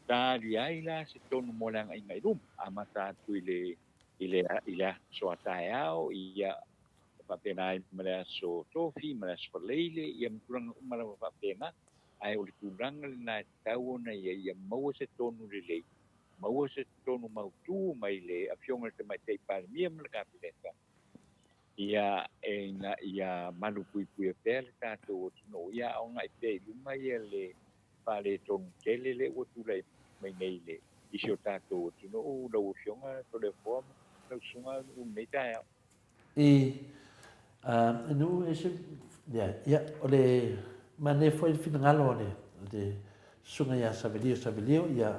talia ai la se tonu mo le agaiga i luma, amata atu i le i le i le aso a taeao, ia, e faapena ai ma le aso Tofi ma le aso Faraile, ia ma tulaga uma lava faapena. Ae o le tulaga lena e tatau ona i ai, ia maua se tonu lelei, maua se tonu mautu mai le Afioga i le Tamaitai Palemia ma le Kapeneta, ia, ina ia malupuipuia pea le tatou atunuu, ia a o agai pea i luma ia le faaletonu tele lea ua tulai mai nei i le i si o tatou atunuu, lau Afioga Toleafoa ma lau Susuga i lenei taeao. I a nuu ese ia ia o le manaia foi le finagalo o le le Susuga ia Savelio Savelio ia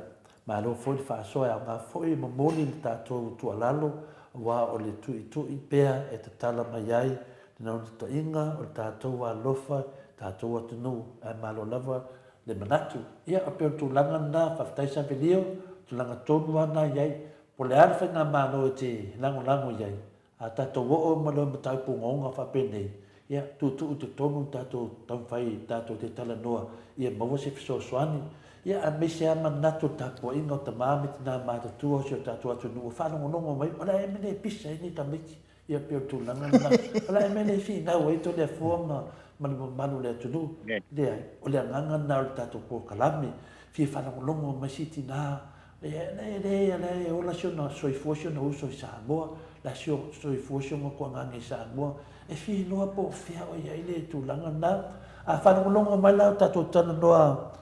malo foi le faasoa e aoga foi e momoli le tatou tuualalo aua o le tuitui pea e tatala mai ai le naunautaiga o le tatou alofa tatou atunuu ae malo lava le manatu. Ia e pei o le tulaga lena faafetai Savelio tulaga tonu lava lena e i ai Po o le a le faigamalo e te lagolago i ai, a tatou oo ma le mataupu ogaoga faapenei, ia, tuutuu i totonu le tatou taumafai tatou te talanoa ia maua se fesoasoani, ia, aemaise lava manatu o le tapuaiga o tama me tina matutua o si o tatou atunuu ua faalogologo mai, o le a ea mea e pisa ai nei tamaiti? Ia pei o le tulaga lena. O le a mea lea e finau ai Toleafoa ma, ma le mamalu o le atunuu? Leai, o le agaga lena o le tatou polokalame, fia faalogologo mai si tina, e, e leai, o la e ola si ona soifua si ona uso i Samoa, la si soifua si ona kuagage i Samoa, e fia iloa po o fea o i ai le tulaga lena. A faalogologo mai la o tatou talanoa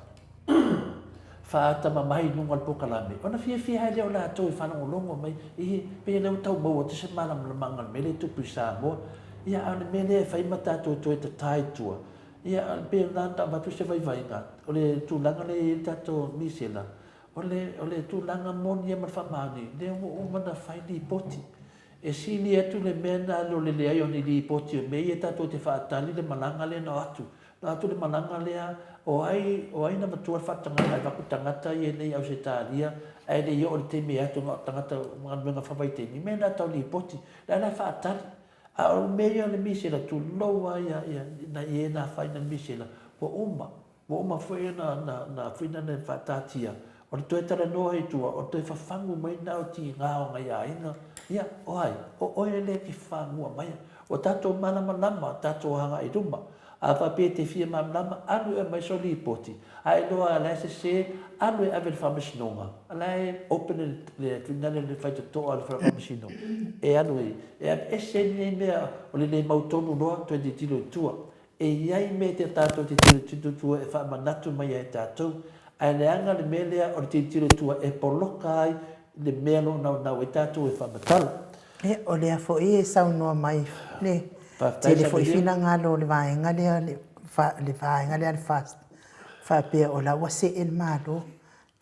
faatamamai i luga o le polokalame, ona fiafia ai lea o latou e faalogologo mai, e pei o lea ua tau maua atu se malamalamaaga o le mea lea e tupu i Samoa. Ia, a o le mea lea e fai ma tatou toe tata i tua, ia, e pei ona avatu se vaivaiga, o le tulaga lea e i ai le tatou misela, o le, o le tulaga moni ia ma le faamaoni, lea ua uma ona fai lipoti. E sili atu le mea lena i lo le leai o ni lipoti o mea ia tatou te faatali le malaga lea na o atu. Na o atu le malaga lea, o ai, o ai na matua le faatagaga e avatu tagata ia nei i Ausetalia ae le i oo i le taimi e atu na o tagata galuega faavaitaimi, mea na tau lipoti, la la e faatali. A o mea ia o le misela, tulou lava ia, ia, nai e na afaina i le misela, ua uma. Ua uma foi ona na fuina na faataatia, o le toe talanoa i tua, o le toe fafagu mai na o tiga o nai aiga, ia, o ai? O oe lea e te fagua maia. Ua tatou malamalama, tatou agai i luma. A faapea e te fia malamalama, alu e aumai sou lipoti, a e iloa la e sese, alu e ave i le faamasinoga, la e open le fuina le faitotoa a le faamasino, e alu e, e aveese ai lenei mea o le le mautonu loa, toe tilotilo i tua. E i ai mea te tatou te tilotilo tua e faamanatu mai ai tatou, ae leaga le mea lea o le tilotilo tua e poloka ai le mea o lo o naunau ai tatou e faamatala. Ia, o lea foi e saunoa mai le tele foi finagalo o le vaega lea, le vaega lea a le FAST, faapea o la ua see le Malo.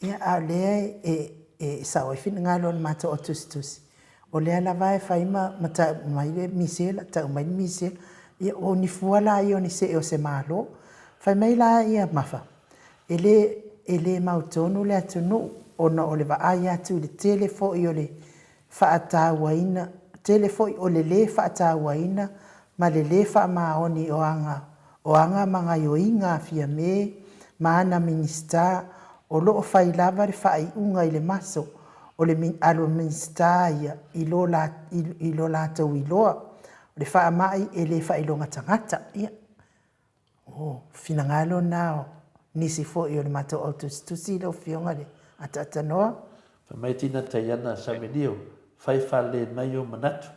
Ia, a o lea e sao ai finagalo o le matou au tusitusi, o lea lava e fai ma tau mai le misela, tau mai le misela. Ia, o ni fua la ia o ni see o se Malo. Fai mai la ia Mafa, e le, e le mautonu le atunuu ona o le vaai atu i le tele foi o le faatauaina, tele foi o le lē faatauaina ma le lē faamaoni o aga o aga ma gaioiga a Fiame ma ana Minisita o lo o fai lava le faaiuga i le maso o le alu Minisita ia i lo i lo latou iloa o le faamai e le faailoga tagata. Ia, o finagalo na o nisi foi o le matou au tusitusi lau Afioga i le Ataatanoa. Fai mai Tina Taiana Samelio, fai fale mai ou manatu.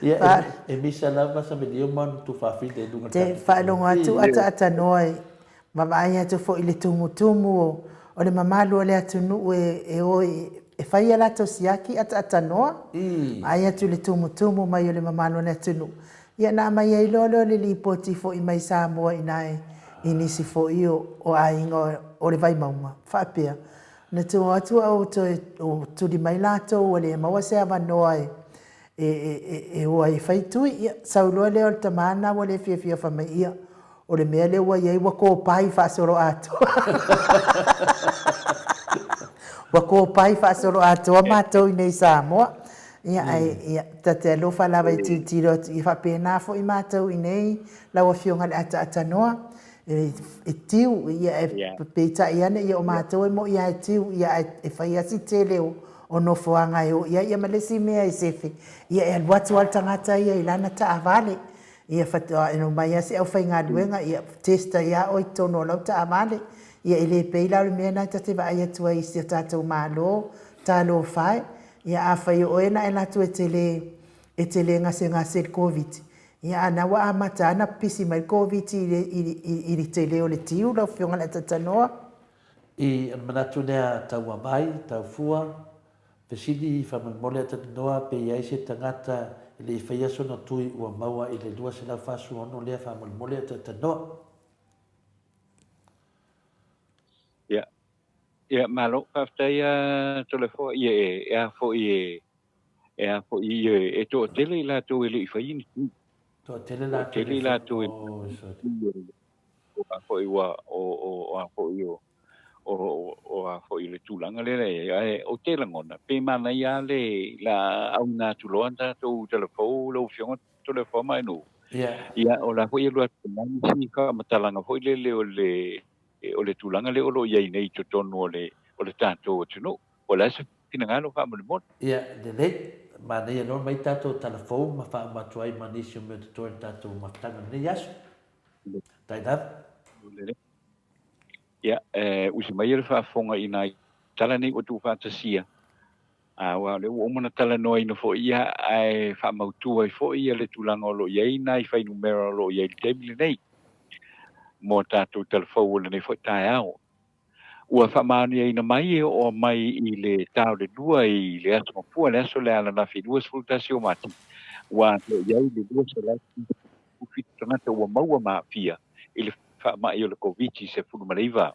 Ia, e misa lava Samelio ma ona tuafafine i luga o le Te tatou faalogo atu Ataatanoa i Ma vaai atu foi i le tumutumu o le mamalu o le atunuu e o e fai a latou siaki ataatanoa, vaai atu i le tumutumu mai o le mamalu o le atunuu. Ia na aumai ai loa lea o le lipoti foi mai Samoa i ina i nisi foi o aiga o le Vaimauga, faapea, na tua atu a ua toe tuli mai latou ua le maua se avanoa e. e o ai e fai tui. Ia, sau loa lea o le tama lena ua le fiafia fai mai, ia, o le mea lea ua i ai ua kopai faasoloatoa. Ua kopai faasoloatoa matou i nei i Samoa. Ia, ae, ia, ta te alofa lava i tilotilo atu, ia faapena foi matou i nei, lau Afioga i le Ataatanoa, e tiu, ia, e peitai ane, ia o matou e moi lava e tiu, ia, ae e fai lava si tele o nofoaga e o i ai, ia ma le isi mea e sefe, ia e alu atu lava le tagata ia i lana taavale, ia faatoa e omai lava se aufaigaluega, ia test ai lava oe i totonu o lau taavale. Ia e le pei la o le mea lena ta te vaai atu ai i si o tatou Malo, talofa e, ia afai o oe na e alu atu e te le, e te le gasegase i le Koviti, ia a na ua amata lava ona pipisi mai le Koviti i le, i, i le tele o le tiu lau Afioga i le Atatanoa. I, o le manatu lea tau amai, tau fua, fesili faamolemole Atatanoa pe i ai se tagata e le i faia sona tui ua maua i le 246 lea faamolemole Atatanoa. Ia, ia malo, faafetai a Toleafoa, ia e, e a foi e, e a foi ia e toatele i latou e le i faia ni tui. Toatele latou e le i latou e o a foi ua o o o a foi o o o a foi le tulaga lea e ae ou te lagona pe manaia lava le la auina atu loa tatou talafou lau Afioga Toleafoa Maenu. Ia o la foi e alu atu ai nisi faamatalaga foi lele o le o le tulaga lea o lo o i ai nei i totonu o le o le tatou atunuu. Po o le a se finagalo faamolemole. Ia, lelei. Manaia loa mai tatou tala fou ma faauma atu ai ma nisi o mea o totoe o le tatou mafutaga i lenei aso. Tai lava. Lelei. Ia, e usi mai le faafofoga i nai tala nei ua tuufaatasia, aua o lea ua uma ona talanoaina foi ia, ae faamautu ai foi ia le tulaga o lo o i ai nai fuainumera o lo o i ai i le taimi lenei mo tatou talafou o lenei foi taeao. Ua faamaoniaina mai e oo mai i le ta o le lua i le Aso Gafua, le aso lea ananafi 21 o Mati, ua atoa i ai le 207 tagata ua maua ma aafia i le faamai o le Koviti-19.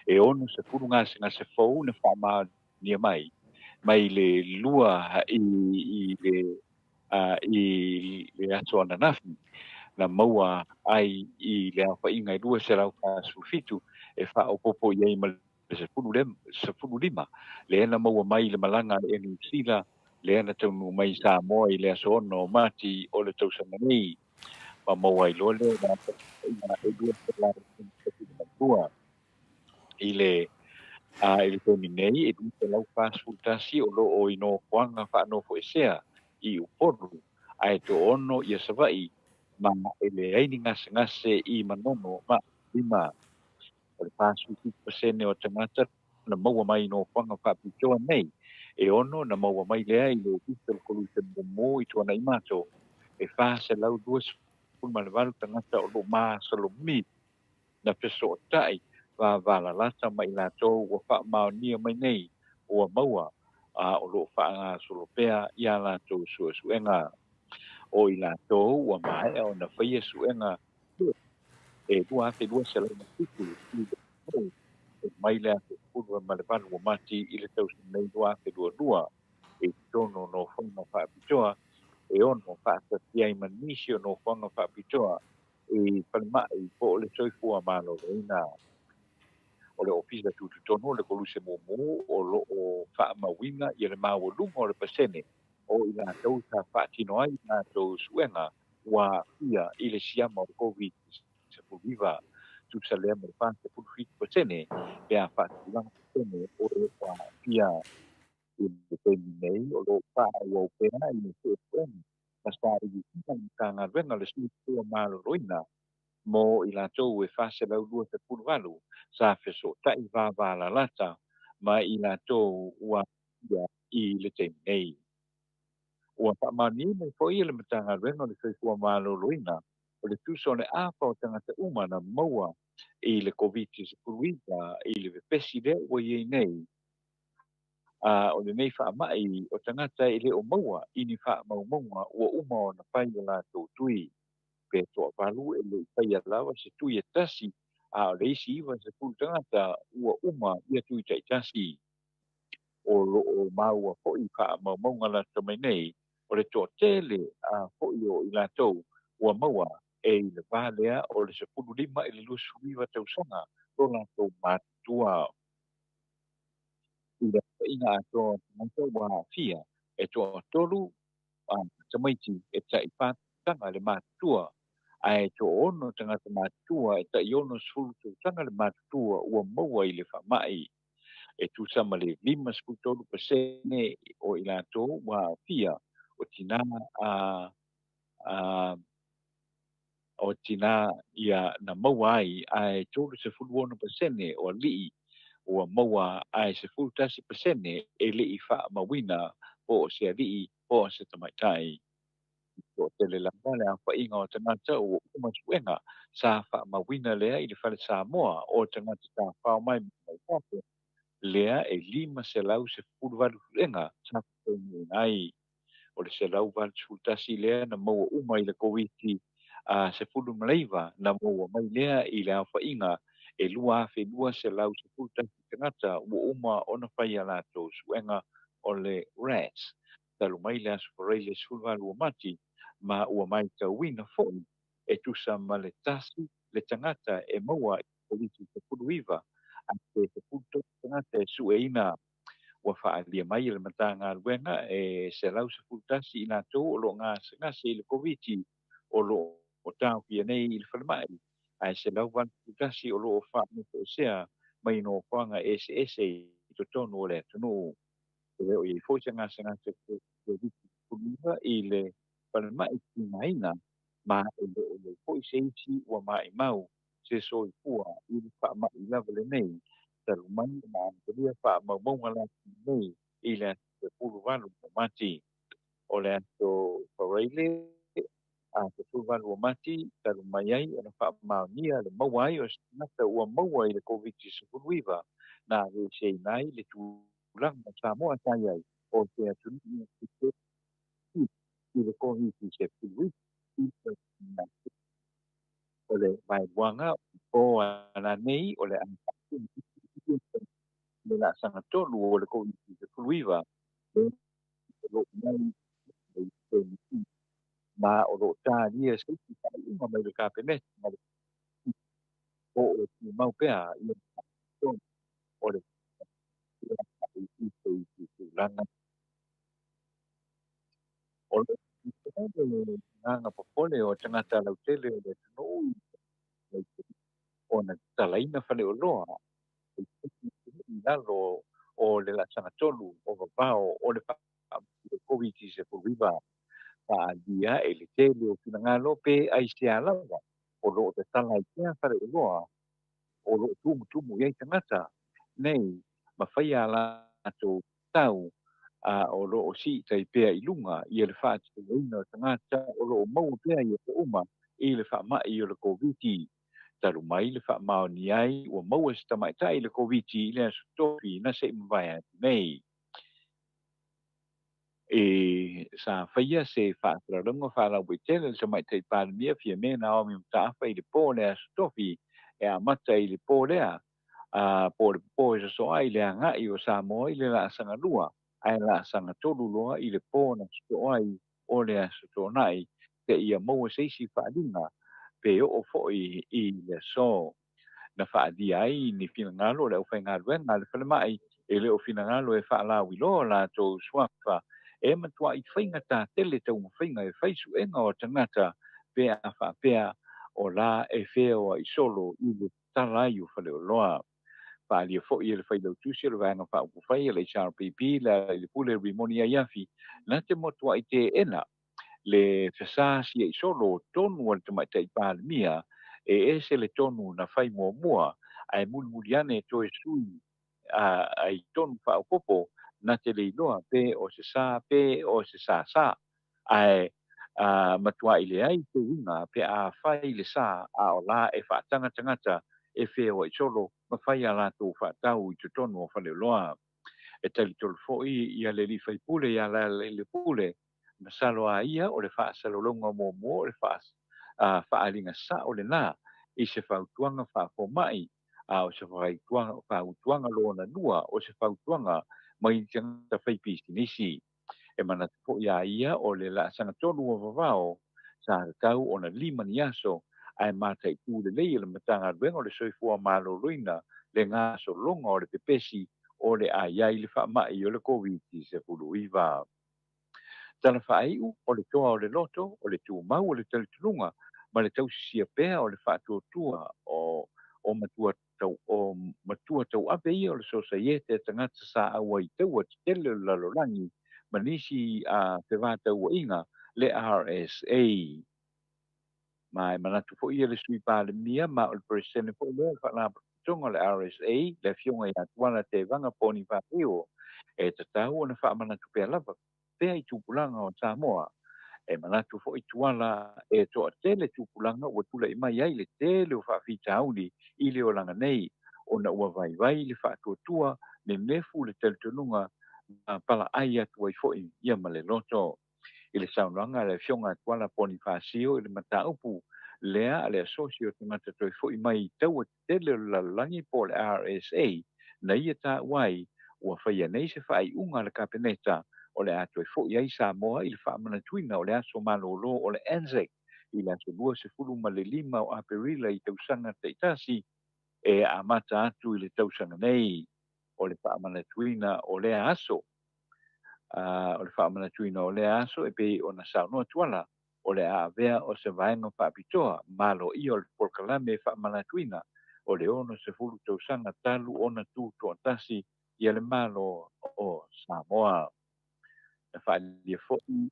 E 60 gasegase fou na faamaonia mai mai le lua i le i le aso ananafi, na maua ai i le aofaiga e 247 e faaopoopo i ai ma le 15 lea na maua mai i le malaga a le Niu Sila lea na taunuu mai i Samoa i le aso 6 o Mati o le tausaga nei, ma maua ai loa lea o le aofaiga e 262. I le i le taimi nei, e 241 o lo o i nofoaga faanofoesea i Upolu, ae toaono ia Savaii, ma e leai ni gasegase i Manono ma Lima. O le 47% o tagata na maua mai i nofoaga faapitoa nei, e ono na maua mai lea i le Ofisa o le Koluse Mumu i Tuanaimato, e 428 tagata o lo o masalomia na fesootai vavalalata ma i latou ua faamaonia mai nei ua maua, a o lo o faagasolo pea i a latou suesuega. O i latou ua maea ona faia suega e 2,207 i le fou e mai le aso 18 o Mati i le tausaga nei 2022 i totonu o nofoaga faapitoa e ono faatasi ai ma nisi o nofoaga faapitoa i falemai po o le soifua maloloina. O le Ofisa Tutotonu o le Koluse Mumu o lo o faamauina ia le maualuga o le pasene o i latou sa faatino ai latou suega ua aafia i le siama o le Koviti-19, tusa lea ma le 47% pe a faatulaga pasene o e ua aafia. I le taimi nei, o lo o faaauau pea i le suesuega ma sailiiliga le Matagaluega o le Soifua Maloloina mo i latou e 428 sa fesootai vavalalata ma i latou ua aafia i le taimi nei. Ua faamaonia mai foi e le Matagaluega o le Soifua Maloloina o le tusa o le afa o tagata uma na maua i le Koviti-19 i le vevesi lea ua i ai nei A o lenei faamai o tagata e le o maua i ni faamaumauga ua uma ona fai o latou tui. Pe toavalu e le i faia lava se tui e tasi, a o le isi 90 tagata ua uma ia tui taitasi. O lo o maua foi faamaumauga lata mai nei O le toatele foi o i latou ua maua e i le va lea o le 15 i le 29 tausaga lo latou matutua. I le aofaiga atoa o tagata ua aafia, e toatolu tamaiti e tai 4 tausaga le matutua, ae toaono tagata matutua e tai 60 tausaga le matutua ua maua i le faamai. E tusa ma le 53% o i latou ua aafia o tinā o tinā ia na maua ai, ae 36% o alii ua maua, ae 11% e le i faamauina po o se alii po o se tamaitai. Toatele lava le aofaiga o tagata ua uma suega sa faamauina lea i le Fale Samoa o tagata tafafao mai mai fafo, lea e 518 suega sa faataunuuina ai. O le 181 lea na maua uma i le Koviti-19 na maua mai lea i le aofaiga e 2,211 tagata ua uma ona fai a latou suega o le RATs talu mai le Aso Faraile 18 o Mati, ma ua matauina foi e tusa ma le tasi le tagata e maua i le Koviti-19 ae pe 13 tagata e sueina. Ua faaalia mai e le Matagaluega e 111 i latou o lo o gasegase i le Koviti o lo o taofia nei i le falemai, ae 181 o lo o faanofoesea mai nofoaga eseese i totonu o le atunuu. E le o i ai foi se gasegase Koviti-19 i le falemai tigaina, ma e le o i ai foi se isi ua maimau se soifua i le faamai lava lenei talu mai ona amatalia faamaumauga lasima nei i le aso 18 o Mati. O le aso Faraile 18 o Mati talu mai ai ona faamaonia le maua ai o se tagata ua maua i le Koviti-19 na aveeseina ai le tulaga o Samoa sa i ai o se atunuu i le Koviti-19 i le O le vaeluaga o ananei o le a le laasaga tolu o le Koviti-19 o lo o i ai ma o lo o talia se isi faaiuga mai le Kapeneta ma le po o tumau pea ia o le tulaga. O le agaga popole o tagata lautele o le atunuu ona tatalaina faleoloa i lalo o le laasaga tolu o vavao o le Koviti-19. Faaalia e le tele o finagalo pe aisea lava o lo o tatala ai pea faleoloa o lo o tumutumu i ai tagata nei ma faia a latou tau, a o lo o siitai pea i luga ia le faatinoina o tagata o lo o maua pea ia uma i le faamai o le Koviti. Talu mai le faamaonia ai ua maua se tamaitai i le Koviti i le Aso Tofi na se i mavae atu nei. E sa faia se faasalalauga faalauaitele le Tamaitai Palemia Fiame Naomi Mataafa i le po o le Aso Tofi e amata i le po lea, po o le popo e sosoa ai le agai o Samoa i le laasaga lua ae laasaga tolu loa i le po na sosoa ai o le Aso Toonai seia maua se isi faaaliga pe oo foi i le aso. Na faaalia ai ni finagalo o le aufaigaluega a le falemai e le o finagalo e faalauiloa latou suafa e matuai faigata tele taumafaiga e fai suega o tagata pe a faapea o la e feoai solo i le tatala ai o faleoloa. Faaalia foi e le Failautusi o le Vaega Faaupufai a le HRPP le Alailepule Rimoni Aiafi na te matuai teena le fesā solo tonu a le Tamaitai Palemia e ese le tonu na fai muamua ae mulimuli ane toe sui ai tonu faaopoopo na te le iloa pe o se sa pe o se sāsā ae matuai leai se uiga pe a fai le sa a o la e faataga tagata e feoai solo ma fai a latou faatau i totonu o faleoloa. E talitonu foi ia le alii faipule ia Lealailepule, masalo a ia o le faasalalauga muamua o le faaaliga sao lena i se fautuaga faafomai, a o se fautuaga lona lua o se fautuaga mai tagata faipisinisi. E manatu foi a ia o le laasaga tonu o vavao sa tatau ona 5 ni aso, ae mataitu lelei e le Matagaluega o le Soifua Maloloina le gasologa o le pepesi o le a i ai le faamai o le Koviti-19. Tala faaiu, o le toa o le loto, o le tumau o le talitonuga ma le tausisia pea o le faatuatua o matua tau o matua tauave ia o le Sosaiete a Tagata sa auai taua tetele o le lalolagi ma nisi a fevatauaiga le RSA. Ma e manatu foi ia le Sui Palemia ma o le Peresetene foi lea o le Faalapotopotoga o le RSA, le Afioga ia Tuala Tevaga Ponifasio, e tatau ona faamanatu pea lava pea i tupulaga o Samoa. E manatu foi Tuala e toatele tupulaga ua tulai mai ai le tele o faafitauli i le olaga nei, ona ua vaivai le faatuatua, nenefu le talitonuga ma palaai atu ai foi ia ma le loto. I le saunoaga a le Afioga a Tuala Ponifasio i le mataupu lea a le Asosi o Tagata Toe Foi Mai i Taua Tetele o le Lalolagi po o le RSA, na ia taua ai ua faia nei se faaiuga a le Kapeneta o le a toe foi ai Samoa i le faamanatuina o le aso malolo o le ANZAC i le aso 25 o Aperila i tausaga taitasi e amata atu i le tausaga nei. O le faamanatuina o lea aso, o le faamanatuina o lea aso e pei ona saunoa Tuala, o le a avea o se vaega faapitoa maloia o le polokalame e faamanatuina o le 60 tausaga talu ona tutoatasi ia le Malo o Samoa. Na faaalia foi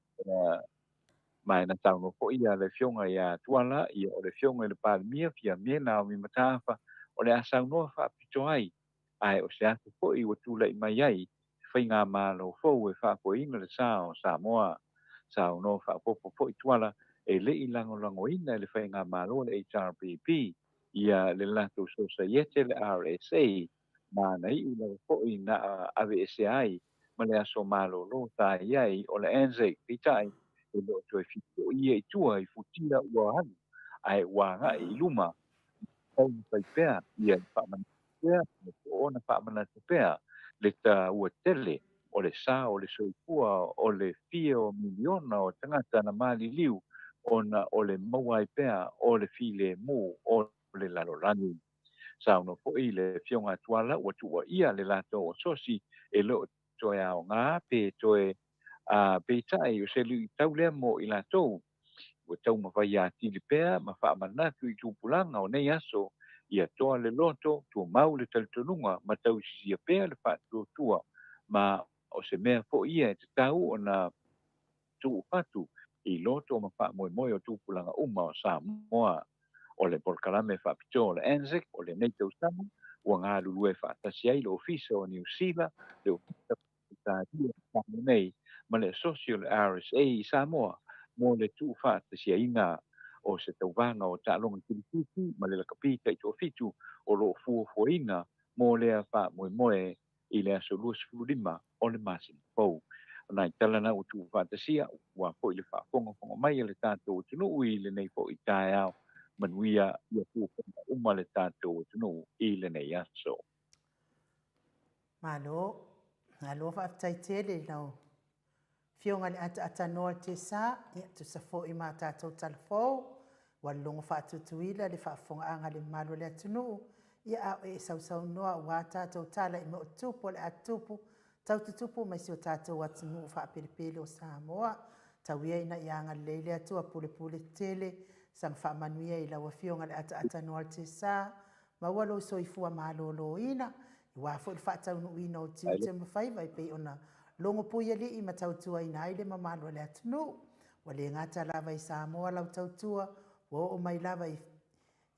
ma e na saunoa foi ia le Afioga ia Tuala, ia o le Afioga i le Palemia Fiame Naomi Mataafa o le a saunoa faapitoa ai, ae o se aso foi ua tulai mai ai se faigamalo fou e faafoeina le sa o Samoa. Saunoa faaopoopo foi Tuala e le i lagolagoina e le faigamalo le HRPP ia le latou sosaiete le RSA, ma na iu lava foi na aveesea ai ma le aso malolo sa i ai o le ANZAC. Peitai, e le o toe fitofoia i tua i futia ua alu ae ua agai i luma, taumafai pea ia le faamanatu pea ma ona faamanatu pea le taua tele o le sa o le soifua o le fia o miliona o tagata na maliliu ona o le maua ai pea o le filemu o le lalolagi. Saunoa foi le Afioga a Tuala ua tuuaia le latou asosi e le o toe aoga pe toe peitai o se luitau lea mo i latou ua taumafai atili pea ma faamanatu i tupulaga o nei aso ia toa le loto, tumau le talitonuga ma tausisia pea le faatuatua, ma o se mea foi ia e tatau ona tuufatu i loto ma faamoemoe o tupulaga uma o Samoa. O le polokalame faapitoa o le ANZAC o lenei tausaga ua galulue faatasi ai le Ofisa o Niu Sila, le Ofisa o Samoa nei ma le Asosi o le RSA i Samoa mo le tuufaatasiaina o se tauvaga o taaloga kilikiti ma le lakapi taitoafitu o lo o fuafuaina mo lea faamoemoe i le aso 25 o le masina fou. O nai tala na ua tuufaatasia ua foi le faafogafoga mai a le tatou atunuu i lenei foi taeao. Manuia ia fuafuaga uma le tatou atunuu i lenei aso. Malo, malo faafetai tele i lau Afioga i le Ataatanoa Tesa, ia tusa foi ma tatou tala fou, ua logo faatutuila le faafofogaaga a le mamalu o le atunuu, ia a o e sausaunoa aua tatou tala i mea o tupu o le a tupu, tau tutupu mai si o tatou atunuu faapelepele o Samoa. Tau ia ina ia agalelei le Atua pulepule tele, saga faamanuia i lau Afioga i le Ataatanoa Tesa, maua lou soifua maloloina, aua foi le faataunuuina o tiute ma faiva e pei ona logo puialii ma tautuaina ai le mamalu o le atunuu. Ua le gata lava i Samoa lau tautua, ua oo mai lava i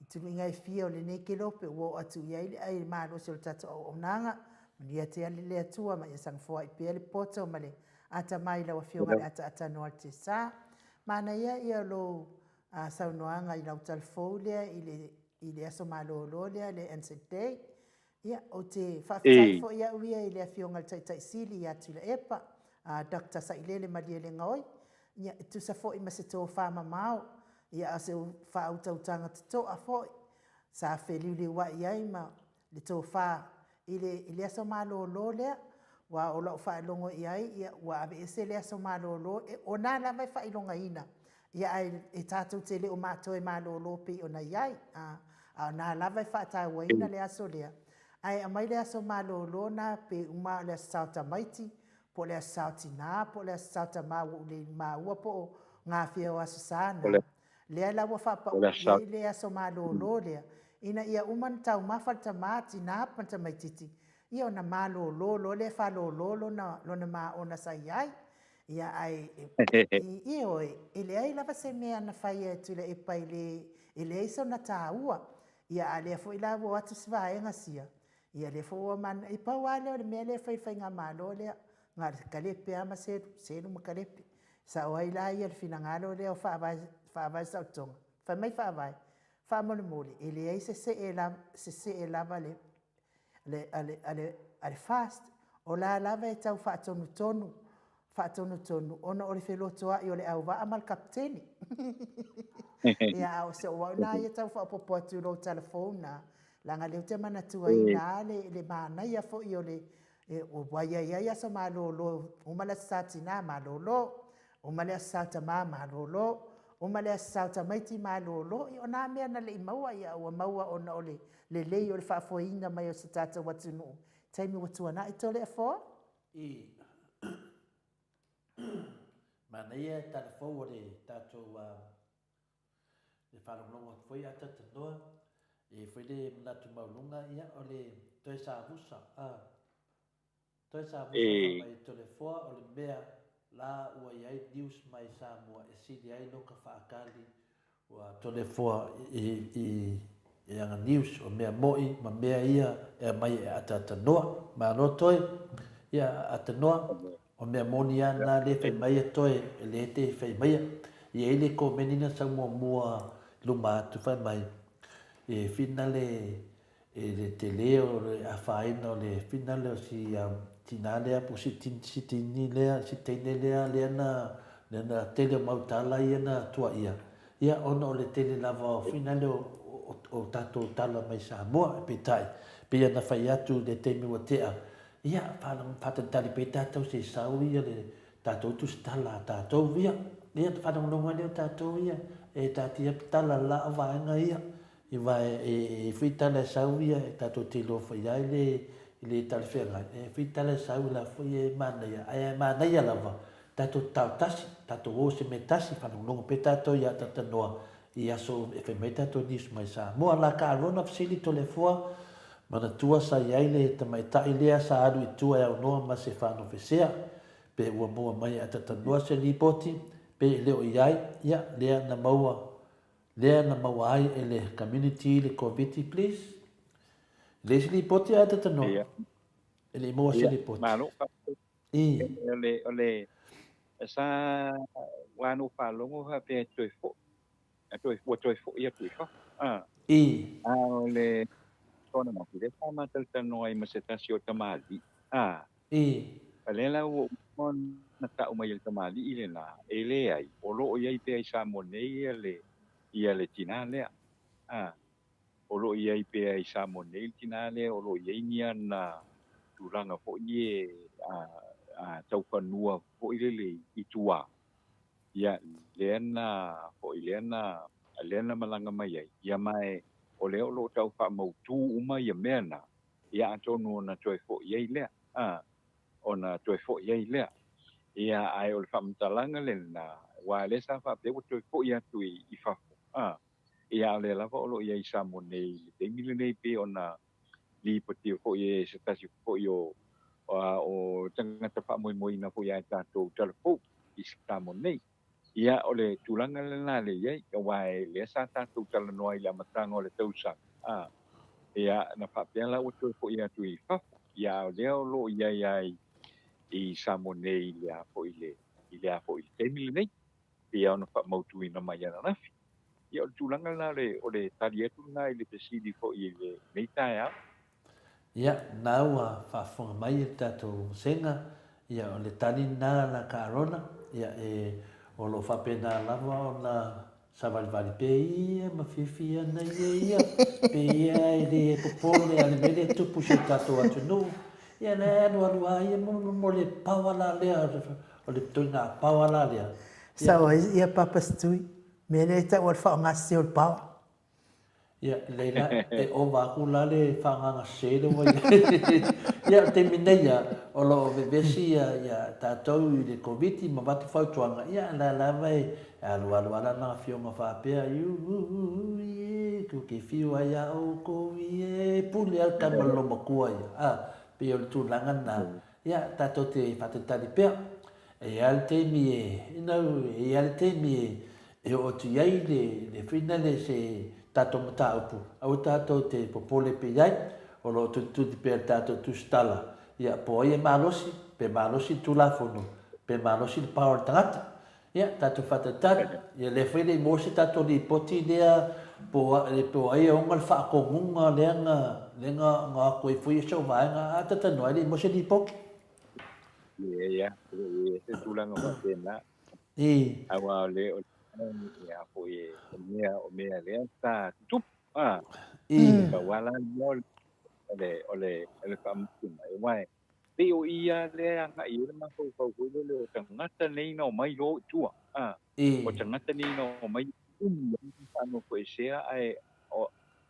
tuluiga e fia o lenei kelope ua oo atu i ai le ai malosi o le tatou auaunaga. Manuia tele le Atua ma ia sagafoai pea le poto ma le atamai i lau Afioga i le Ataatanoa Tesa. Manaia ia lou saunoaga i lau tala fou lea i le aso malolo lea, le ANZAC Day. Ia, ou te faafetai foi au ia i le Afioga i le Taitai Sili ia Tuilaepa, Dr. Sailele Malielegaoi, ia, e tusa foi ma se tofa mamao, ia, a o se faautautaga totoa foi, sa feliuliuai ai ma le tofa i le aso malolo lea. Aua o lau faailogo i ai, ia, ua aveese le aso malolo, e, o na lava e faailogaina, ia, ae e tatou te le o matoe malolo pei ona i ai, a, a o na lava e faatauaina le aso lea, ae aumai le aso malolo na pe uma lava o le Aso Sa o Tamaiti, po o le Aso Sa o Tina, po o le Aso Sa o Tama ua ou le maua po o gafea o Aso Sa na. Lea la ua faapau i ai le aso malolo lea, ina ia uma ona taumafa le tama, tina ma le tamaititi, ia ona malolo loa lea e faalolo lona, lona maona sa i ai. Ia ae, ioe, e leai lava se mea na faia e Tuilaepa e le, e leai sona taua. Ia a lea foi la ua o atu si vaega sia, ia lea foi ua mana, e pau lava lea o le mea lea e fai e le faigamalo lea, na o le kalepe lava ma selu, selu ma kalepe. Sao ai la ia le finagalo lea o Faavae, Faavae Saolotoga, fai mai Faavae, faamolemole, e leai se see lava, se see lava le, le, a le, a le, a le FAST, o la lava e tau faatonutonu, faatonutonu ona o le felotoa'i o le auvaa ma le kapitene. Ia, a o se o au na ia tau faaopoopo atu i lou tala fou na, leaga lea ou te manatuaina lava le, le manaia foi o le, e, ua i ai aso malolo, uma le Aso Sa Tina, malolo, uma le Aso Sa Tama, malolo, uma le Aso Sa o Tamaiti, malolo. Ia, o na mea na le i maua, ia ua maua ona o le lelei o le faafoeina mai o se tatou atunuu i taimi ua tuanai Toleafoa. I manaia e tala fou o le tatou le faalogologo atu foi a talanoa e foi le manatu maualuga ia o le toe savusa a toe savusa fa mai Toleafoa o le mea la ua i ai news mai Samoa e sili ai loka faakali Ua Toleafoa i i ana news o mea moʻi ma mea ia e aumai e ataatanoa. Malo Toe, ia atanoa, o mea moni a na le fai maia Toe e le te fai maia. I ai le komeni na sau muamua i luma atu fai mai e finale E le tele o le afaina o le finale o si tina lea po o si tini lea, si teine lea, lea na, lea na tele o mau tala ia na tuaia, ia ona o le tele lava o finale o, o, o tatou tala mai Samoa. Peitai, pei ona fai atu i le taimi ua tea, ia, faatalitali pea tatou se i sau ia le tatou tusitala a tatou ia. Ia, ona faalogologo ai lea o tatou ia, e taatia tala la o vaega ia. Aua e fui tala e sau ia e tatou te iloa foi ai le i le talafeagai, e fui tala e sau la foi e manaia, ae manaia lava tatou tatao tasi, tatou o se mea tasi, faalogologo pea tatou ia talatalanoa i aso e fai mai tatou news mai Samoa. La ka Arona fesili Toleafoa, manatua sa i ai le tamaitai lea sa alu i tua e aunoa ma se faanofesea, pe ua maua mai e talatalanoa se lipoti, pe e le o i ai, ia lea na maua Lea na maua ai e le community le Koviti please. E leai se lipoti ae tatanoa. Ia. E le i maua se lipoti. Malo faafetai. I. O le o le sa ua na ou faalogo faapea e toe foi e toe ua toe foi atu i fafo. A. I. A o le kona mati lea sa matalatalanoa ai ma se tasi o tamalii. A. I. A lea la ua uma ona tau mai e le tamalii lena, e leai, o lo o i ai pea i Samoa nei ia le, ia le tina lea. A, o lo o i ai pea i Samoa nei le tina lea, o lo o i ai ni ana tulaga foi e, a, a taufanua foi lele i tua. Ia, lea na, foi lea na, lea na malaga mai ai. Ia ma e, o lea o lo o tau faamautu uma ia mea na, ia atonu ona toe foi ai lea, a, ona toe foi ai lea. Ia, ae o le faamatalaga lena, aua o lea sa faapea ua toe foi atu i, i fafo, a, ia a o lea lava o lo o i ai i Samoa nei i le taimi lenei pei ona lipotia foi e se tasi foi o, a, o tagata faamoemoeina foi ia tatou talafou i Samoa nei. Ia, o le tulaga lena lea i ai, aua e lea sa tatou talanoa i le amataga o le tausaga, a, ia, na faapea la ua toe foi atu i fafo, ia, a o lea o lo o i ai lava i, i Samoa nei i le a foi le, i le a foi le taimi lenei, pei ona faamautuina mai ananafi. Ia, o le tulaga lena o le, o le tali atu lena i le fesili foi i lenei taeao. Ia, na ua faafofoga mai e le tatou vasega, ia o le tali lena la ka Arona, ia e o lo o faapena lava ona savalivali pea ia ma fiafia ana ia ia, pe ia e le popole a le mea lea e tupu i si o tatou atunuu. Ia la e alualu lava ia mo le power la lea, o le ituaiga power la lea. Sao ai ia Papa Stui, mea lea e tau o le faaaoga sese o le power. Ia, lelei la, e ova atu la le faaagaga sese lea ua i ai. Ia, o le taimi nei lava, o lo o vevesi ia tatou i le Koviti ma avatu fautuaga, ia a o lea lava e alualu lava lana afioga faapea, iuuuui e, tou te fiu ai a outou ie, pule lava le tama i le loomatua ia. A, pei o le tulaga lena, ia, tatou te faatalitali pea. E i ai lava le taimi e, you know, e i ai lava le taimi e, e oo atu i ai le, le fuainale se tatou mataupu, aua tatou te popole pea i ai, o lo o tulituli pea le tatou tusitala, ia, po o ai e malosi, pe malosi le Tulafono, pe malosi le power o le tagata. Ia, tatou faatalitali, ia lea foi e le i maua se tatou lipoti lea po o, po o ai e ona le faatonuga lea na, lea na, na o atu ai foi si au vaega, a talatalanoa ai e le i maua se lipoti. Ia, ia, se tulaga faapena. I. Aua o le, o le, a foi o mea, o mea lea sa tutupu. A. I. Pau lava la lea o le, o le, o le, o le faamatalaga, aua e pei o i lava lea e agai i ai le mafaufau foi lele o tagata nei na omai loa i tua. A. I. O tagata nei na omai umi ai na faanofoesea ae,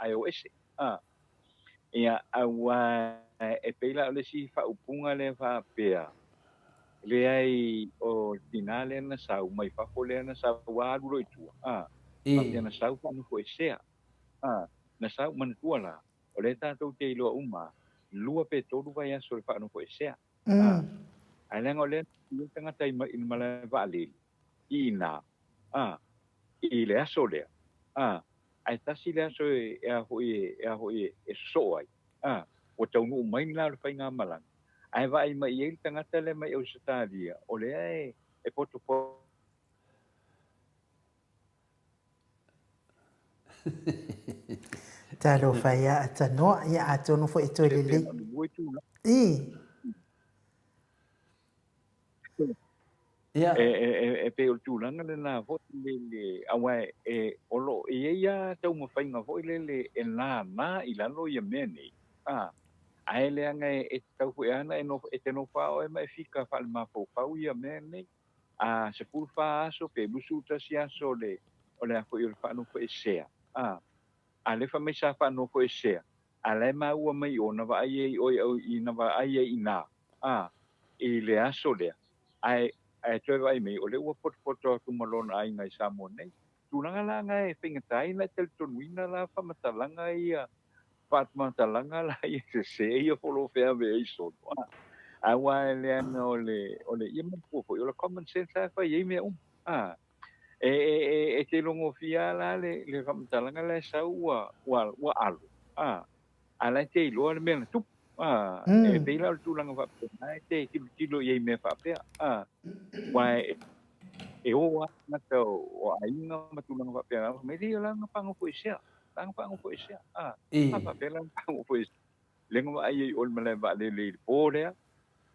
ae o ese. A. Ia, aua e pei la o le isi faaupuga lea faapea, leai o le tinā lea na sau mai fafo lea na sau lava alu loa i tua, a, faapea na sau faanofoesea, a, na sau, manatua la, o lea tatou te iloa uma lava, lua pe tolu vaiaso i le faanofoesea, a, ae leaga o lea na i ai tagata i le malae vaalele i ina, a, i le aso lea, a, ae tasi le aso e, e a foi e, e a foi e, e sosoo ai, a, ua taunuu mai la o le faigamalaga, ae vaai mai i ai le tagata lea mai Ausetalia, o lea e, e potopoto. Talofa ia Atanoa, ia atonu foi e toe lelei. I. Ia. E, e, e, e pei o le tulaga lena foi lele, aua e, e, o lo o i ai lava taumafaiga foi lele e nānā i lalo ia mea nei, a, ae leaga e, e tatau foi lava ona e nofo, e te nofo lava oe ma e fika faale-mafaufau ia mea nei, a 14 aso pe 21 aso o le, o le a foi o le faanofoesea, a, a lea fai mai sa faanofoesea, a la e maua mai i o na vaai ai oe i na vaai ai i ina, a, i le aso lea, ae, ae toe vaai mai, o lea ua potopoto atu ma lona aiga i Samoa nei. Tulaga la na e faigata ai ona e talitonuina la faamatalaga ia, faamatalaga la ia sese ia po o lo o feave ai solo, a. Aua e leaga o le, o le, ia manatua foi, o le common sense lava e fai ai mea uma, a. E, e, e, e te logofia lava la le, le faamatalaga la e sau ua, ua, ua alo, a. A la e te iloa le mea na tupu. A, e pei la o le tulaga faapena e te tilotilo i ai i mea faapea. A, aua e, e o lava tagata o aiga ma tulaga faapena, fai mai, Leai, o la na faanofoesea, la na faanofoesea. A, a faapea la na faanofoesea. Lea na vaai ai i o i le malae vaalele i le po lea,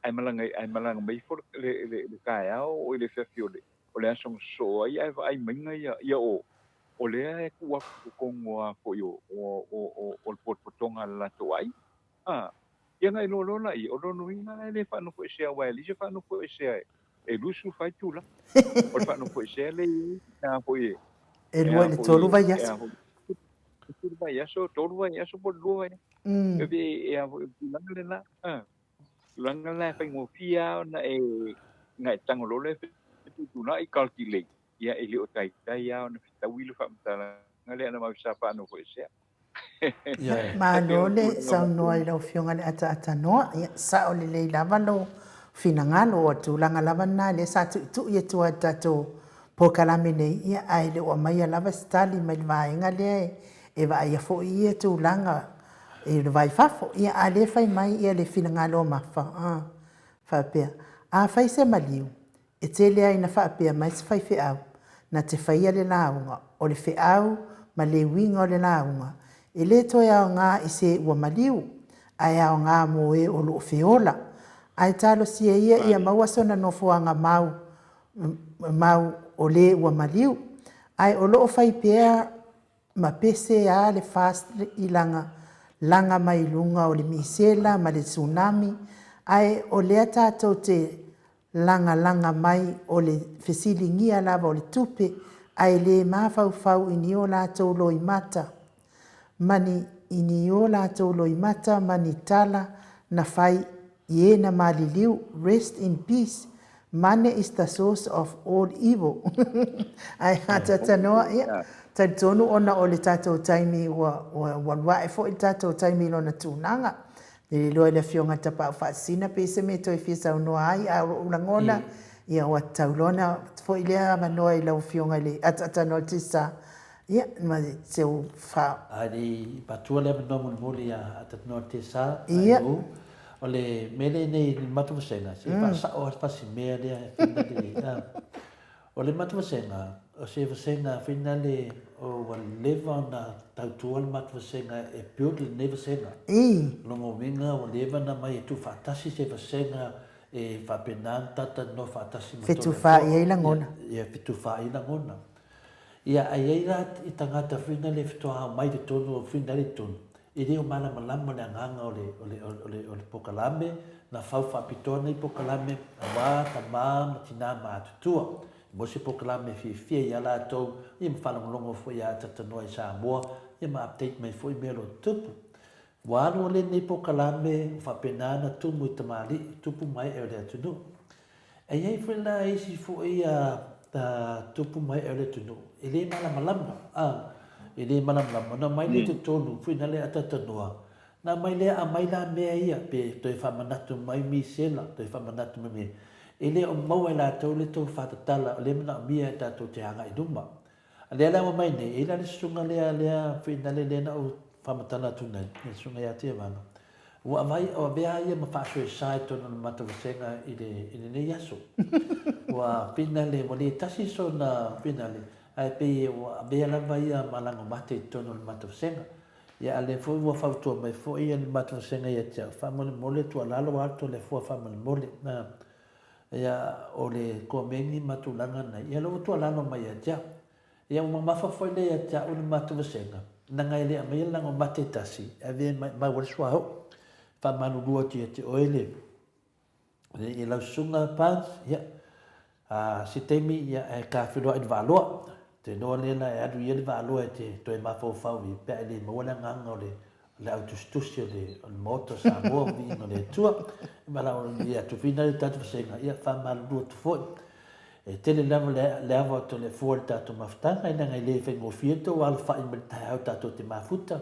ae malaga, ae malaga mai ifo le, le, le taeao o i le afiafi o le, o le aso na sosoo ai, ae vaai maiga ia, ia o, o lea e tuu atu i totonu a foi o, o, o, o, o le potopotoga a le latou aiga. A, ia na iloa loa laia, o lona uiga la e le faanofoesea aua e leai se faanofoesea e 24 itula. O le faanofoesea lea e i ai, e a foi e, E lua i le tolu vaiaso. E tolu vaiaso, tolu vaiaso po o le lua vaiaso. E pei e a foi o le tulaga lena. A, tulaga lena e faigofie lava ona e, na e tago loa lea e fetuutuunai calculate, ia e le o taitai lava ona fetaui le faamatalaga lea na vave sa faanofoesea. Malo le saunoa i lau Afioga i le Ataatānoa. Ia, sao lelei lava lou finagalo, o le tulaga lava lena lea sa tuitui atu lava i le tatou polokalame nei, ia, ae le o aumaia lava se tali mai le vaega lea e vaaia foi ia tulaga i le va i fafo. Ia, a o lea e fai mai ia le finagalo o Mafa, a faapea, a fai se maliu, E tele ai ina faapea mai se faifeau na te faia le lauga, o le feau ma le uiga o le lauga, e le toe aoga i se ua maliu, ae aoga mo e o lo o feola. Ae talosia ia ia maua sona nofoaga mau, mau o le ua maliu, ae o lo o fai pea ma pese a le fast i laga laga mai luga o le misela ma le tsunami. Ae o lea tatou te lagalaga mai o le fesiligia lava o le tupe, ae le mafaufau i ni o latou loimata ma ni i ni o latou loimata ma ni tala na fai i e na maliliu, rest in peace, money is the source of all evil. Ae ataatanoa, ia, talitonu ona o le tatou taimi ua, ua, ua alu ae foi le tatou taimi i lona tulaga. E le iloa i le Afioga i le Tapaau Faasisina pe se mea e toe fia saunoa ai, a o lou lagona, ia ua tatau loa ona foi lea avanoa i lau Afioga i le ataatanoa o le Tisa, ia, ma se u fa... A le i matua le avanoa mulimuli ia ataatanoa o le Tisa, Ia. O le mea lea nei i le matou vasega, se i faasao lava si mea lea e fai mai O le matou vasega, o se vasega foi nale ua leva ona tautua le matou vasega e build lenei vasega. I. O lona uiga ua leva ona aumai e tuufaatasi se vasega e faapena ona talatalanoa faatasi ma Fetufaai ai lagona. Ia, fetufaai ai lagona. Ia, a i ai la i tagata foi nale faatoa omai i totonu o foi nale i totonu, E le o malamalama le agaga o le, o le, o le, o le pokalame, na fau faapitoa nei pokalame aua tama ma tina matutua. E maua se pokalame e fiafia ia latou, ia ma faalogologo foi ia Atatanoa i Samoa, ia ma update mai foi mea o lo o tutupu. Ua alu lenei pokalame ua faapena ona tumu i tamalii, tupu ma ee o le atunuu. E i ai foi la isi foi tupu ma ee o le atunuu e le malamalama, a, e le malamalama, ona omai lea i totonu foi na le ataatanoa, na aumai lea aumai la mea ia, pe toe faamanatu mai misela, toe faamanatu mai mea, e le o maua e latou le tofa tatala o lea e manaomia e tatou te agai i luma. A lea la ua aumai nei, e i ai la le susuga lea, lea foi na le lea na ou faamatala atu nei, le susuga ia Tevaga, Ua avai, ua avea ia ma faasoesa i totonu o le matou vasega i le, i lenei aso. Ua finale, ua le tasi sona finale, ae pei ua avea lava ia ma lagomate i totonu o le matou vasega. Ia a lea foi ua fautua mai foi le matou vasega ia te au, faamolemole tuualalo atu Toleafoa faamolemole. Na, ia, o le komeni ma tulaga nei, ia lea ua tuualalo mai ia te au. Ia ua mamafa foi lea ia te au le matou vasega, leaga e le aumaia le lago mate e tasi, e ave e mau ai le suauu. E faamalulu atu ia te oe le, le, lau susuga Barnes, ia, a, se taimi, ia, e ta feiloai i le Vaaloa. Te iloa lea la e alu ia le Vaaloa e te toe mafaufau i, pe a e le maua le agaga o le, le au tusitusi o le, o le Maota o Samoa, o viiga o le Atua. E valaaulia atu foi le tatou vasega, ia faamalulu atu foi. E tele lava le, le ava o Toleafoa i le tatou mafutaga, e leaga e le faigofie le tou alafai mai le taeao tatou te mafuta.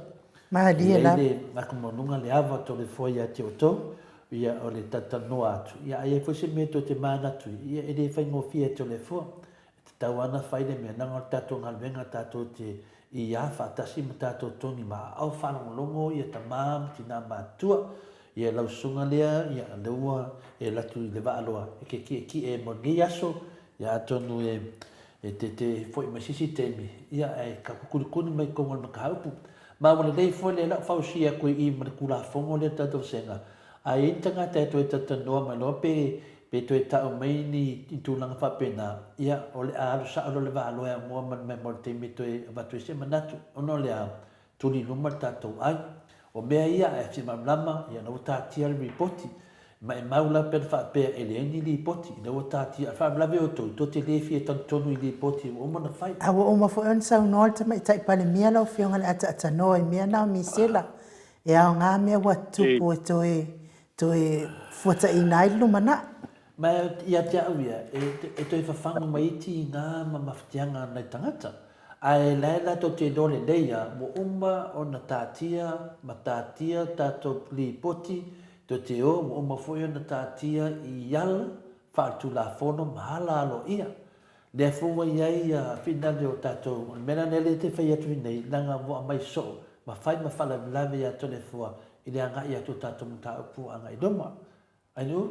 Malie E i ai lava. le akamaualuga le ava o Toleafoa ia te outou, ia o le talatalanoa atu, ia a i ai foi se mea tou te manatu i, ia e le faigofie e Toleafoa. E tatau lava ona fai le mea, leaga o le tatou galuega tatou te iā faatasi ma tatou togi ma aao faalogologo ia tama ma tina matutua. Ia lau susuga lea, ia lea ua e alu atu i le Vaaloa e te tietie mo lenei aso, ia atonu e e te te foi mai se isi taimi, ia ae kunikuni mai totonu o le mataupu. Ma ua lelei foi lea lau fausia atu i i ma le Tulafono lea o le tatou vasega, A i ai ni tagata e toe talatalanoa mai loa pe pe toe tau mai ni tulaga faapena, ia, o le a alu sao loa le vaa loa e amoa ma le mea mo le taimi e toe avatu ai se manatu. Ona o le a tuli i luma le tatou ai. O mea ia a e fia malamalama, ia o la ua taatia le lipoti. Maimau la pe ana faapea e leai ni lipoti, o la ua taatia. A faalavelave outou, tou te le fia talitonu i lipoti ua uma ona fai. A ua uma foi ona saunoa le Tamaitai Palemia lau Afioga i le Ataatsanoa i mea na o misela. E aoga mea ua tutupu e toe toe fuataiina ai le lumanai. Ma ia te au ia, e toe fafagu mai ai tiga ma mafatiaga a nai tagata. Ae la e latou te iloa lelei a, ua uma ona taatia ma taatia tatou lipoti toe te o, ua uma foi ona taatia i ala faaletulafono ma ala aloaia. Lea foi ua i ai finale o tatou, o le mea la lea lea te fai atu nei, leaga ua aumai soo ma fai ma faalavelave ia Toleafoa i le agai atu o tatou mataupu agai i luma. Ainuu?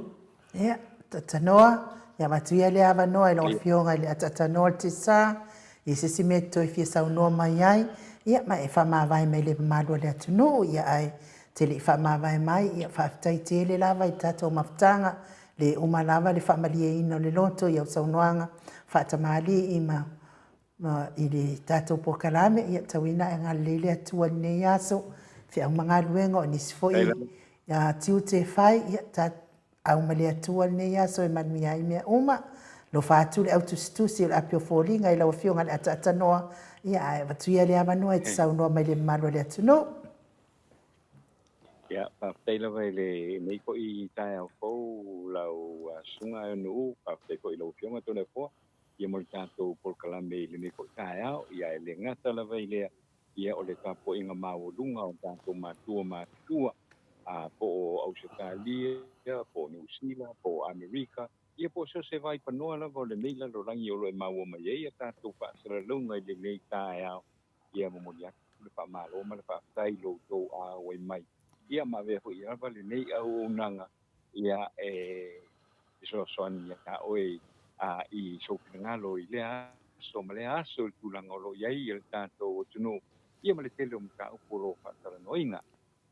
Ia, Tanoa, ia avatu ia lea avanoa i lau Afioga i le Ataatanoa o le Tisa, i se isi mea e toe fia saunoa mai ai, ia, ma e faamavae mai le mamalu o le atunuu, ia, ae te le i faamavae mai, ia, faafetai tele lava i le tatou mafutaga, Le uma lava le faamalieina o le loto i au saunoaga faatamalii ma ma i le tatou polokalame, ia tauina ae agalelei le Atua i lenei aso, feau ma galuega, o nisi foi tiute e fai, ia ta. Au ma le Atua lenei aso e manuia ai mea uma. Alofa atu le au tusitusi o le api o foliga i lau Afioga i le Ataatanoa, ia ae avatu ia le avanoa e te saunoa mai i le mamalu o le atunuu. Ia, faafetai lava i lenei foi taeao fou lau Susuga Aeonuu, faafetai foi i lau Afioga Toleafoa, ia mo le tatou polokalame i lenei foi taeao. Ia, e le gata lava i lea, ia o le tapuaiga maualuga o tatou matua matutua, po o Ausetalia, po o Niu Sila, po o Amerika, ia po o so o se vaipanoa lava o lenei lalolagi o lo o e maua mai ai a tatou faasalalauga i lenei taeao. Ia momoli atu le faamalo ma le faafetai i lo outou auai mai. Ia ma avea foi lava lenei auaunaga ia e fesoasoani ia oe i sou finagalo i lea aso ma lea aso i le tulaga o lo o i ai le tatou atunuu ia ma le tele o mataupu o lo o faatalanoaina.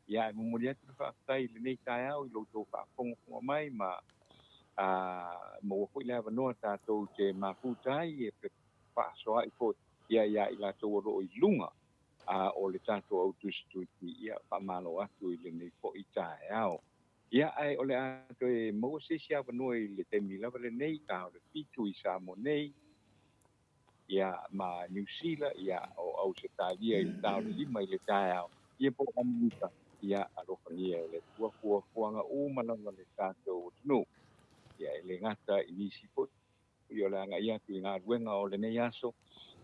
Ia e momoli atu le faafetai i lenei taeao i lo outou faafogafoga mai ma maua foi le avanoa tatou te mafuta ai e fefaasoaai foi ia ia i latou o lo o i luga o le tatou au tusitusi. Ia faamalo atu i lenei foi taeao. Ia ae o le a toe maua se isi avanoa i le taimi lava lenei, ta o le 7 i Samoa nei, ia ma Niu Sila, ia o Ausetalia i le ta o le 5 i le taeao, ia po o Amerika, ia alofagia e le Atua fuafuaga uma lava le tatou atunuu. Ia e le gata i nisi foi o le agai atu i galuega o lenei aso,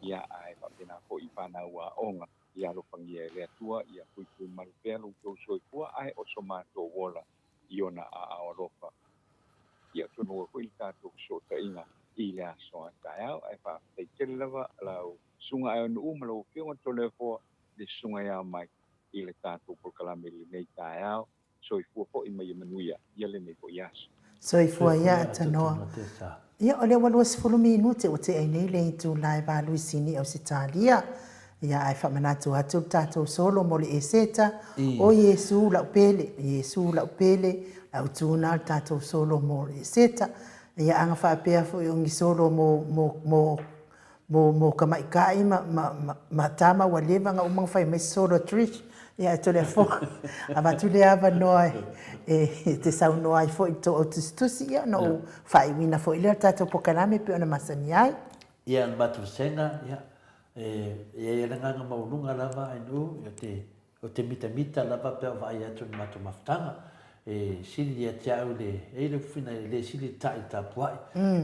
ia ae faapena foi i fanau aoga. Ia alofagia e le Atua, ia puipui malu pea lo outou soifua, ae o so matou ola i ona aao alofa. Ia toe maua foi le tatou fesootaiga i le aso a taeao. Ae faafetai tele lava lau Susuga Aeonuu ma lau Afioga Toleafoa i le Susuga ia Mike i le tatou polokalame i lenei taeao. Soifua foi ma ia manuia ia lenei foi aso. Soifua ia Atanoa. Ia o lea ua 20 minute ua tea ai nei le itula e 8 i Sini Ausetalia. Ia ae faamanatu atu le tatou solo mo le Eseta, o Iesu lau pele, Iesu lau pele, lau tuna le tatou solo mo le Eseta. Ia aga faapea foi o ni solo mo, mo, mo mo mo tamaitai ma ma ma ma tama ua leva ona uma ona fai mai se solo a Trish, ia e Toleafoa avatu lea avanoa e e te saunoa ai foi i tou au tusitusi, ia ona ou faaiuina foi lea o le tatou polokalame e pei ona masani ai. Ia, le matou vasega, ia, e i ai le agaga maualuga lava Ainuu, ia te Ou te mitamita lava pe a ou vaai atu i le matou mafutaga, e sili ia te au le, e i ai le upu e le sili le ta'i i le tapua'i,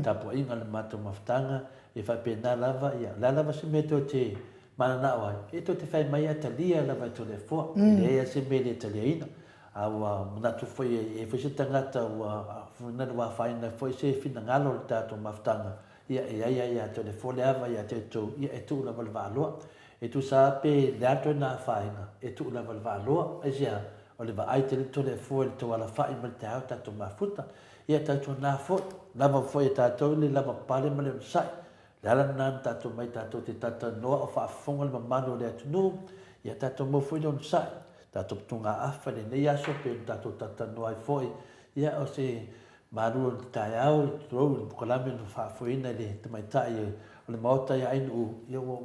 tapua'iga o le matou mafutaga, e faapena lava, ia, o le a lava se mea tou te mananao ai, e tou te fai mai ae talia lava e Toleafoa, e leai lava se mea e le taliaina. A ua manatu foi e i ai foi se tagata ua, ua afaina ai foi se finagalo o le tatou mafutaga, ia, e ai lava ia Toleafoa le ava ia te outou, ia, e tuu lava le vaaloa. E tusa lava pe le a toe na afaina, e tuu lava le vaaloa, aisea, o le vaai tele Toleafoa i le tou alafa'i ma le taeao tatou mafuta. Ia tautuana foi, lava foi e tatou le lava pale ma le onosai. Le ala lena na tatou mai tatou te talatalanoa o faafofoga le mamalu o le atunuu, ia tatou mau foi le onosai, tatou togaafa i lenei aso pei ona tatou talatalanoa ai foi, ia o se Malu o le taeao i tulou i le polokalame na faafoeina e le tamaitai o le Maota ia Ainuu, ia ua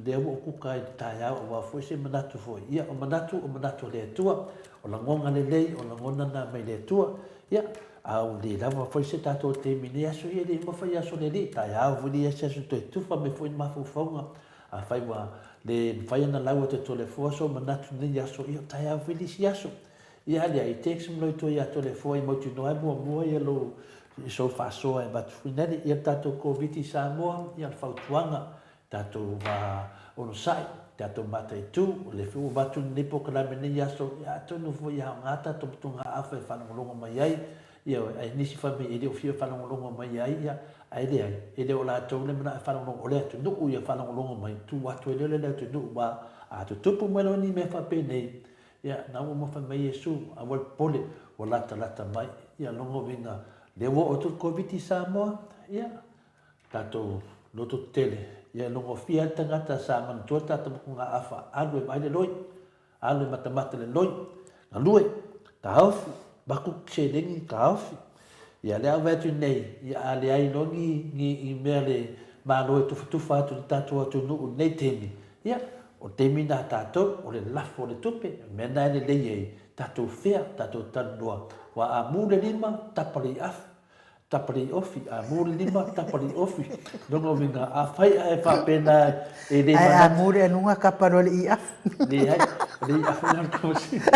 lea ua ou kuka ai i le taeao aua foi se manatu foi. Ia o manatu, o manatu o le Atua, o lagona lelei, o lagona na mai le Atua. Ia, a ua le lava foi se tatou taimi i nei aso, ia e le uma foi aso o le Alii, taeao foi le isi aso toe tufa mai foi ni mafaufauga. Afai ua le mafai ona lau atu e Toleafoa sou manatu i lenei aso, ia taeao foi le isi aso. Ia alia i text ma lou toe ia Toleafoa i mautinoa ai muamua ia lou sou faasoa e avatu fuinali ia le tatou Koviti i Samoa ia le fautuaga tatou va onosai tatou mataitu o lea foi ua avatu lenei polokalame nei aso ia atonu foi e aoga tatou motugaafa e faalogologo mai ai ia ai nisi fai mai e le o fia faalogologo mai ai ia ae leai e le o latou le manao e faalogologo o le atunuu ia faalogologo mai tu atu ai lea o le atunuu aua a tutupu mai loa ni mea faapenei Ia, na ua ma fai mai Iesu, aua le popole, ua latalata mai. Ia, lona uiga, lea ua oo atu le Koviti i Samoa, ia, tatou loto tetele, ia, logofia ai le tagata sa manatua le tatou motugaafa, alu e vaai le loi, alu e matamata le loi, galue, taofi, avatu seleni, taofi. Ia, lea a ou vaai atu nei, ia, a leai loa ni, ni, ni mea a le Malo e tufatufa atu i le tatou atunuu i lenei taimi, Ia, o le taimi lena a tatou, o le lafo o le tupe, o le mea lena e lelei ai, Tatou fea, tatou talanoa, aua a mu le lima, tapa le afu, tapa le ofi, a mu le lima, tapa le ofi. Lona uiga, afai ae faapena e le manatu. Ae a mu le anuga, kapa loa le i afu. Leai, o le i afu lena o le kovasega.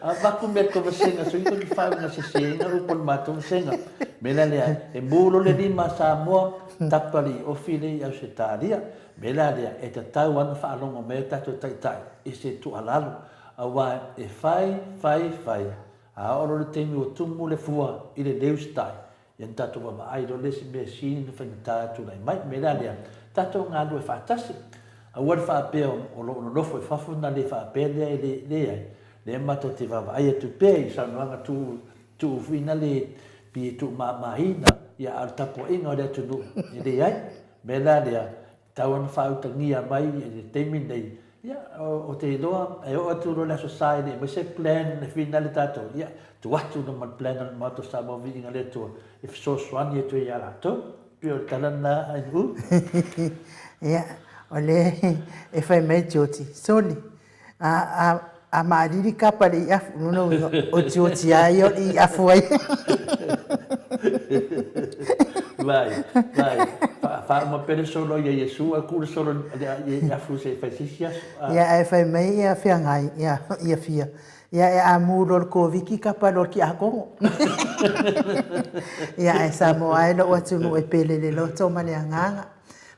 Avatu mea kovasega, so ito ni faauiga sese ina upu o le matou vasega. Mea la lea, e mu loa le lima a Samoa, tapa le i ofi le i Ausetalia. Mea la lea, e tatau lava ona faalogo mai o tatou taitai i se tuualalo, aua e fai, fai, fai, a oo loa i le taimi ua tumu le fua i le leusitai, ia ona tatou vaavaai loa lea i se mea sili ona faigata e tulai mai. O le mea la lea, tatou galulue faatasi. Aua le faapea o lo o nonofo i fafo ona le faapea lea e leai. Lea matou te vaavaai atu pea i saunoaga tuu, tuufuina le, pe tuumamaina, ia a o le tapuaiga o le atunuu, e leai. O le mea la lea, e tatau ona faautagia mai i le taimi lenei, ia, ou te iloa e oo atu loa i le Aso Sa e le i aumai se plan e finale tatou, ia, tuu atu loa ma le plan a le Maota o Samoa Viiga le Atua e fesoasoani atu ai ia latou. E pei o le tala lena a Nu'u. Ia, o lea e fai mai Georgie, sole, A, a, a maalili kapa le iafu, lona uiga, o tiotia ai o le iafu ai. Vai, vai. Faauma pea le solo ia Iesu, ae ku le solo i iafu se i fai se isi aso. Ia, ae fai mai ia feagai, ia, ia fia. Ia, e amu loa le Koviti kapa loa le kiakogo. Ia, ae Samoa e lou atunuu e pele le loto ma le agaga.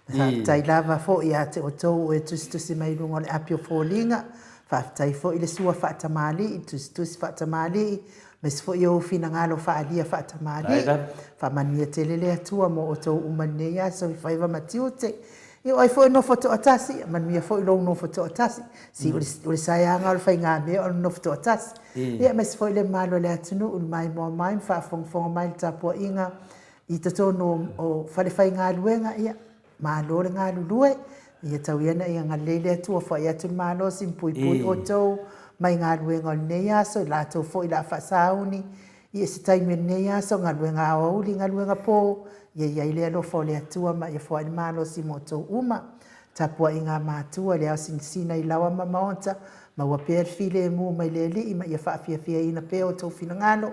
Faafetai lava foi ia te outou o e tusitusi mai i luga o le api o foliga. Faafetai foi i le sua faatamalii, tusitusi faatamalii, aemaise foi ou finagalo faaalia faatamalii. Faamanuia tele le Atua mo outou uma i lenei aso i faiva ma tiute. Ia o ai foi e nofo toatasi, ia manuia foi lou nofo toatasi. Si o le saeaga o le faigamea o le nofo toatasi. Ia aemaise foi le mamalu o le atunuu i le maimoa mai ma faafogafoga mai i le tapuaiga I totonu o falefaigaluega, ia, malo le galulue, ia tau ia ina ia agalelei le Atua, foai atu le malosi ma puipui outou mai galuega o lenei aso, i latou foi o le a faasauni i se taimi o lenei aso, galuega aoauli, galuega po, ia i ai le alofa o le Atua ma ia foai le malosi mo outou uma. Tapuaiga a matua i le ao sinasina i laoa ma maota, maua pea le filemu mai le Alii ma ia faafiafiaina pea outou finagalo,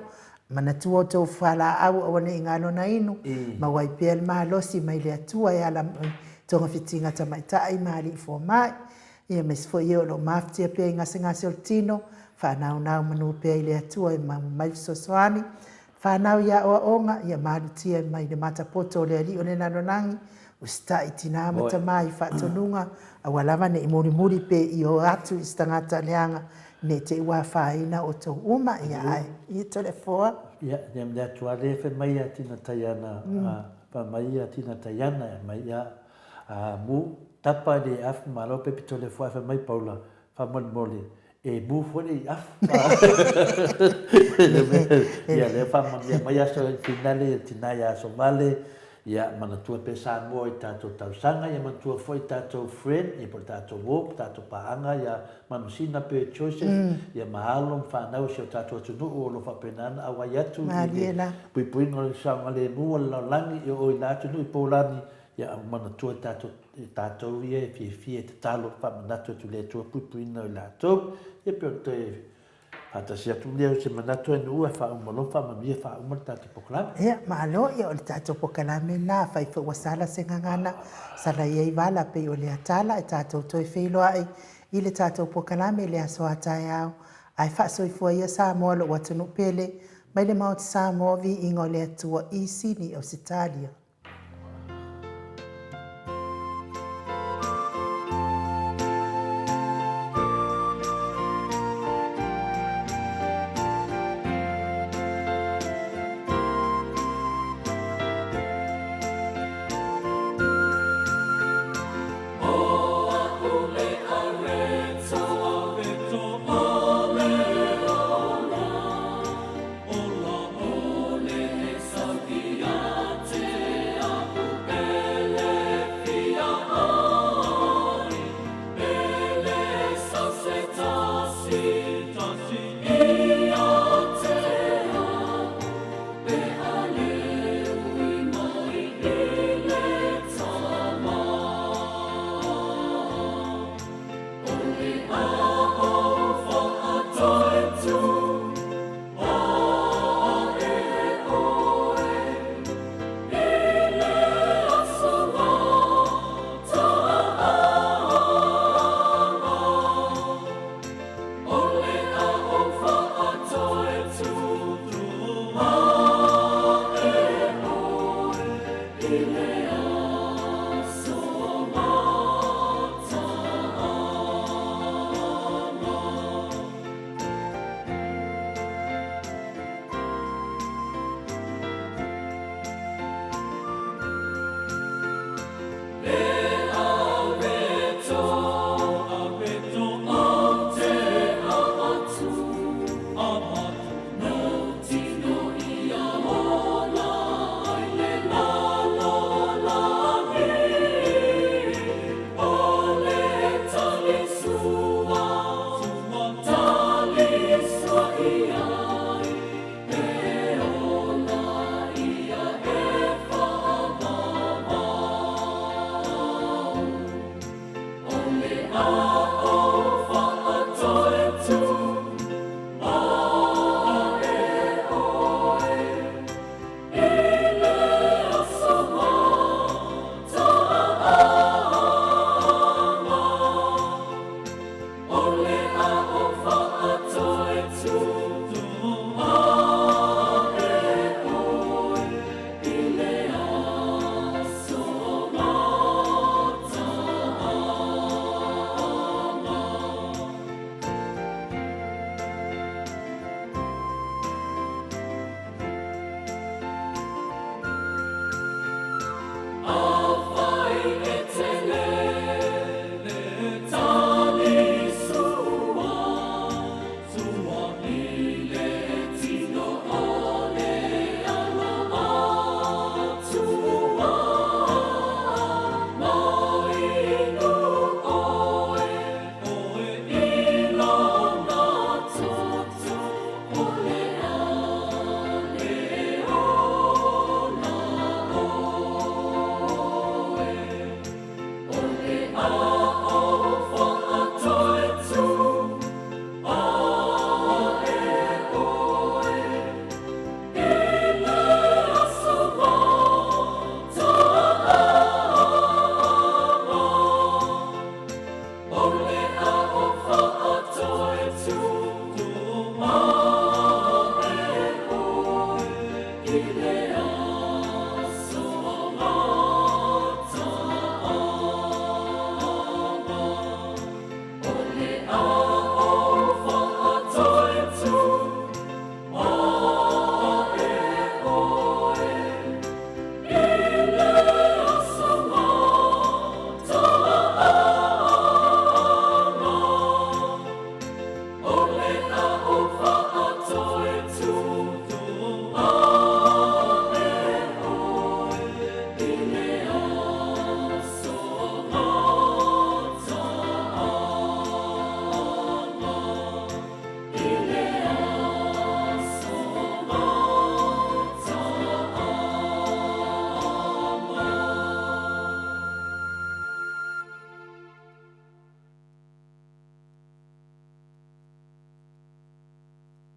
Manatua outou fualaau aua ne i galo na inu, maua ai pea le malosi mai le Atua e ala mai togafitiga tamaitai ma alii fomai. Ia aemaise foi e o lo o mafatia pea i gasegase o le tino, faanaunau manu pea i le Atua e maua mai fesoasoani. Fanau i aoaoga, ia malutia mai le matapoto o le Alii o le lalolagi, usitai tina ma tama i faatonuga, aua lava ne i mulimuli pe i o atu i se tagata leaga Ne i te i ua afaina outou uma, ia ae, ia Toleafoa. Ia, ia mea atu lava lea fai mai ia Tina Taiana, fai mai ia Tina Taiana, mai ia, a mu, tapa i le afu malo pepe Toleafoa, ae fai mai Paula, faamolemole, e mu foi le afu. Ia, lea faamanuia mai aso i finale ia tina ia Asovale, Ia manatua pea Samoa i tatou tausaga, ia manatua foi tatou friend, ia po o le tatou uo, po o tatou paaga ia Manusina pe Joseph, ia ma alo ma fanau o si o tatou atunuu o lo o faapena ona auai atu i le puipuiga o le saogalemu o le lalolagi i o i la atunuu i Polani, ia manatua tatou, tatou ia e fiafia e tatalo faamanatu atu i le Atua puipuiga o i latou, ia pe o le toe Faatasi atu lea o se manatu e nuu e faauma loa faamanuia faauma le tatou pokalame. Ia, malo, ia o le tatou pokalame lena, afai foi ua sala se gagana, sala ia i vala pei o lea tala e tatou toe feiloai i le tatou pokalame i le aso a taeao, ae faasoifua ia Samoa lou atunuu pele, mai le Maota Samoa, viiga o le Atua i Sini, Ausetalia. Ola ʻole e sauki a te. I le.